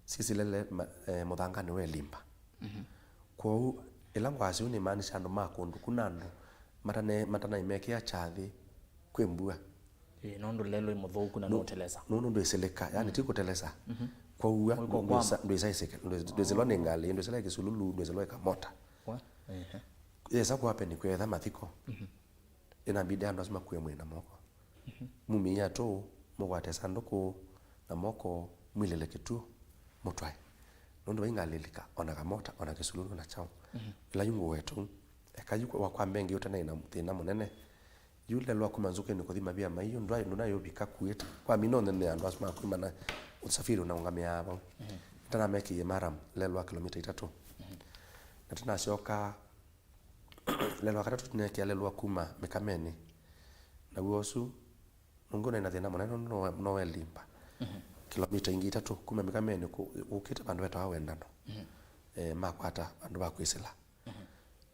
syĩsĩlele ma-, eh, mũthanganĩ wa ĩlimba. Kwoou ĩla ngwasya ũu nĩmaanisya andũ ma kũndũ kũu na andũ matane-, matanaimekĩa kyathĩ kwĩ mbua. Ĩĩ, nũndũ lelũ ĩ mũthũku na nũtelesa. Nũndũ ndwĩsĩlĩka, yani ti kũtelesa. Kwaua, ndwĩsa-, ndwĩsaĩsĩka, ndwĩ-, ndwĩsĩlwa nĩ ngalĩ, ndwĩsĩlwa ĩ kĩsululu, ndwĩsĩlwa ĩ kamota. Wa? Ehe. Yesa kũapeni kwetha mathiko. Ĩnabidi andũ asu makue mwĩ na moko. Mumĩie atũũ, mũkwate sandũkũ na moko, mwilĩle kĩtuo, mũtwae. Nũndũ vai ngalĩlika, ona kamota, ona kĩsululu na kyaũ. Ĩla yu ngũwetũ, eka yu wa kwa Mbengi ũte na thĩna mũnene. Yu lelũ wa kuma Nzũkĩnĩ kũthi Mavia Maiũ, ndwai, ndũnai ũvika kuĩte. Kwa mina ũnene andũ asu makwĩmana, ũsafiri ũnaũngamĩaa vau. Nĩtanamekĩie Maram, lelũ wa kilomita itatũ. Na tũnasyoka, lelũ wa katatũ tũneekĩa lelũ wa kuma Mĩkamenĩ. Naw'o ũsu, nũngĩ ũnaĩ na thĩna mũnene nũndũ no we, no we limba. Kilomita ingĩ itatũ kuma Mĩkamenĩ kũ-, ũkĩte vandũ vetawa Wendano. Eh, makwata vandũ va kwĩsĩla.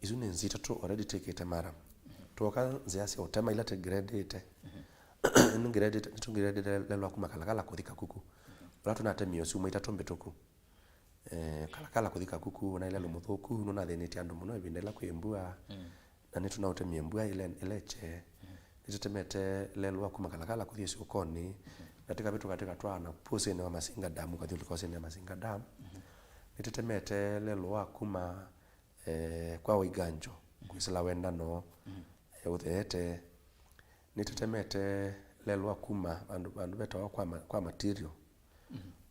Isu nĩ nzĩa itatũ already twĩkĩte maram. Twoka nzĩa sya ũtema ila tũgradĩte. Nĩtũgradĩte, nĩtũgradĩte lelũ wa kuma Kalakala kũthi Kakuku. Ũla tũnatemie syumwa itatũ mbĩtũku. Eh, Kalakala kũthi Kakuku, na ĩla lũ mũthũku, nũnathĩnĩtye andũ mũno ĩvinda ĩla kwĩ mbua. Na nĩtũnaũtemie mbua ĩle-, ĩleche. Nĩtũtemete lelũ wa kuma Kalakala kũthi Ĩsyũkonĩ. Na tĩkavĩtũka tĩkatwaa na pũsĩnĩ wa Masinga Dam, ũkathi ũlika ũsĩnĩ wa Masinga Dam. Nĩtũtemete lelũ wa kuma eh, kwa Waiganjo, kwĩsĩla Wendano, eh, ũtheete. Nĩtũtemete lelũ wa kuma vandũ, vandũ vetawa kwa ma-, kwa material.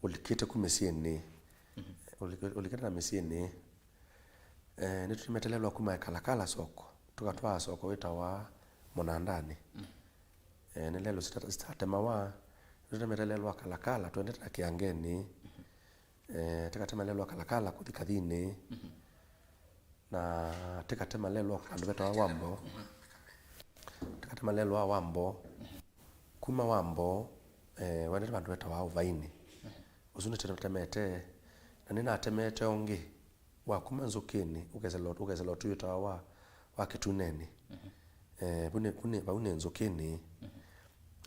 Ũlikĩte ku mĩsyĩnĩ. Ũlikĩ-, ũlikĩte na mĩsyĩnĩ. Eh, nĩtũtemete lelũ wa kuma Kalakala soko, tũkatwaa soko wĩtawa Mũnandanĩ. Eh, nĩ lelũ sita-, sitatemawa. Nĩtũtemete lelũ wa Kalakala, twendete na Kĩangenĩ. Eh, tĩkatema lelũ wa Kalakala kũthi Kathinĩ. Na tĩkatema lelũ wa vandũ vetawa Wambo. Tĩkatema lelũ wa Wambo. Kuma Wambo, eh, wendete vandũ vetawa Ũvainĩ. Ũsu nĩtũtemete. Na nĩnatemete ũngĩ wa kuma Nzũkĩnĩ, ũkesela, ũkesela ũtũi wĩtawa wa, wa Kĩtunenĩ. Eh, vau nĩ, vau nĩ, vau nĩ Nzũkĩnĩ.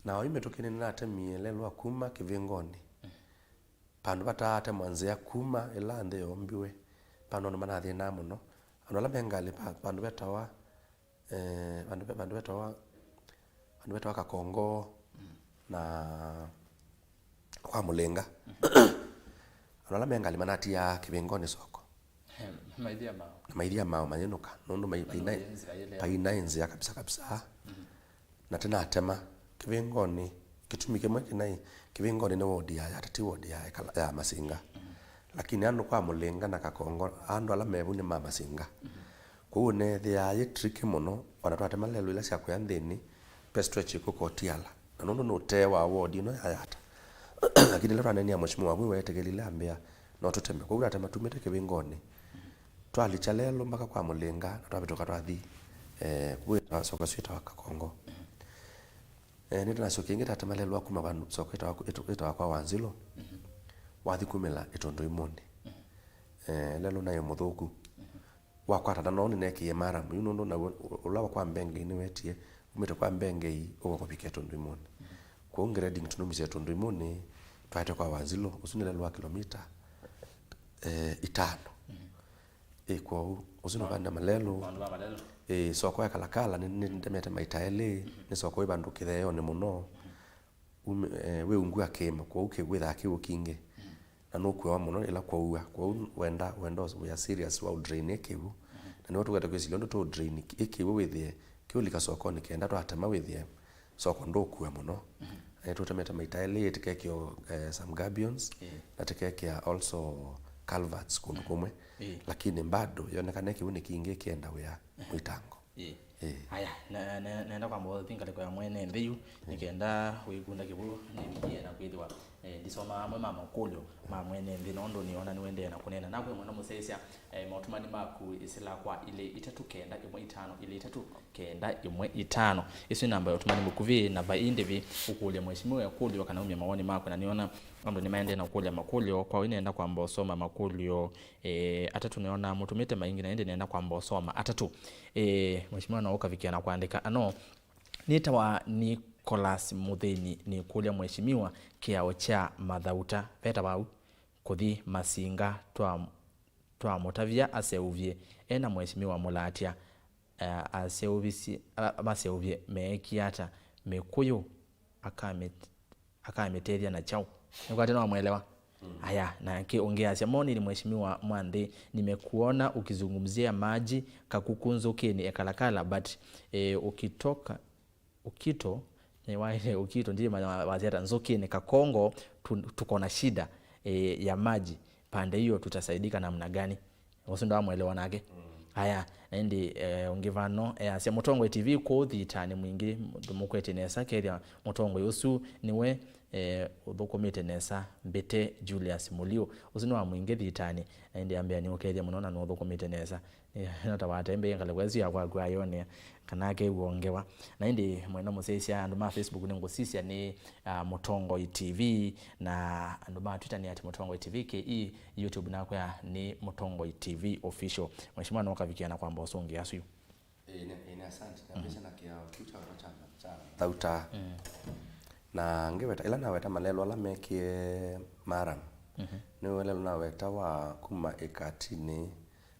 Na oyu mĩtũkĩnĩ nĩnatemie lelũ wa kuma Kĩvĩngonĩ. Vandũ vataatemwa nzĩa kuma ĩla nthĩ yoombiwe, vandũ andũ manathĩnaa mũno. Andũ ala me ngalĩ pa-, vandũ vetawa, eh, vandũ ve-, vandũ vetawa, vandũ vetawa Kakongo na kwa Mũlĩnga. Andũ ala me ngalĩ manatiaa Kĩvĩngonĩ soko. Maithia mao. Na maithia mao mayĩnũka, nũndũ mai-, vainaĩ, vainaĩ nzĩa kabisa kabisa. Na tĩnatema Kĩvĩngonĩ, kĩtumi kĩmwe kĩnaĩ, Kĩvĩngonĩ nĩ wodi ya Yata, ti wodi ya Ekala-, ya Masinga. Lakini andũ kwa Mũlĩnga na Kakongo, andũ ala me vu nĩ ma Masinga. Kwoou neethĩaa yĩ tricky mũno, ona twatema lelũ ila sya kũya nthĩnĩ, ve stretch ĩkũka Otiala. Na nũndũ nĩ ũtee wa wodi ĩno ya Yata. Lakini ĩla twaneenea Mheshimiwa vu, weetĩkĩlile ambĩa, no tũteme. Kwoou natema tumĩte Kĩvĩngonĩ. Twalikya lelũ mpaka kwa Mũlĩnga, na twavĩtũka twathi, eh, kũu ĩtawa, soko ĩsu ĩtawa Kakongo. Eh, nĩtũnasyokie ĩngĩ tatema lelũ wa kuma vandũ soko ĩtawa, ĩtawa, ĩtawa kwa Wanzilũ, wathi kumĩla Ĩtũndũ Imũnĩ. Eh, lelũ naĩ mũthũku. Wakwatana nao nĩneekie maram, yu nũndũ naw'o ũla wa kwa Mbengei nĩwetie, umĩte kwa Mbengei ũka kũvika Ĩtũndũ Imũnĩ. Kwoou grading tũnaumisye Ĩtũndũ Imũnĩ, twaete kwa Wanzilũ, ũsu nĩ lelũ wa kilomita, eh, itano. Ĩ, kwoou, ũsu nĩ vanda malelũ. Vandũ va malelũ. Ĩ, soko ya Kalakala, nĩ, nĩndemete maita elĩ, nĩ soko wĩ vandũ kĩtheeonĩ mũno. Ume-, eh, wĩ ungu wa kĩĩma, kwoou kĩw'ũ wĩthaa kĩw'ũ kingĩ. Na nũkuawa mũno ĩla kwaua, kwoou wenda, wenda wĩa serious wa ũdrain ĩ kĩw'ũ. Na nĩw'o tũkwete kwĩsilya ũndũ tũũdrain ĩ kĩw'ũ wĩthĩe kĩũlika sokonĩ kenda twatema wĩthĩe soko ndũkua mũno. Eh, tũtemete maita elĩ, tĩkekĩa, eh, some gabions, na tĩkekĩa also culverts kũndũ kũmwe. Lakini bado yonekane kĩw'ũ nĩ kingĩ kĩenda wĩa mwitango. Ĩĩ. Ĩĩ. Aya, ne-, ne-, nenda kwamba ũthi ngalĩko ya mwene nthĩ yu, nĩ kenda wĩkunda kĩw'ũ nĩvikie na kwĩthĩwa, eh, ndisoma amwe ma makũlyo ma mwene nthĩ, nũndũ nĩona nĩwendee na kũneena naku ĩmwe na mũsyaĩĩsya, eh, maũtũmani maku ĩsĩla kwa ilĩ itatũ kenda ĩmwe itano ilĩ itatũ kenda ĩmwe itano. Ĩsu nĩ namba ya ũtũmani mũkuvĩ, na vai ndĩvi ũkũlya mheshimiwa ĩkũlyo kana umya mawoni maku, na nĩona andũ nĩmaendee na kũkũlya makũlyo, kwa ũu nĩenda kwamba ũsoma makũlyo, eh, atatũ, nĩona mũtũmĩte maingĩ, na ĩndĩ nĩenda kwamba ũsoma atatũ. Eh, mheshimiwa no ũkavikia na kũandĩka ano. Nĩtawa Nicholas Mũthĩni, nĩkũlya mheshimiwa kĩao kya Mathauta, vetawa au, kũthi Masinga, twa twamũtavya aseũvye e na mheshimiwa Mũlatya, eh, aseũvisye, a-, maseũvye meekie ata, Mĩkũyũ akamĩt-, akamĩtethya na kyaũ? Nĩkwatĩ nĩwamwelewa? Aya, nake ũngĩ asya, "Morning, mheshimiwa Mwanthi, nimekuona ukizungumzia maji Kakuku Nzũkĩnĩ Ekalakala, but, eh, ukitoka, ukito, nĩwaĩle ukito, ndimanya wa-, wasya ata, Nzũkĩnĩ Kakongo, tu-, tuko na shida, eh, ya maji, pande hiyo tutasaidika namna gani?" Ũsu ndawamwelewa nake. Aya, na ĩndĩ, eh, ũngĩ vano, eh, asya, "Mũtongoi T V kũũ thitanĩ mwingĩ, ndũmũkwetye nesa, kethya mũtongoi ũsu nĩwe, eh, ũthũkũmĩte nesa, Mbĩte Julius Mũliũ. Ũsu nĩ wa mwingĩ thitanĩ, na ĩndĩ ambĩa nĩũkethya mũno na nũthũkũmĩte nesa." Nĩ ta watembei ngalĩko ĩsu ya kwaku ayonea. kana akew'a ngewa. Na ĩndĩ mwenda mũsyaĩĩsya, andũ ma Facebook nĩngũsisya nĩ, ah, Mũtongoi T V, na andũ ma Twitter nĩ at Mũtongoi T V K E, YouTube nakwĩa nĩ Mũtongoi T V Official. Mheshimiwa, no ũkavikĩa na kwamba ũsũngĩa asu yu. Ĩĩ, nĩ, ĩĩ, nĩ asante. Nambĩĩsye na kĩao kĩu kya weta kya, kya Thauta. Mm. Na ngĩweta, ĩla naweta malelũ ala mekie Maram, mhm, nĩ ũlelũ naweta wa kuma Ĩkatinĩ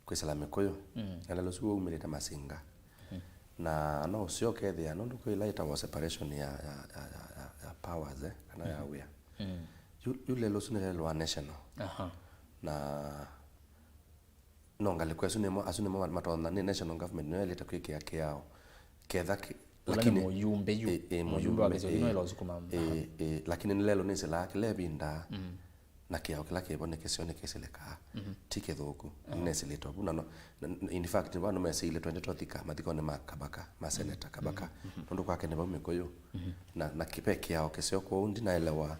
kwĩsĩla Mĩkũyũ. Mm. Na lelũ ũsu waumĩlĩte Masinga. Mhm. Na no ũseo ũkethĩa, nũndũ kwĩ ĩla ĩtawa separation ya, ya, ya, ya, ya, ya powers, eh, kana ya, mhm, wĩa. Mm. Yu, yu lelũ ũsu nĩ lelũ wa national. Aha. Na no ngalĩko ĩsu nĩmo, asu nĩmo matonya, nĩ national government nĩyo ĩlĩte kwĩkĩa kĩao. Ketha kĩ-, ũla nĩ lakini mũyumbe yu. Ĩ, ĩ, mũyumbe wa mũyumbe, kĩsio kĩu ĩ, no ĩla ũsukuma. Ĩ, ĩ, lakini nĩ lelũ nĩsĩlaa kĩla ĩvinda, mm, na kĩao kĩla kĩvo nĩ kĩseo nĩkĩsĩlĩkaa. Mhm. Ti kĩthũku. Aha. Nĩnĩsĩlĩte vu na no, na, na, in fact, vandũ mesĩile twende twathika mathikonĩ ma Kabaka, ma Senator Kabaka. Mhm. Nũndũ kwake nĩ vau Mĩkũyũ. Mhm. Na, na kĩ-, ve kĩao kĩseo kwoou ndinaelewa.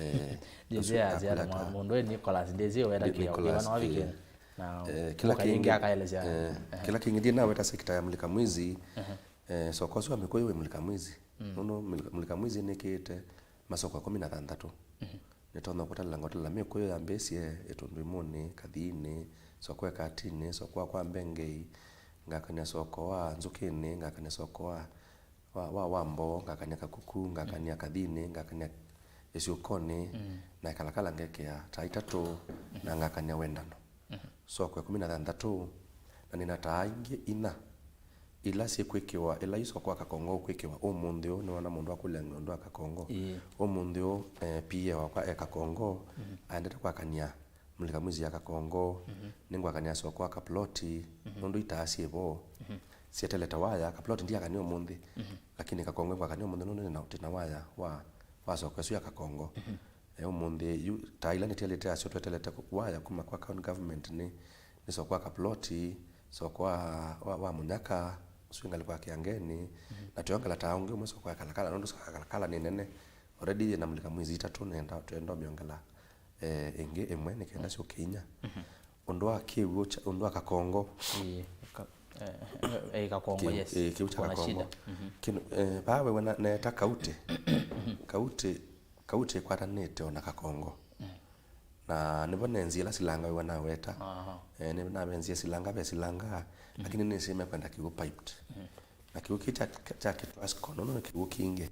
Eh, Jose ũsu aziana akulata. Mwa-, mũndũ ĩ Nicholas, ndĩsĩ wenda Ni-, kĩao, Nicholas, kĩwana wavikie. Eh. Na eh, kĩla ũka kĩngĩ, yĩngĩ akaelesya. Eh, ehe, kĩla kĩngĩ ndinaweta sekta ya Mulika Mwizi. Ehe. Eh, soko ũsu wa Mĩkũyũ wĩ Mulika Mwizi. Mm. Nũndũ Mulika, Mulika Mwizi nĩkĩĩte masoko ĩkũmi na thanthatũ. Mhm. Nĩtonya kũtalela, ngotalela Mĩkũyũ yambĩĩsye Ĩtũndwimũnĩ, Kathiinĩ, soko Ĩkatinĩ, soko wa kwa Mbengei, ngakany'a soko wa Nzũkĩnĩ, ngakany'a soko wa wa, wa, wa Mboo, ngakany'a Kakuku, ngakany'a Kathiinĩ, ngakany'a Ĩsyũkonĩ, mm, na Kalakala ngekĩa taa itatũ, na ngakany'a Wendano. Mhm. Soko ĩkũmi na thanthatũ, na nĩna taa ingĩ inya, ila syĩkwĩkĩwa, ila yu soko wa Kakongo ũkwĩkĩwa ũmũnthĩ ũũ, nĩwona mũndũ akũlya ũndũ wa Kakongo. Ĩĩ. Ũmũnthĩ ũũ, eh, P A wakwa e Kakongo, mhm, aendete kwakany'a Mulika Mwizi ya Kakongo, mhm, nĩngwakany'a soko wa Kaploti, mhm, nũndũ itaa syĩ vo. Mhm. Syetelete waya, Kaploti ndiakany'a ũmũnthĩ, mhm, lakini Kakongo ngwakany'a ũmũnthĩ nũndũ nĩna, ndĩna waya wa, wa soko ĩsu ya Kakongo. Mhm. Eh, ũmũnthĩ, yu, taa ila nĩtwelĩte asyo twetelete ku-, waya kuma kwa county government nĩ, nĩ soko wa Kaploti, soko wa, wa, wa Mũnyaka, ũsu ngalĩko ya Kĩangeni, mhm, na twĩongela taa ũngĩ ũmwe soko ya Kalakala, nũndũ soko ya Kalakala nĩ nene. Already yĩna Mulika Mwizi itatũ, nenda, twenda ũmĩongela eh, ĩngĩ ĩmwe nĩ kenda syũke inya. Mhm. Ũndũ wa kĩw'ũ kya, ũndũ wa Kakongo. Ĩĩ, ka-, eh, eh, Kakongo, kĩw'ũ, yes, eh, kĩw'ũ kya Kakongo. Shida. Mhm. Kĩndũ, eh, vaa wewe na, neta Kauti. Kauti, Kauti ĩkwatanĩte ona Kakongo. Mm. Na nĩvo nenzi ĩla silanga wewe naweta. Aha. Eh, nĩ, navenzie silanga ve silanga, mhm, lakini nĩsĩ mekwenda kĩw'ũ piped. Mhm. Na kĩw'ũ kĩ kya, kya Kitwasco, nono nĩ kĩw'ũ kingĩ.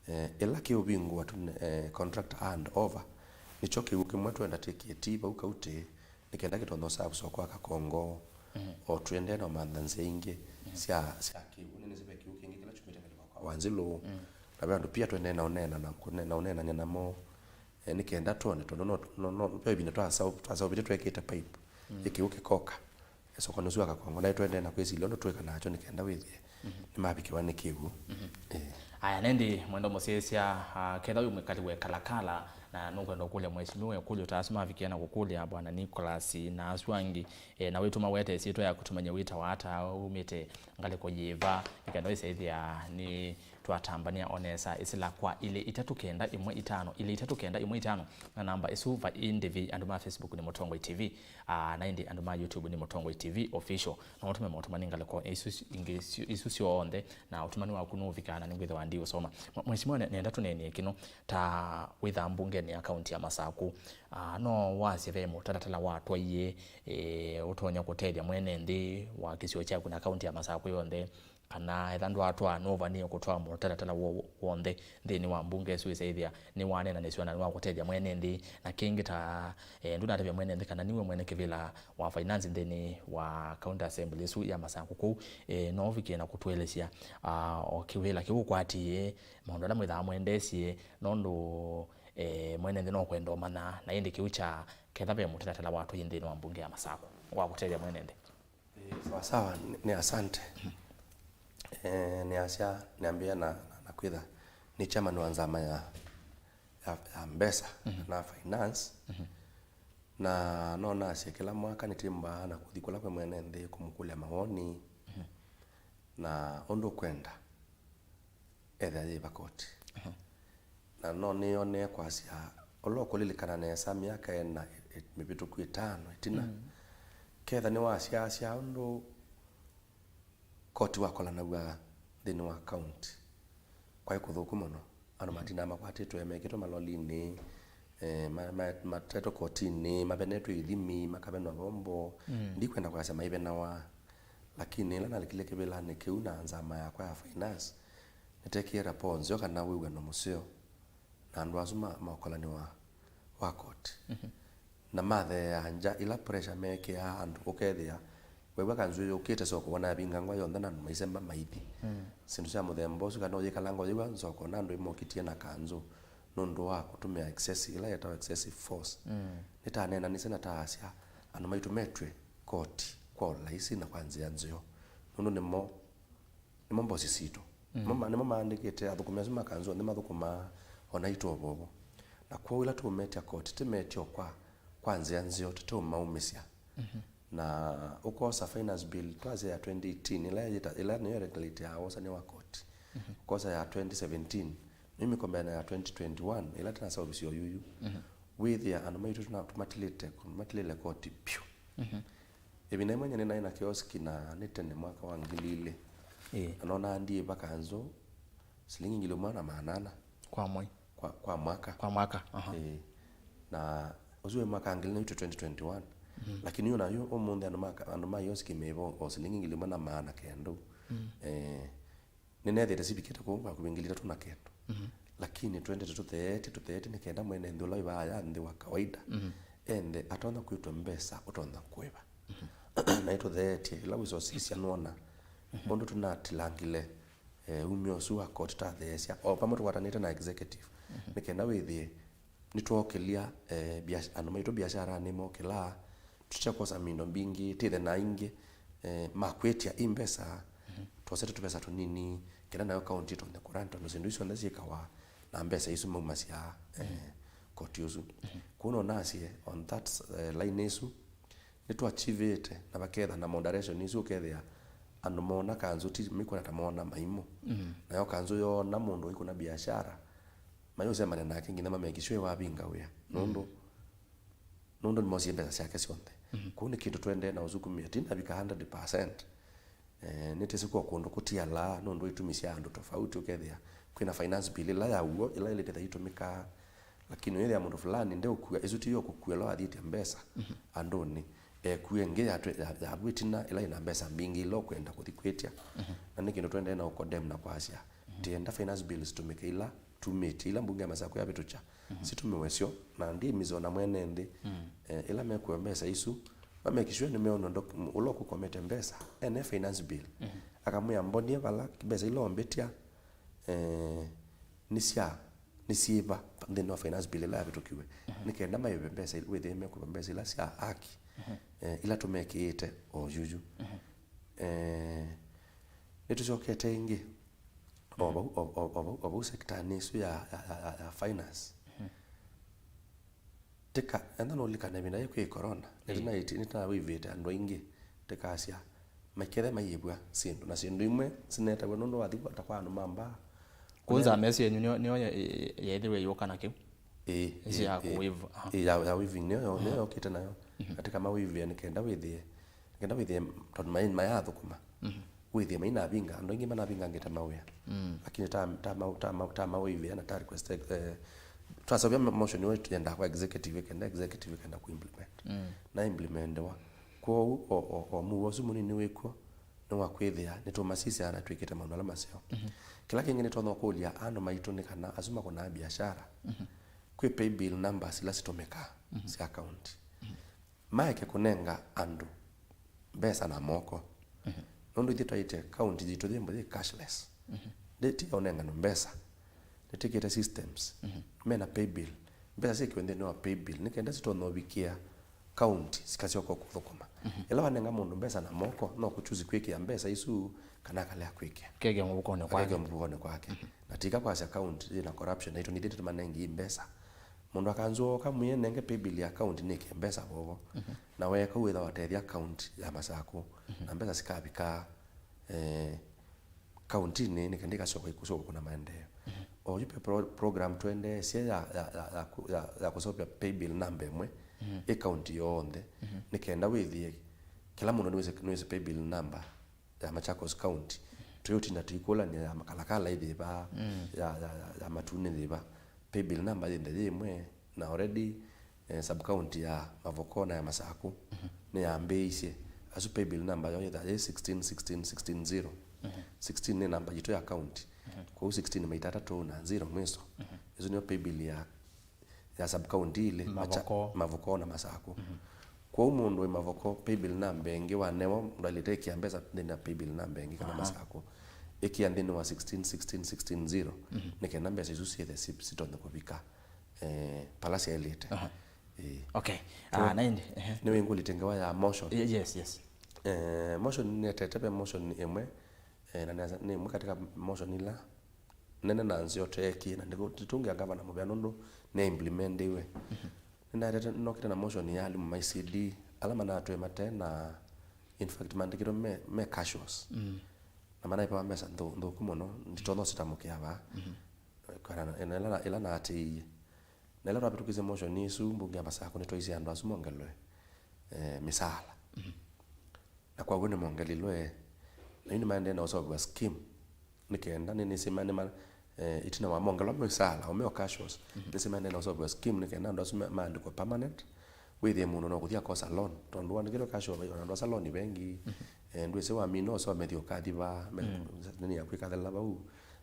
Eh, ĩla kĩũvingũa tu, eh, contractor hand over, nĩkyo kĩw'ũ kĩmwe twenda twĩkĩe ti vau Kauti, nĩ kenda kĩtonya serve soko wa Kakongo, mhm, o twĩendee na ũmantha nzĩa ingĩ, mhm, sya, sya kĩw'ũ. Nĩnĩsĩ ve kĩw'ũ kĩngĩ kĩla kyumĩte ngalĩko kwa Wanzilũ, mm, na ve andũ pia twendee na ũneena na kũne-, na ũneenany'a namo, eh, nĩ kenda twone, tondũ no, no, no, ve ĩvinda twasau-, twasaũvĩtye twekĩte pipe, mm, ĩ kĩw'ũ kĩkoka. Ĩsokonĩ ũsu wa Kakongo, naĩ tũendee na kwĩsilya ũndũ twĩka nakyo nĩ kenda wĩthĩe, mhm, nĩmavikĩwa nĩ kĩw'ũ. Mhm. Ĩĩ. Aya, nĩndĩ mwenda mũsyaĩĩsya, ah, ketha wĩ mwĩkali wa Kalakala, na nũkwenda ũkũlya mheshimiwa ĩkũlyo ta asu mavikie na kũkũlya Bwana Nicholas na asu angĩ, eh, na wĩtũma wete ĩsyĩtwa yaku tũmanye wĩtawa ata, umĩte ngalĩko yĩva, nĩ kenda wĩsyaĩthĩa nĩ twatambania o nesa, ĩsĩla kwa ilĩ itatũ kenda ĩmwe itano, ilĩ itatũ kenda ĩmwe itano, na namba ĩsu va ĩndĩvi andũ ma Facebook nĩ Mũtongoi T V, aa, na ĩndĩ andũ ma YouTube nĩ Mũtongoi T V Official. No ũtũme maũtũmani ngalĩko isu ingĩ syo-, isu syonthe, na ũtũmani waku nũũvikaa na nĩngwĩthĩwa ndi ũsoma. Mwe-, Mheshimiwa, ne-, nenda tũneenie kĩno, ta wĩthaa mbungenĩ ya kaunti ya Masakũ, aa, no wasye ve mũtalatala watwaie, e, ũtonya kũtethya mwene nthĩ wa kĩsio kyaku na kaunti ya Masakũ yonthe, kana etha ndwatwaa, nũvanĩe kũtwaa mũtalatala wo-, w'onthe nthĩnĩ wa mbunge ĩsu ĩsaĩthĩa nĩwaneenanĩsw'a na nĩwakũtethya mwene nthĩ. Na kĩngĩ ta, eh, ndũnatavya mwene nthĩ kana nĩwe mwene kĩvĩla wa finance nthĩnĩ wa County Assembly ĩsu ya Masakũ kũu, eh, no ũvikie na kũtũelesya, ah, o kĩvĩla kĩu ũkwatĩĩe, maũndũ ala mwĩthaa mwendeesye, nũndũ, eh, mwene nthĩ no kwenda ũmanya, na ĩndĩ kĩu kya ketha ve mũtalatala watwaie nthĩnĩ wa mbunge ya Masakũ wa kũtethya mwene nthĩ. Eh, sawa sawa, nĩ, nĩ asante. Eh, nĩasya, nĩambĩĩa na, na, na kwĩtha nĩ chairman wa nzama ya, ya, ya mbesa, mhm, na finance. Mhm. Na no nasye kĩla mwaka nĩtĩmbaa na kũthi kũla kwĩ mwene nthĩ kũmũkũlya mawoni. Mhm. Na ũndũ ũkwenda, ethĩa yĩva koti. Mhm. Na no nĩyonee kwasya, ũla ũkũlilikana nesa myaka ĩna ĩ-, ĩ-, mĩvĩtũku ĩtano ĩtina, mm, ketha nĩwasyaasya ũndũ Koti wakolanaw'a nthĩnĩ wa county kwaĩ kũthũku mũno. Andũ matindaa makwatĩtwe, mekĩtwe malolinĩ, eh, ma- ma- matetwe kotinĩ, mavenetwe ithimi, makavenwa vombo. Ndikwenda kwasya maivenawa, lakini ĩla nalikile kĩvĩlanĩ kĩu na nzama yakwa ya finance, nĩtekie rapoo nzeo kana wĩw'ano mũseo na andũ asu ma- maũkolani wa, wa koti. Na matheea ngya ila pressure meekĩaa andũ, ũkethĩa wew'a kanzũ yũkĩte soko, wona yavingangwa yonthe na andũ maisemba maithi. Syĩndũ sya mũthemba ũsu, kana ũyĩkalanga ũyĩw'a soko na andũ ĩmokitie na kanzũ nũndũ wa kũtũmĩa excessive, ĩla yetawa excessive force. Nĩtaneenanisye na taasya andũ maitũ metw'e koti kwa ũlaisi na kwa nzĩa nzeo, nũndũ nĩmo nĩmo mbosi sitũ. Nĩmo ma- nĩmo maandĩkĩte athũkũmi asu ma kanzũ onthe mathũkũmaa, o naitũ o vovo. Na kwoou ĩla tũũmetya koti, tĩmetya o kwa, kwa nzĩa nzeo, tũteũmaumĩsya. Na ũkosa finance bill twasya ya twenty eighteen, ĩla yĩta- ĩla nĩyo ĩretalĩte ya wosania wa koti. Ũkosa ya twenty seventeen nĩyo mĩkombea na ya twenty twenty-one, ĩla tĩnasaũvisya oyuyu. Wĩthĩa andũ maitũ tũna- tũmatilĩte, tũmatilĩle koti piũ. Ĩvinda yĩmwe nyie nĩnaĩ na kioski na nĩ tene, mwaka wa ngili ilĩ. Ĩĩ. Na nonaa ndiĩva kanzũ silingi ngili ĩmwe na maana ana. Kwa mwai? Kwa, kwa mwaka. Kwa mwaka, aha. Ĩĩ. Na ũsu wĩ mwaka wa ngili na itũ twenty twenty-one. Lakini yu nayu ũmũnthĩ andũ ma ka- andũ ma kioski meĩva o silingi ngili ĩmwe na maana kenda ũu. Eh, nĩneethĩĩte sivikĩte kũu vakuvĩ ngili itatũ na kenda. Lakini twendete tũtheetye, tũtheetye nĩ kenda mwene nthĩ ũla wĩ vaa ya nthĩ wa kawaida, enthe atonya kwĩtwa mbesa ũtonya kũĩva. Na ĩtũtheetye, ĩla wĩsosisya nũona ũndũ tũnatilangile, eh, umya ũsu wa koti tatheesya. O vamwe tũkwatanĩte na executive, nĩ kenda wĩthĩe nĩtwookĩlya, eh, biash- andũ maitũ biasharanĩ mokĩlaa, tũte kwosa mindo mbingĩ, tĩthe na aingĩ, eh, makwĩtya i mbesa, twosete tũvesa tũnini, kenda nayo kaunti ĩtonye kũrani, tondũ syĩndũ isu syonthe syĩkawa na mbesa isu maumasya, eh, koti ũsu. Kwoou no nasye, on that, eh, line ĩsu, nĩtwachivĩte na vaketha na moderation isu, ũkethĩa andũ moona kanzũ ti mĩkwona ta moona maimũ. Nayo kanzũ yoona mũndũ ũikũna biashara, mayũsemania nake nginya mameki sure wavinga wĩa, nũndũ nũndũ nĩmosie mbesa syake syonthe. Kũu nĩ kĩndũ tũendee na ũsukumĩa, tinavika hundred percent. Eh, nĩtĩsĩ kwa kũndũ kũtialaa nũndũ itumi sya andũ tofauti, ũkethĩa kwĩna finance bill ĩla ya w'o, ĩla ĩlĩte ta itũmĩkaa, lakini wĩthĩa mũndũ fulani ndeũkua, ĩsu ti yo kũkua ĩla wathĩtye mbesa andũnĩ. Ekue ĩngĩ yatwe- ya- yavu ĩtina ĩla ĩna mbesa mbingĩ ila ũkwenda kũthi kwĩtya. Na nĩ kĩndũ tũendee na ũcondemn na kwasya, tienda finance bills itũmĩke ila tumĩtye, ila mbunge ya Masakũ yavĩtũkya, sitũmĩwe syo, na ndĩmĩsĩ o na mwene nthĩ, eh, ĩla mekũa mbesa isu, ma make sure nĩmeona ndo- m- ũla ũkũkomete mbesa ene finance bill, akamwĩa, mbonie vala mbesa ila ũmbĩtya, eh, nĩ sya, nĩ syĩva nthĩnĩ wa finance bill ĩla yavĩtũkiwe, nĩ kenda maĩve mbesa il- wĩthĩe mekũva mbesa ila sya haki, eh, ila tũmekĩĩte o yuyu. Eh, nĩtũsyokete ĩngĩ o vau, o- o- o vau- o vau sektanĩ ĩsu ya, ya, ya, ya, ya finance. Tĩka, enda nũlikana ĩvinda yĩ kwĩ corona, nĩtũnaĩti- nĩtũnawĩvĩte andũ aingĩ, tĩkasya, makethe maiyĩvw'a syĩndũ, na syĩndũ imwe sinetaw'a nũndũ wathi kwata kwa andũ ma mbaa. Kũnza mesi yenyu nĩyo, nĩyo ya- ya- yaĩthĩwe yũka na kĩu? Ĩĩ, ĩsu ya ĩĩ, ĩĩ. Kũwaive, aha. Ĩĩ, ya, ya waiving nĩyo yo- nĩyo yokĩte nayo. Na tĩkamawaivĩa nĩ kenda wĩthĩe, nĩ kenda wĩthĩe, tondũ mai- mayathũkũma. Wĩthĩe mainavinga, andũ aingĩ manavingangĩte mawĩa. Lakini ta- ta- ma- ta- ma- ta mawaivĩa na ta request, eh, twaseũvya mo- motion ĩyo twendaa kwa executive, ĩkenda executive ĩkenda kũimplement. Na implementiwa. Kwoou o- o- o mũuo ũsu mũnini wĩkw'o nĩ wa kwĩthĩa nĩtũmasisya na twĩkĩte maũndũ ala maseo. Kĩla kĩngĩ nĩtonya kũlya andũ maitũ nĩ kana asu makũnaa biashara, kwĩ pay bill numbers ila sitũmĩkaa sya county. Maeke kũnenga andũ mbesa na moko. Nũndũ ithyĩ twaĩte county yitũ yĩmbo yĩ cashless. Ndĩ- ti ya ũnengano mbesa. Nĩtwĩkĩte systems. Mena pay bill. Mbesa syĩkĩwe nthĩnĩ wa pay bill nĩ kenda sitonya ũvikĩa county sikasyoka kũthũkũma. Ĩla wanenga mũndũ mbesa na moko, no kũchusi kwĩkĩa mbesa isu kana akalea kwĩkĩa. Keke mũvukonĩ kwake. Akeke mũvukonĩ kwake. Na tika kwasya county yĩna corruption, naitũ nĩthyĩ tũmanengi mbesa. Mũndũ akanzũa oka mwĩe nenge pay bill ya county nĩke mbesa vovo. Na weeka wĩtha watethya county ya Masakũ. Na mbesa sikavika, eh, kauntinĩ nĩ kenda ikasyoka ikusyoka kuna maendeeo. O yu pe pro- program twendeesye ya, ya, ya, ya, ku- ya, ya kũseũvya pay bill namba ĩmwe ĩ kaunti yonthe, nĩ kenda wĩthĩe kĩla mũndũ nĩwĩsĩ, nĩwĩsĩ pay bill namba ya Machakos County. Tũyũtinda tũikũlany'a ya Makalakala ĩthĩva, mm, ya, ya, ya, ya Matu nĩ yĩva. Paybill number yĩnthe yĩ ĩmwe, na already, eh, sub-county ya Mavoko na ya Masaku, mhm, nĩyambĩĩisye. Asu paybill number yoo yĩthaa yĩ sixteen sixteen sixteen zero. Mhm. Sixteen nĩ namba yitũ ya county. Mhm. Kwoou sixteen maita atatũ na zero mwĩso. Mhm. Ĩsu nĩyo paybill ya ya sub-county ilĩ, Macha-, Mavoko. Mavoko na Masaku. Mhm. Kwoou mũndũ wĩ Mavoko, paybill number ĩngĩ wanewa, ndwaĩlĩte ĩkĩa mbesa nthĩnĩ wa paybill number ĩngĩ kana, aha, Masaku. Ĩkĩa nthĩnĩ wa sixteen sixteen sixteen zero, mhm, nĩ kenda mbesa isu syĩthe si-, sitonye kũvika, eh, pala syaĩlĩte. Aha. Ĩĩ. Okay. Ah, na ĩndĩ, ehe. Nĩwĩngũlĩtye ngewa ya motion. Ye-, yes, yes. Eh, motion nĩetete ve motion ĩmwe, eh, na nĩ, nĩ ĩmwe katika motion ila nene na nzeo teekie, na ndĩtũngĩa ngavana mũvea nũndũ nĩ implementiwe. Mhm. Nĩnaetete, nokĩte na motion ya alimũ ma E C D, ala manatwĩe mate na, in fact, maandĩkĩtwe me, me casuals. Mm. Na manaipawa mbesa nthũ-, nthũku mũno, nditonya ũsitamũkĩa vaa. Mhm. Kana na, na ĩla na, ĩla naatĩĩie. Na ĩla twavĩtũkisye motion ĩsu, mbunge ya Masakũ nĩtwaisye andũ asu mongelwe, eh, mĩsaala. Mhm. Na kwa w'o nĩmongelilwe, na yu nĩmaendee na ũseũvw'a scheme. Nĩ kenda nĩ, nĩsĩ ma, nĩma, eh, ĩtina wa mongelwa mĩsaala, o me o casuals, mhm, nĩsĩ maendee na ũseũvw'a scheme nĩ kenda andũ asu ma, maandĩkwe permanent. Wĩthĩe mũndũ no kũthi akosa loan, tondũ wandĩkĩtwe casual, vai ona ndwasa loan vengi, mhm, eh, ndwĩsĩ wamina ũsomethya ũkathi vaa, me, mm, nini yaku ĩkathela vau.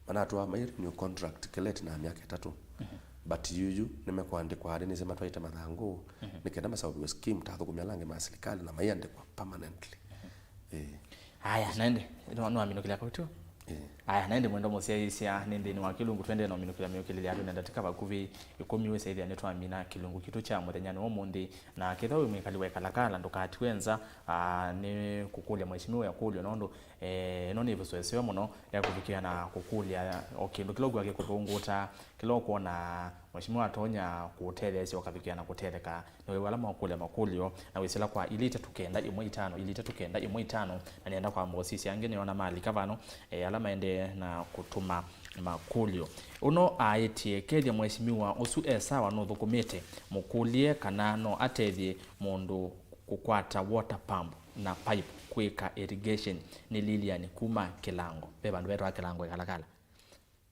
Manatwaa mai renew contract kĩla ĩtina wa myaka ĩtatũ. Mhm. But yuyu nĩmekũandĩkwa andĩ nĩsĩ matwaĩte mathangũ, mhm, nĩ kenda maseũvĩwe scheme ta athũkũmi ala angĩ ma silikalĩ na maiandĩkwa permanently. Mhm. Ĩĩ. Aya, na ĩndĩ, nĩwaminũkĩlya kautu? Ĩĩ. Aya, na ĩndĩ mwendwa mũsyaĩĩsya, nĩ nthĩnĩ wa kĩlungu tũendee na ũminũkĩlya mĩũkĩlĩlya yatũ na ndatĩka vakuvĩ ĩkũmi wĩsaĩthĩa nĩtwamina kĩlungu kitũ kya mũthenyanĩ wa ũmũnthĩ. Na kethĩwa wĩ mwĩkali wa Kalakala, ndũkatiwe nza, ah, nĩ kũkũlya mheshimiwa ĩkũlyo, nũndũ, eh, ĩno nĩ ĩvuso ĩseo mũno ya kũvikĩa na kũkũlya o kĩndũ kĩla ũkw'a kĩkũthũngũta, kĩla ũkwona mheshimiwa atonya kũũtetheesya ũkavikĩa na kũtetheka. Nĩwĩw'a ala makũlya makũlyo, na wĩsĩla kwa ilĩ itatũ kenda ĩmwe itano, ilĩ itatũ kenda ĩmwe itano, na nĩenda kwamba ũsisya angĩ nĩona malika vano, eh, ala maendee na kũtũma makũlyo. Ũno aĩtye, kethya mheshimiwa ũsu e sawa nũthũkũmĩte, mũkũlye kana no atethye mũndũ kũkwata water pump na pipe kwĩka irrigation nĩ Lilian kuma Kĩlango. Ve vandũ vetwa Kĩlango Ĩkalakala.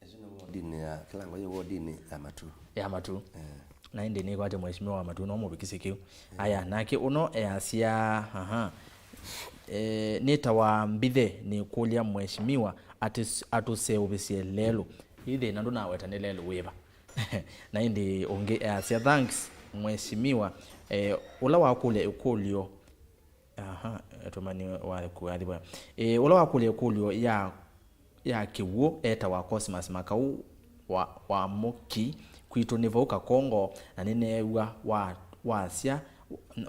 Ĩsu nĩ wodinĩ ya, Kĩlango yĩ wodinĩ ya Matu. Ya Matu. Eh. Na ĩndĩ nĩkwatya mheshimiwa wa Matu no mũvikisye kĩu. Eh. Aya, nake ũno easya, aha. Eh, nĩtawa mbithe nĩkũlya mheshimiwa atĩ atũseũvĩsye lelũ. Ĩ thĩna ndũnaweta nĩ lelũ wĩva? Na ĩndĩ ũngĩ easya, thanks mheshimiwa. Eh, ũla wakũlya ĩkũlyo, aha, atũmani wa kũathĩwa. Eh, ũla wakũlya ĩkũlyo ya, ya kĩw'ũ etawa Cosmas Makau wa, wa Mũki, kwitũ nĩ vau Kakongo, na nĩneew'a wa, wasya,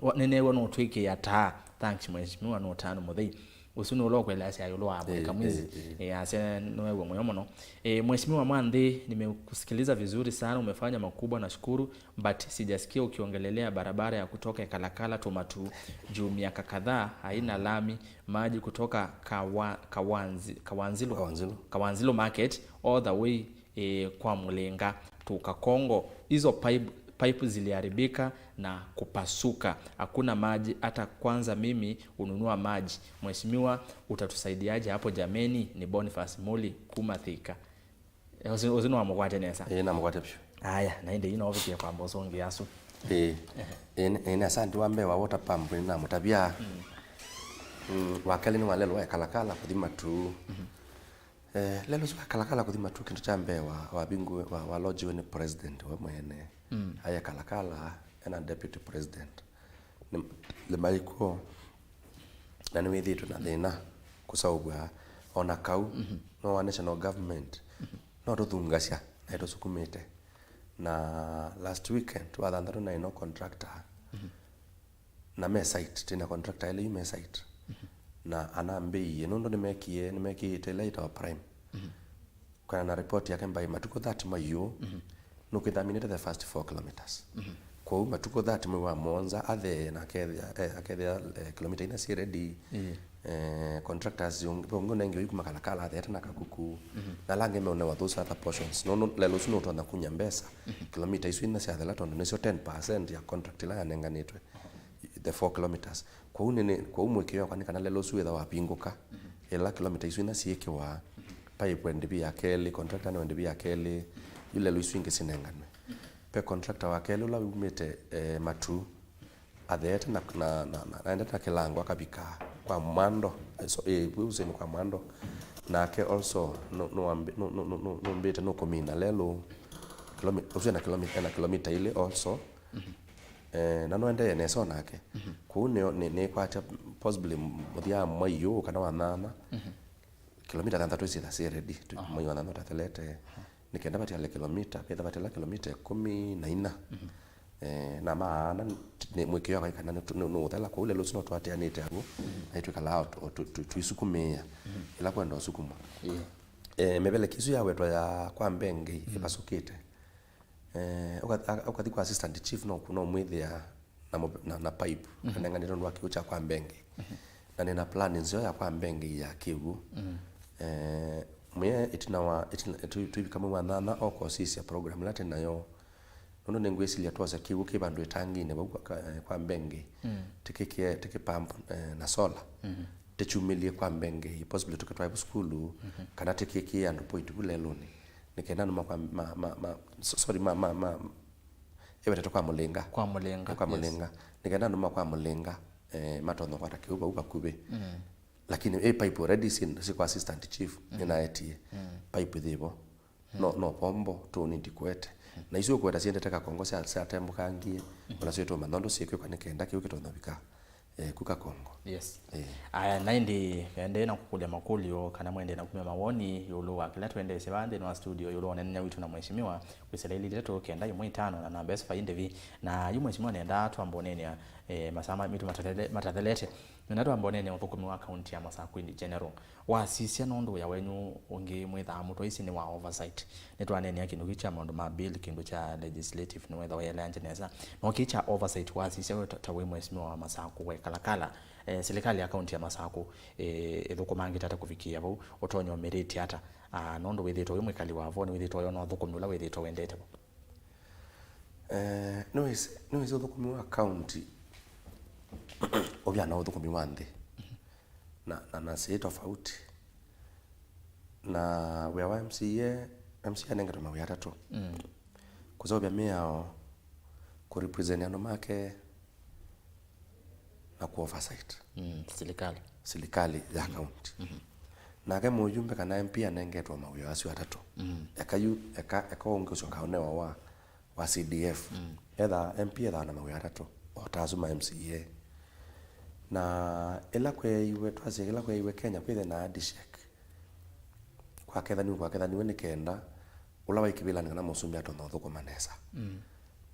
wa, nĩneew'a nũtwĩkĩa taa. Thanks mheshimiwa, nũtanu mũthei. Ũsu nĩ ũla ũkũeleasya ĩũlũ wa mũika, eh, mwĩzi. Eh, eh. Eh, asya nĩwew'a mũyo mũno. Eh, mheshimiwa Mwanthi, nimekusikiliza vizuri sana, umefanya makubwa, nashukuru, but sijasikia ukiongelelea barabara ya kutoka Kalakala to Matu juu miaka kadhaa haina lami, maji kutoka Kawa-, Kawanzi-, Kawanzilu, Kawanzilu. Kawanzilu Market all the way eh, kwa Mlinga to Kakongo. Hizo pipe, pipe ziliharibika na kupasuka. Hakuna maji, hata kwanza mimi ununua maji. Mheshimiwa, utatusaidiaje hapo jameni? Ni Boniface Muli kuma Thika. Eh, ũsu, ũsu nĩwamũkwate nesa? Ĩĩ, namũkwate vyũ. Aya, na ĩndĩ ino ũvikie kwamba ũsũngĩa asu. Ĩĩ. Ĩĩ, nĩ, ĩĩ, nĩ asante wa mbee wa water pump nĩnamũtavya. Mm. Mm, wa kelĩ nĩ wa lelũ wa Kalakala kũthi Matu. Mhm. Eh, lelũ ũsu wa Kalakala kũthi Matu, kĩndũ kya mbee wa, wa bingu, wa, wa lodge nĩ president we mwene. Mm. Aye Kalakala, ena deputy president. Nĩ, nĩ maikuo, na nĩwĩthĩĩtwe na thĩna kũsaũvw'a ona kau, mhm, no wa national government, mhm, no tũthungasya na ĩtũsukumĩte. Na last weekend, wa thanthatũ, naĩ no contractor, mhm, na me site, twĩna contractor elĩ yu me site. Mhm. Na anambĩie, nũndũ nĩmekie, nĩmekĩĩte ĩla ĩtawa prime. Mhm. Kana na report yake mbai matukũ thirty maiũ, mhm, nũkĩthaminĩte the first four kilometers. Mhm. Kwoou matukũ thirty mwei wa mũonza athee na akethĩa, eh, akethĩa, eh, kilomita ina syĩ ready. Ĩĩ. Eh, contractors ũngĩ, ũngĩ ũnengiwe kuma Kalakala atheete na Kakuku. Mhm. Na ala angĩ meũnewa those other portions. Nũndũ lelũ ũsu nũtonya kunya mbesa. Mhm. Kilomita isu ina syathela tondũ nĩsyo ten percent ya contract ĩla yanenganĩtwe. The four kilometers. Kwoou nĩ, nĩ, kwoou mũĩkĩĩo wakwa nĩ kana lelũ ũsu wĩtha wavingũka, mhm, ĩla kĩlomita isu ina syĩkĩwa, pipe ĩndĩ ya kelĩ, contractor nĩwe ĩndĩ ya kelĩ, yu lelũ isu ingĩ sinenganwe. Ve contractor wa kelĩ ũla wumĩte, eh, Matu, atheete na, na, na, na, naendete na kĩlango akavika kwa mwando, eh, so, eh, kwĩ ũseni kwa mwando. Nake also nũ-, nũambi-, nũ-, nũ-, nũ-, nũ-, nũmbĩte nũkũmina lelũ, kilomi-, ũsu ena kilomi-, ena kilomita ilĩ also. Eh, na nũendee nesa o nake. Kũu nĩo, nĩ, nĩkwatya possibly mũthya mwai ũũ kana wa nyanya, kilomita thanthatũ isyĩtha syĩ ready, tu-, mwai wa nyanya ũtathelete, nĩ kenda vatiale kilomita, vetha vatiala kilomita ĩkũmi na inya. Eh, na maana nĩ mwĩkĩo wa kana nĩ, nĩ, nĩ ũthela kũu lelũ ũsu no twateanĩte avu, na twĩkalaa o tu-, o tu-, tu-, tuisukumĩĩa ĩla kwenda ũsukumwa. Eh, mĩveleki ĩsu yawetwa ya kwa Mbengei ĩvasũkĩte. Eh, ũka-, a-, ũkathi kwa assistant chief no, no mwĩthĩa na, mũ-, na, na pipe, anenganĩtwe nũndũ wa kĩw'ũ kya kwa Mbengei. Na nĩna plan nzeo ya kwa Mbengei ya kĩw'ũ. Eh, mwĩe ĩtina wa, ĩtina, tũ-, tũivika mwei wa nyanya oka ũsisya program ĩla twĩ nayo. Nũndũ nĩngwĩsilya twose kĩw'ũ kĩ vandũ ĩtanginĩ vau kwa, kwa, kwa Mbengei. Tĩkĩkĩe, tĩkĩ pump, eh, na solar. Tĩkyumĩlye kwa Mbengei, possibly tũkĩtwae vu sukulu, kana tĩkĩkĩe andũ point vu lelũnĩ. Nĩ kenda andũ makwa, ma, ma, ma, so-, sorry, ma, ma, ma, ĩwetetwe kwa Mũlĩnga. Kwa Mũlĩnga, kwa yes. Mũlĩnga. Nĩ kenda andũ ma kwa Mũlĩnga, eh, matonya kwata kĩw'ũ vau vakuvĩ. Lakini ĩ pipe already si, si kwa assistant chief, nĩnaetie. Pipe yĩvo. No, no pombo, tũnindi kũete. Na isu ũkũeta siendete Kakongo sya, syatembũkangie, ona syo tũmanya ũndũ syĩkwĩkwa nĩ kenda kĩw'ũ kĩtonya vika. Eh, ku Kakongo. Yes. Eh. Aya, na ĩndĩ, endee na kũkũlya makũlyo, kana mwendee na kumya mawoni ĩũlũ wa kĩla twendeesye vaa nthĩnĩ wa studio, ĩũlũ wa ũneenany'a witũ na mheshimiwa, kwĩsĩla ilĩ itatũ kenda ĩmwe itano na namba ya sifai ndĩvi. Na yu mheshimiwa nendaa twamba ũneenea, eh, masaa ma-, maitũ matathele-, matathelete. Nenda twamba ũneenea ũthũkũmi wa kaunti ya Masakũ in general. Wasisya nũndũ wĩa wenyu ũngĩ mwĩthaa mũtwaisye nĩ wa oversight. Nĩtwaneenea kĩndũ kĩu kya maũndũ ma bill, kĩndũ kya legislative, nĩwetha wĩeleangye nesa. No kĩu kya oversight wasisya we ta, ta wĩ mheshimiwa wa Masakũ, we Kalakala, eh, silikalĩ ya kaunti ya Masakũ, eh, ĩthũkũmangĩte ata kũvikĩĩa vau? Ũtonya ũmĩrĩte ata? Ah, nũndũ wĩthĩĩtwe wĩ mwĩkali wa vo, nĩwĩthĩĩtwe wĩona ũthũkũmi ũla wĩthĩĩtwe wendete vo. Eh, nĩwĩsĩ, nĩwĩsĩ ũthũkũmi wa kaunti ũvyana ũthũkũmi wa nthĩ. Na, na, na syĩ tofauti. Na wĩa wa M C A, M C A anengetwe mawĩa atatũ. Kũseũvya mĩao, kũrepresent andũ make, na kũ oversight. Mm, silikalĩ. Silikalĩ ya county. Nake mũjumbe kana M P anengetwe mawĩa asu atatũ. Eka yu, eka, eka ũngĩ ũsyoka ũnewa wa, wa C D F. Etha, M P ethaa na mawĩa atatũ, o ta asu ma M C A. Na ĩla kweeiwe, twasye ĩla kweeiwe Kenya, kwĩthĩe na handshake. Kwakethaniwe, kwakethaniwe nĩ kenda ũla waĩ kĩvĩlanĩ kana mũsumbĩ atonya ũthũkũma nesa.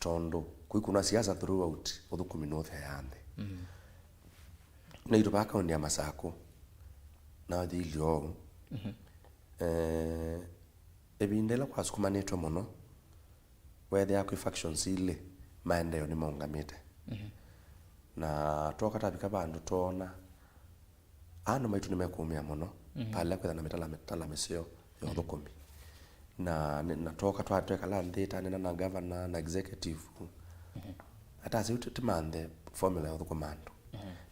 Tondũ kwĩkunwa siasa throughout, ũthũkũmi nũtheea nthĩ. Naitũ vaa kaunti ya Masakũ, nathi ilĩ oou. Eh, ĩvinda ĩla kwasukumanĩtwe mũno, weethĩa kwĩ factions ilĩ, maendeeo nĩmaũngamĩte. Na twoka tavika vandũ twoona, andũ maitũ nĩmekũũmĩa mũno, vala kwĩtha na mĩtala, mĩtala mĩseo ya ũthũkũmi. Na, na twoka twa-, twekala nthĩ, tanena na governor, na executive. Atasi, "Yu tĩ-, tĩmanthe formula ya ũthũkũma andũ."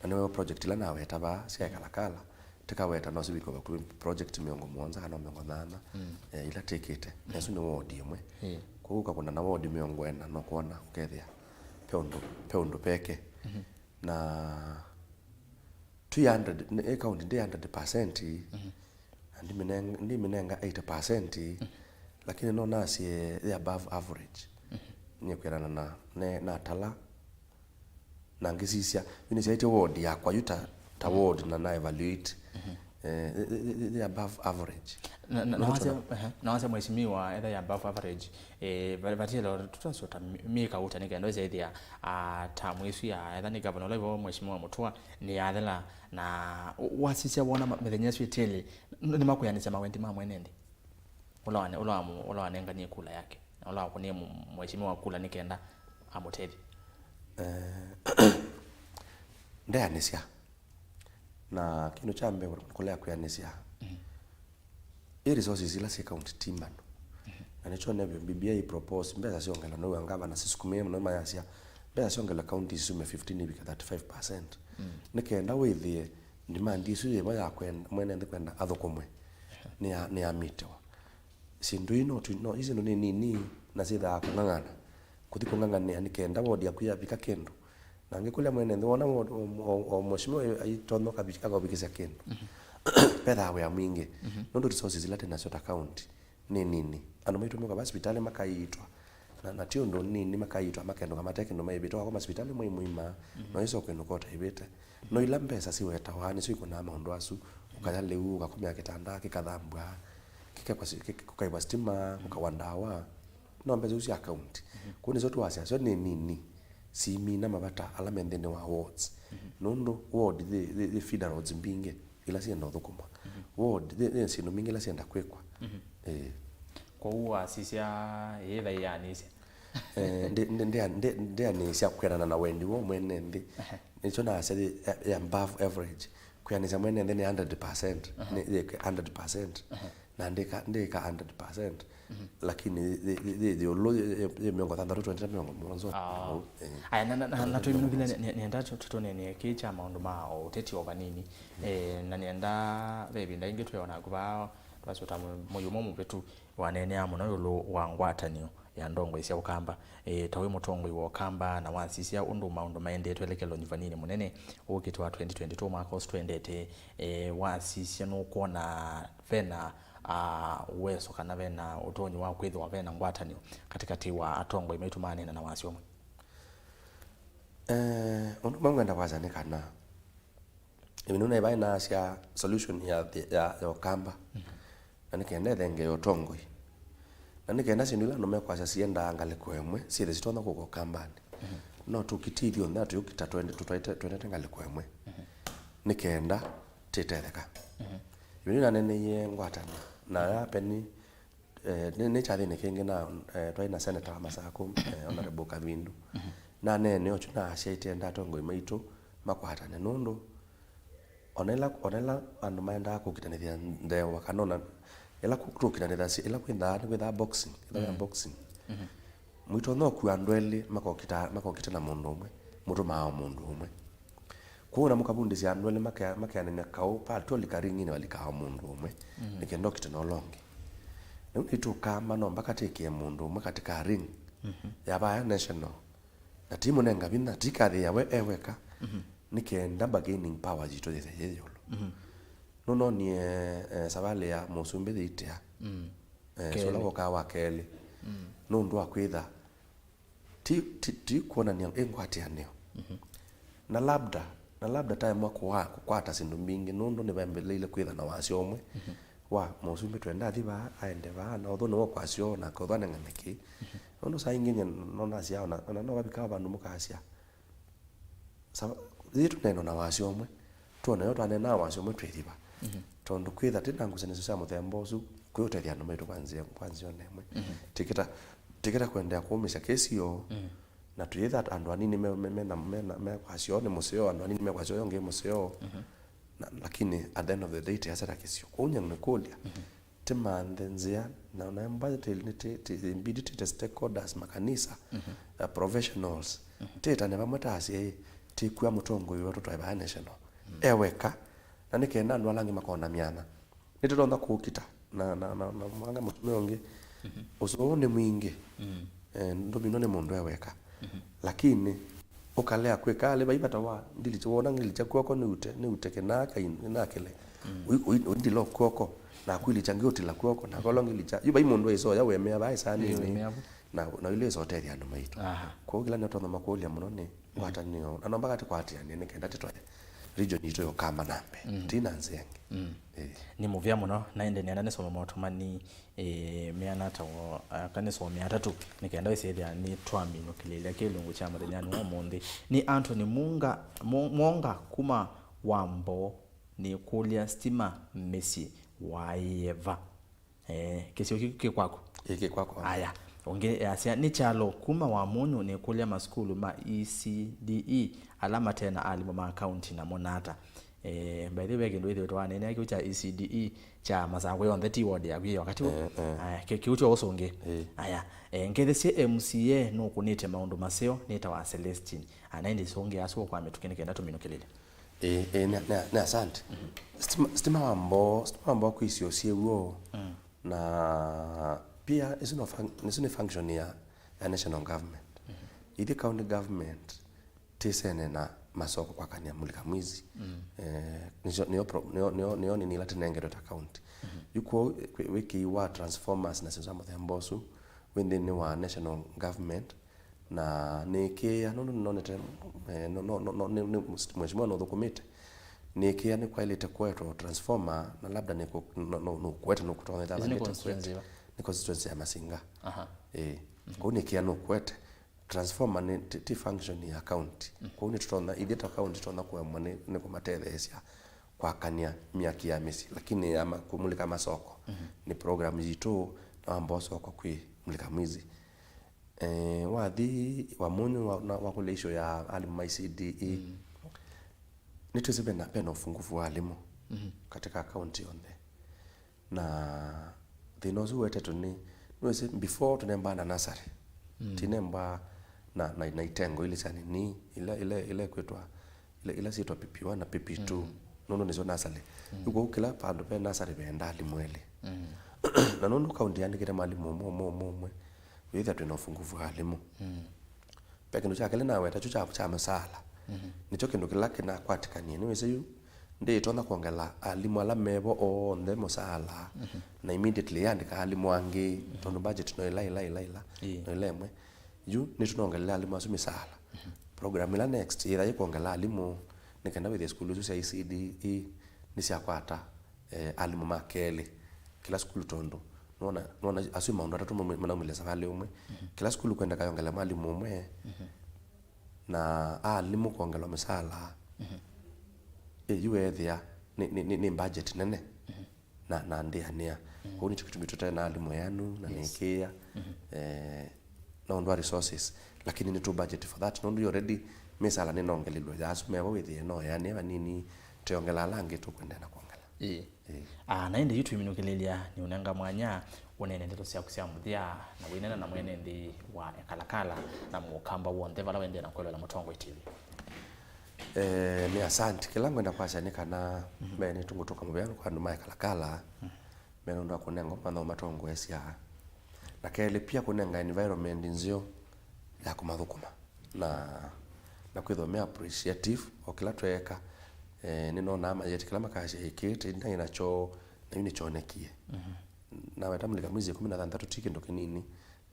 Na nĩwe project ila naweta vaa, sya Kalakala, tĩkaweta no sivikwe vakuvĩ project mĩongo mũonza kana mĩongo nyanya, eh, ila tĩkĩte. Na ĩsu nĩ ward ĩmwe. Kwoou ũkakũna na ward mĩongo ĩna no kwona ũkethĩa pe ũndũ, pe ũndũ peke. Na twi hundred, nĩ, ĩ county ndĩ hundred percent, na ndimĩneng-, ndimĩnenga eighty percent, lakini no nasye ĩ above average. Nĩkwĩanana na, ne, natala, na ngĩsisya, yu nĩsyaĩtye ward yakwa yu ta, ta ward na na evaluate. Eh, ĩ, ĩ, ĩ, ĩ above average. Na, na, na wasya, ehe, na wasya mheshimiwa, etha ĩ above average, eh, va-, vatiele tũtasota mĩka ũta nĩ kenda ĩsyaĩthĩa, ah, tamu ĩsu ya etha nĩ gavana ũla ivo mheshimiwa Mũtua nĩ yathela, na u-, wasisya wona ma-, mĩthenya ĩsu ĩtĩlĩ, n-, nĩmakwĩanĩsya mawendi ma mwene nthĩ? Ũla wane-, ũla wamu-, ũla wanenganie kula yake, na ũla wakũnie mu-, mheshimiwa kula nĩ kenda amũtethye. Eh, ndeanĩsya. Na kĩndũ kya mbee kũlea kwĩanĩsya, ĩ resources ila syĩ county ti mbanu. Na nĩkyo nĩvyo B B I propose mbesa syongelwe, nĩw'a ngavana sisukumĩe mũno mayasya mbesa syongelwe county isume fifteen ivike thirty-five percent. Nĩ kenda wĩthĩe Demand ĩsu yĩvo ya kwenda, mwene nthĩ kwenda athũkũmwe, nĩ ya, nĩ ya mĩtĩwa. Syĩndũ ii no tũ-, no, ii syĩndũ nĩ nini na syĩthaa kũng'ang'ana. Kũthi kũng'ang'anĩa nĩ kenda ward yaku yavika kĩndũ. Na angĩkũlya mwene nthĩ, wona ward, o, o, o mheshimiwa aitonya ũkavi-, akaũvikĩsya kĩndũ. Vethaa wĩa mwingĩ. Nũndũ resources ila twĩ nasyo ta county nĩ nini. Andũ maitũmĩka va sivitalĩ makaiitwa, na, na ti ũndũ nini, makaiitwa makendũka mate kĩndũ maĩvĩte. Wakoma sivitalĩ mwai mũima, no ĩso kwĩnũka ũtaĩvĩte. No ila mbesa siwetawa nĩsyo ikũnaa maũndũ asu, ũkaya lĩu, ũkakomea kĩtanda, kĩkathambwa, kĩkekwa si-, kĩk-, kũkaĩvwa sitima, kũkawa ndawa. No mbesa isu sya county. Kũu nĩsyo twasya, syo nĩ nini, simina mavata ala me nthĩnĩ wa wards. Nũndũ ward yĩ, yĩ, yĩ feeder roads mbingĩ ila syenda ũthũkũmwa. Ward yĩ, yĩ syĩndũ mbingĩ ila syenda kwĩkwa. Ĩĩ. Kwoou wasisya ĩĩ thaianĩsya? Eh, ndi-, ndi-, ndia-, ndi-, ndianĩsya kwĩanana na wendi woo mwene nthĩ. Nĩkyo nasya yĩ, yĩ above average. Kwĩanĩsya mwene nthĩ nĩ hundred percent. Nĩ, yĩ hundred percent. Na ndĩka, ndĩka hundred percent. Lakini yĩ, yĩ, yĩ, yĩ ĩũlũ, yĩ, yĩ, yĩ mĩongo thanthatũ, twenty na mĩongo mũonza. Aya, na, na, na, na tũiminũkĩle, nĩ-, nĩ-, nĩenda tũ-, tũ-, tũneenee kĩĩ kya maũndũ ma o ũteti o vanini. Eh, na nĩenda ve ĩvinda ĩngĩ twĩona kũva twasũta mũ-, mũio ũmwe mũvĩtu waneenea mũno ĩũlũ wa ngwatanĩo ya ndongoi sya Ũkamba. E, ta wĩ mũtongoi wa Ũkamba na wasisya ũndũ maũndũ maendee twelekelonĩ vanini mũnene ũkĩte wa twenty twenty-two, mwaka ũsu twendete, e, wasisya nũkwona vena, a, uwezo kana vena ũtonyi wa kwĩthĩwa vena ngwatanĩo katĩkatĩ wa atongoi maitũ maneena na wasya ũmwe? Eh, ũndũ ũmwe ngwenda kwasya nĩ kana, ĩvinda naĩ vai nasya solution ya, ya, ya Ũkamba, na nĩ kenda ĩthengee ũtongoi. Na nĩ kenda syĩndũ ila andũ mekwasya siendaa ngalĩko ĩmwe, syĩthe sitonya kũka Ũkambanĩ. No tũkitithye onthe na tũyũkita twende, tũtwaĩte, twendete ngalĩko ĩmwe. Nĩ kenda tĩtetheka. Ĩvinda naneeneie ngwatanĩo, na ya Penny, eh, nĩ, nĩ kyathĩnĩ kĩngĩ na, eh, twaĩ na senator wa Masakũ, eh, Honorable Kavindu. Naneene ũkyu na asya itienda atongoi maitũ makwatane nũndũ Ona ĩla, ona ĩla andũ maendaa kũkitanĩthya ndewa, kana ona ĩla kũ-, tũkitanĩthasya, ĩla kwĩthaa, nĩkwĩthaa boxing, ĩla ya boxing. Mũitonya ũkua andũ elĩ makokita, makokita na mũndũ ũmwe, mũtũmaa o mũndũ ũmwe. Kwoou na mũkavundĩsya andũ elĩ makea-, makeanany'a kaũ, patoli karing'inĩ valikaa o mũndũ ũmwe, nĩ kenda ũkite na ũla ũngĩ. Rĩu nĩtũkamba no mpaka tĩkĩe mũndũ ũmwe katika ring ya vaya national. Na ti mũnenga vinya, ti kathĩĩa we e weka, nĩ kenda bargaining power yitũ yĩthe yĩ ĩũlũ. Nũnonie, eh, savalĩ ya mũsumbĩ yĩitĩa, eh, Kelĩ. Sũla wokaa wa kelĩ. Nũndũ wa kwĩtha ti, ti, ti kwonany'a ĩ ngwatĩanĩo. Na labda, na labda taemwa kũwa-, kũkwata syĩndũ mbingĩ nũndũ nĩvambĩlĩile kwĩtha na wasya ũmwe. Wa mũsumbĩ twenda athi vaa, aende vaa, na ũthũ nĩwe ũkwasya ũũ, nake ũthũ anengane kĩĩ. Nũndũ saa ingĩ nyie no nasyaa ona, ona no vavikaa vandũ mũkasya, sa-, yĩ tũneena na wasya ũmwe, twone yo twaneenaa wasya ũmwe twĩthi va. Tondũ kwĩtha twĩ na ngusanĩsyo sya mũthemba ũsu, kwĩ ũtethya andũ maitũ kwa nzĩa, kwa nzĩa o na ĩmwe. Tĩkĩta, tĩkĩta kũendeea kũũmĩsya kĩsi yoo, na twĩtha andũ anini me, me, me, na, me, na, me kwasya ũũ nĩ mũseo, andũ anini me kwasya ũũ ũngĩ mũseo. Na, lakini at the end of the day, tĩasya ta kĩsio. Kwoou nyie nĩkũlya, tĩmanthe nzĩa, na, na mbadi tĩ, nĩ tĩ, tĩ, mbidi tĩte stakeholders, makanisa, uh, professionals, tĩtane vamwe ta asyai, tĩkua mũtongoi wetũ twaĩ vaa national. E weka, na nĩ kenda andũ ala angĩ makona myanya. Nĩtũtonya kũkita na, na, na, na mwanga mũtumĩa ũngĩ. Ũsũũ nĩ mwingĩ. Eh, ndũminwa nĩ mũndũ e weka. Lakini ũkalea kwĩka alĩ vai vata wa ndilikya, wona ngilikya kw'oko nĩute, nĩute kĩnaa kai-, kĩnakĩle. Ui-, ui-, ũindila kw'oko, na kwilikya ngĩũtila kw'oko, na kolo ngilikya. Yu vai mũndũ aisoya wemea vaa ĩsanĩnĩ. Wemea vu. Na, na ilo ĩsotethya andũ maitũ. Aha. Kwoou kĩla nĩtonya makũlya mũno nĩ ngwatanĩo. Na no mpaka tũkwatĩanĩe nĩ kenda tũtwae region yitũ ya Ũkamba na mbee. Ti na nzĩa ĩngĩ. Ĩĩ. Nĩ mũvea mũno, na ĩndĩ nĩenda nĩsome motũmani, ĩĩ, meana ta o, aka nĩsome atatũ, nĩ kenda wĩsĩthĩa nĩtwaminũkĩlĩlya kĩlungu kya mũthenyanĩ wa ũmũnthĩ. Nĩ Anthony Munga, Mu-, Mwonga kuma Wamboo, nĩkũlya stima mĩsyĩ waĩe va? Eh, kĩsio kĩu kĩ kwaku? Ĩĩ, kĩ kwakwa. Aya. Ũngĩ asya, nĩ kyalo kuma Wamunyu, nĩkũlya masukulu ma E C D E ala mate na alimũ ma kaunti namo nata? Eh, by the way, ve kĩndũ ĩthĩwĩtwe waneenea kĩu kya E C D E kya Masakũ yonthe, ti ward yaku yĩ wakati ũũ. Eh, eh. Aya, kĩ-, kĩu kyo ũsũngĩ. Eh. Aya. Eh, ngethesye M C A nũkũnĩte maũndũ maseo, nĩtawa Celestine. Ana ĩndĩ sũngĩ asu kwa mĩtũkĩ nĩ kenda tũminũkĩlĩle. Ĩĩ, ĩĩ, nĩ, nĩ, nĩ asante. Stima, stima wa mboo, stima wa mboo kwĩ isio syĩ w'o. Mm. Na pia isu no fun-, isu nĩ function ya, ya national government. Mm-hmm. Ithyĩ county government tĩsene na masoko kwakania mulika mwizi. Mm. Eh, nĩsyo, nĩyo pro-, nĩyo, nĩyo, nĩyo nini ila tĩnengetwe ta county. Mm-hmm. Yu kwoou wĩ-, wĩkĩi wa transformers na syĩndũ sya mũthemba ũsu wĩ nthĩnĩ wa national government, na nĩkĩĩa nũndũ nĩnonete, eh, no, no, no, no, nĩ, nĩ mheshimiwa nũthũkũmĩte, nĩkĩĩa nĩkwaĩlĩte kũetwa transformer, na labda nĩkũ-, no, no, nũkũete nũkũtonyetha. Ici nĩ constituency ĩva? Nĩ constituency ya Masinga. Aha. Ĩĩ. Mhm. Kwoou nĩkĩĩa nũkũete transformer nĩ ti, ti function ya county. Mhm. Kwoou nĩtũtonya, ithyĩ ta county tũtonya kũemwa nĩ, nĩ kũmatetheesya kwakania myaki ya mĩsyĩ, lakini ya ma-, kũmulika masoko, mhm, nĩ program yitũ, na wamba ũsoko kwĩ mulika mwizi. Eh, wathi wa mũnyũ wa, na, wakũlya issue ya alimũ ma E C D E. Mm. Nĩtwĩsĩ vena, vena ũpungufu wa alimũ, mhm, katika county yonthe. Na thĩna ũsu wetetwe nĩ, nĩwĩsĩ before tũnembaa na nasarĩ. Mm. Tinembaa na, na, na itengo ili sya nini, ila, ila, ila ikwĩtwa, ila, ila syĩtwa P P one na P P two. Mm. Nũndũ nĩsyo nasarĩ. Mm. Yu kwoou kĩla vandũ ve nasarĩ veenda alimũ elĩ. Mm. Na nũndũ kaunti yandĩkĩte mwalimũ ũmwe, ũmwe, ũmwe, ũmwe, wĩthĩa twĩna ũpungufu wa alimũ. Mm. Ve kĩndũ kya kelĩ naweta, kyu kya, kya mĩsaala. Mhm. Nĩkyo kĩndũ kĩla kĩnakwatĩkanie. Nĩwĩsĩ yu ndĩtonya kwongela alimũ ala mevo onthe mũsaala, mhm, na immediately yandĩka alimũ angĩ, mhm, tondũ budget no ĩla, ĩla, ĩla, ĩla, ĩĩ, no ĩla ĩmwe. Yu nĩtũnongelele alimũ asu mĩsaala. Mhm. Program ĩla next yĩtha yĩkwongela alimũ, nĩ kenda wĩthĩe sukulu isu sya E C D E nĩsyakwata, eh, alimũ ma kelĩ kĩla sukulu, tondũ nona, nona asu maũndũ atatũ manaumĩlĩla savalĩ ũmwe. Mhm. Kĩla sukulu kwendeka yongele mwalimũ ũmwe, mhm, na alimũ kwongelwa mĩsaala. Mhm. Ĩ, yu weethĩa nĩ, nĩ, nĩ, nĩ budget nene, mhm, na, na ndĩanĩa. Mhm. Kwoou nĩkyo kĩtumi tũte na alimũ eanu na, yes, nĩkĩĩa, mhm, eh, na ũndũ wa resources, lakini nĩtũ budget for that, nũndũ yu already mĩsaala nĩnongelilwe, ya asu mevo wĩthĩe no eanĩe vanini, twĩongela ala angĩ tũkwendea na kwongela. Ĩĩ. Ĩĩ. Ah, na ĩndĩ yu twĩminũkĩlĩlya nĩũnenga mwanya ũneene ndeto syaku sya mũthya, na wĩneena na mwene nthĩ wa Ekalakala na mũkamba w'onthe vala wendee na kwĩloela Mũtongoi T V. Eh, nĩ asante. Kĩla ngwenda kwasya nĩ kana, mhm, mbee nĩtũngũtũka mũvea kwa andũ ma Ekalakala, mhm, mbee nũndũ wa kũnenga mathaũ matongoesya, na kelĩ pia kũnenga environment nzeo ya kũmathũkũma. Na, na kwĩthĩwa me appreciative o kĩla tweeka. Eh, nĩnonaa mayĩtĩ kĩla makasya ĩkĩĩte ndinaĩ nakyo, na yu nĩkyonekie. Mhm. Naweta mulika mwezi ĩkũmi na thanthatũ ti kĩndũ kĩnini,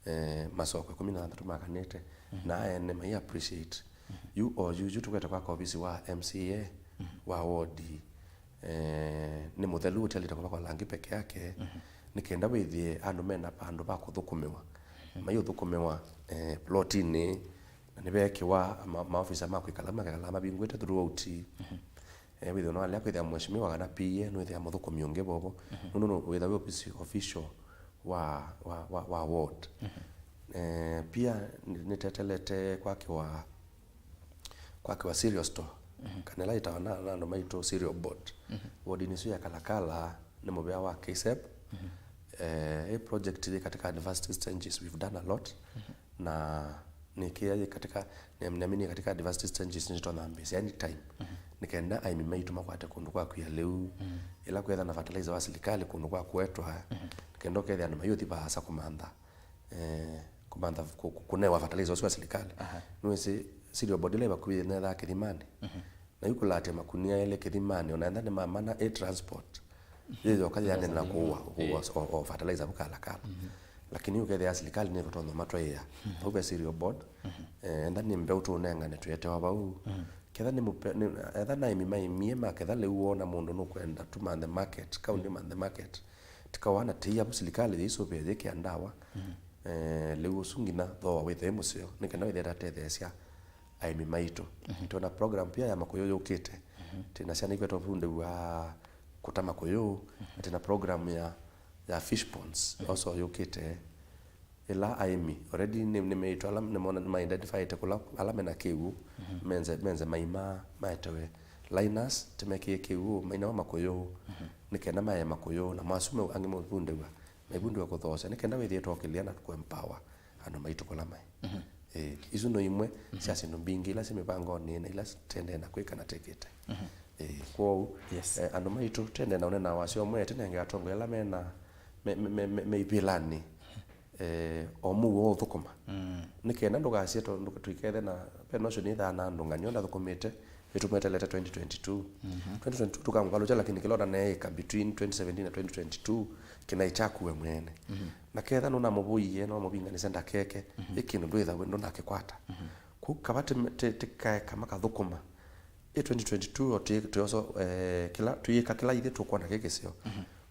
eh, masoko ĩkũmi na thanthatũ makanĩte, mhm, na aene mai appreciate. Mhm. Yu o yu, yu tũkwete kwaka ovisi wa M C A, mhm, wa ward, eh, nĩ mũthelu ũtialĩte kũvakwa langi peke yake, mhm, nĩ kenda wĩthĩe andũ mena vandũ va kũthũkũmĩwa. Mhm. Maiũthũkũmĩwa, eh, plotinĩ, na nĩveekĩwa ma-, maofisa ma kwĩkala, makekala mavingũĩte throughout. Mhm. Eh, wĩthĩe no alea kwĩthĩa mheshimiwa kana P A nĩwĩthĩa mũthũkũmi ũngĩ vovo. Mhm. Nũndũ nũ-, wĩtha wĩ ofisi official wa, wa, wa, wa ward. Mhm. Eh, pia nĩ-, nĩtetelete kwakĩwa kwakĩwa cereal store, mhm, kana ĩla yĩtawa na, na andũ maitũ cereal board. Mhm. Wodinĩ ĩsu ya Kalakala nĩ mũvea wa K S E B. Mhm. Eh, ĩ project yĩ katika advanced stages, we've done a lot. Mhm. Na nĩkĩa yĩ katika, nĩamini katika advanced stages nĩtũtonya mbĩsya anytime. Mhm. Nĩ kenda aĩmi maitũ makwate kũndũ kwa kwia lĩu. Mhm. Ĩla kwetha na fertilizer wa silikali kũndũ kwa kũetwa. Mhm. Nĩ kenda ũkethĩa andũ mayũthi vaasa kũmantha. Eh, kũmantha kũ-, kũ-, kũnewa fertilizer ũsu wa silikali. Aha. Nĩwĩsĩ cereal board ĩla ĩ vakuvĩ nĩyethaa kĩthimanĩ. Mhm. Na yu kũlatia makunia elĩ kĩthimanĩ, ona enda nĩ mamana ĩ transport. Yĩ yoka yanena kũua, kũua o, o fertilizer vu Kalakala. Mhm. Lakini yu kethĩa silikali nĩkũtonya matwaĩa. Mhm. Vau ve cereal board. Mhm. Eh, enda nĩ mbeũ tũnengane tũetewa vau. Mhm. Ketha nĩ mũpe-, nĩ, etha na aĩmi maĩmie maketha lĩu wona mũndũ nũkwenda tũmanthe market, county manthe market. Tikawana tĩia vu silikali yĩisũvĩa yĩkĩa ndawa. Mhm. Eh, lĩu ũsu nginya thooa wĩthĩe mũseo, nĩ kenda wĩthĩe tatetheesya aĩmi maitũ. Mhm. Twĩna program pia ya makũyũ yũkĩte. Mhm. Twĩna syana ikwetwa vundĩw'a kũta makũyũ, mhm, na twĩna program ya, ya fish ponds, mhm, also yũkĩte. Ĩla aĩmi already nĩ, nĩmeĩtwe ala nĩmona, ma identifyĩte kũla ala mena kĩw'ũ, mhm, menze, menze maima maetewe liners, tĩmekĩe kĩw'ũ, mainawa makũyũ, mhm, nĩ kenda maye makũyũ, na masu mau angĩ maivundĩw'a, maivundĩw'a kũthoosya, nĩ kenda wĩthĩe twokĩlĩa na kũempower andũ maitũ kũla maĩ. Mhm. Ĩĩ, isu no imwe sya syĩndũ mbingĩ ila syĩ mĩvangonĩ na ila tendee na kwĩka na tĩkĩte. Ĩĩ, kwoou, Yes. eh, andũ maitũ tendee na ũnena wasyo ũmwe tũnenge atongoi ala mena me, me, me, me, me ivĩlanĩ, eh, o mũuo ũthũkũma. Nĩ kenda ndũkasye tondũ tũikethe na ve notion ĩthaa na andũ ng'anio ndathũkũmĩte, ĩtũmwetelete twenty twenty-two. Twenty twenty-two tũkamũvalũkya, lakini kĩla ũtaneeka between twenty seventeen na twenty twenty-two kĩnaĩ kyaku we mwene. Na ketha nũnamũvũie, no mũvinganĩsya ndakeke, ĩ kĩndũ ndwĩtha we ndũnakĩkwata. Kũu kava tĩ, tĩ, tĩkaeka makathũkũma. Ĩ twenty twenty-two o twĩ, twĩoso, eh, kĩla, twĩĩka kĩla ithyĩ tũkwona kĩ kĩseo.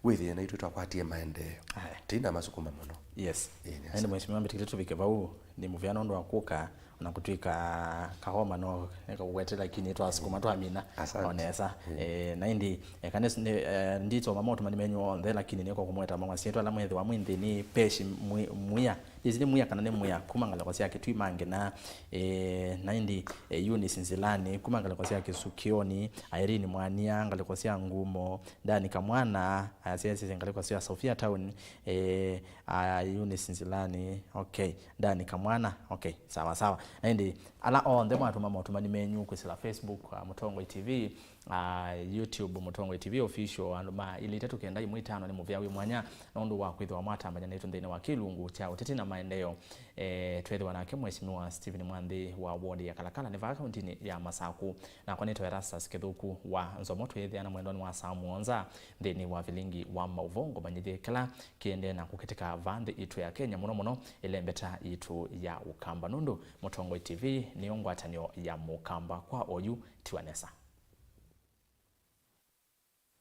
Wĩthĩe naitũ twakwatie maendeeo. Aya. Tĩina masukuma mũno. Yes. Ĩĩ, nĩ Ĩndĩ asa. Mheshimiwa, mbĩtĩkĩte tũvike vau, nĩ mũvea nũndũ wa kũka, ona kũtwĩka kahoma no nĩkagwete, lakini twasukuma twamina. Asante. O nesa. Eh, na ĩndĩ, eh, kana nĩ, eh, ndisoma maũtũmani menyu onthe, lakini nĩko kũmweta mawasya ala mwethĩwa mwĩ nthĩnĩ peshi mwi-, mwia. Ĩsi nĩ mwia kana nĩ mwia, kuma ngalĩko sya Kĩtui Mangina, eh, na ĩndĩ, eh, Eunice Nzilani, kuma ngalĩko sya Kĩsukioni, Irene Mwania, ngalĩko sya Ngumo, Dani Kamwana, asyaisye ngalĩko sya Sofia Town, eh, a, Eunice Nzilani, okay, Dani Kamwana, okay, sawa sawa. Na ĩndĩ, ala onthe mwatũma maũtũmani menyu kwĩsĩla Facebook, a, Mũtongoi T V, a, YouTube, Mũtongoi T V Official, andũ ma ilĩ itatũ kenda ĩmwe itano, nĩ mũvea wĩ mwanya nũndũ wa kwĩthĩwa mwatambany'a naitũ nthĩnĩ wa kĩlungu kya ũteti na maendeeo. E, twethĩwa nake Mheshimiwa Stephen Mwanthi wa ward ya Kalakala nĩ vaa kauntinĩ ya Masaku. Nakwa nĩtwa Erastus Kĩthũku wa Nzomo, twĩthĩana mwendonĩ wa saa mũonza nthĩnĩ wa vilingi wa maũvoo. Ngũmanyĩthye kĩla kĩendee na kũkĩtĩka vaa nthĩ itũ ya Kenya, mũno mũno ĩlembeta itũ ya Ũkamba, nũndũ Mũtongoi T V nĩyo ngwatanĩo ya Mũkamba. Kwa oyu, tiwa nesa.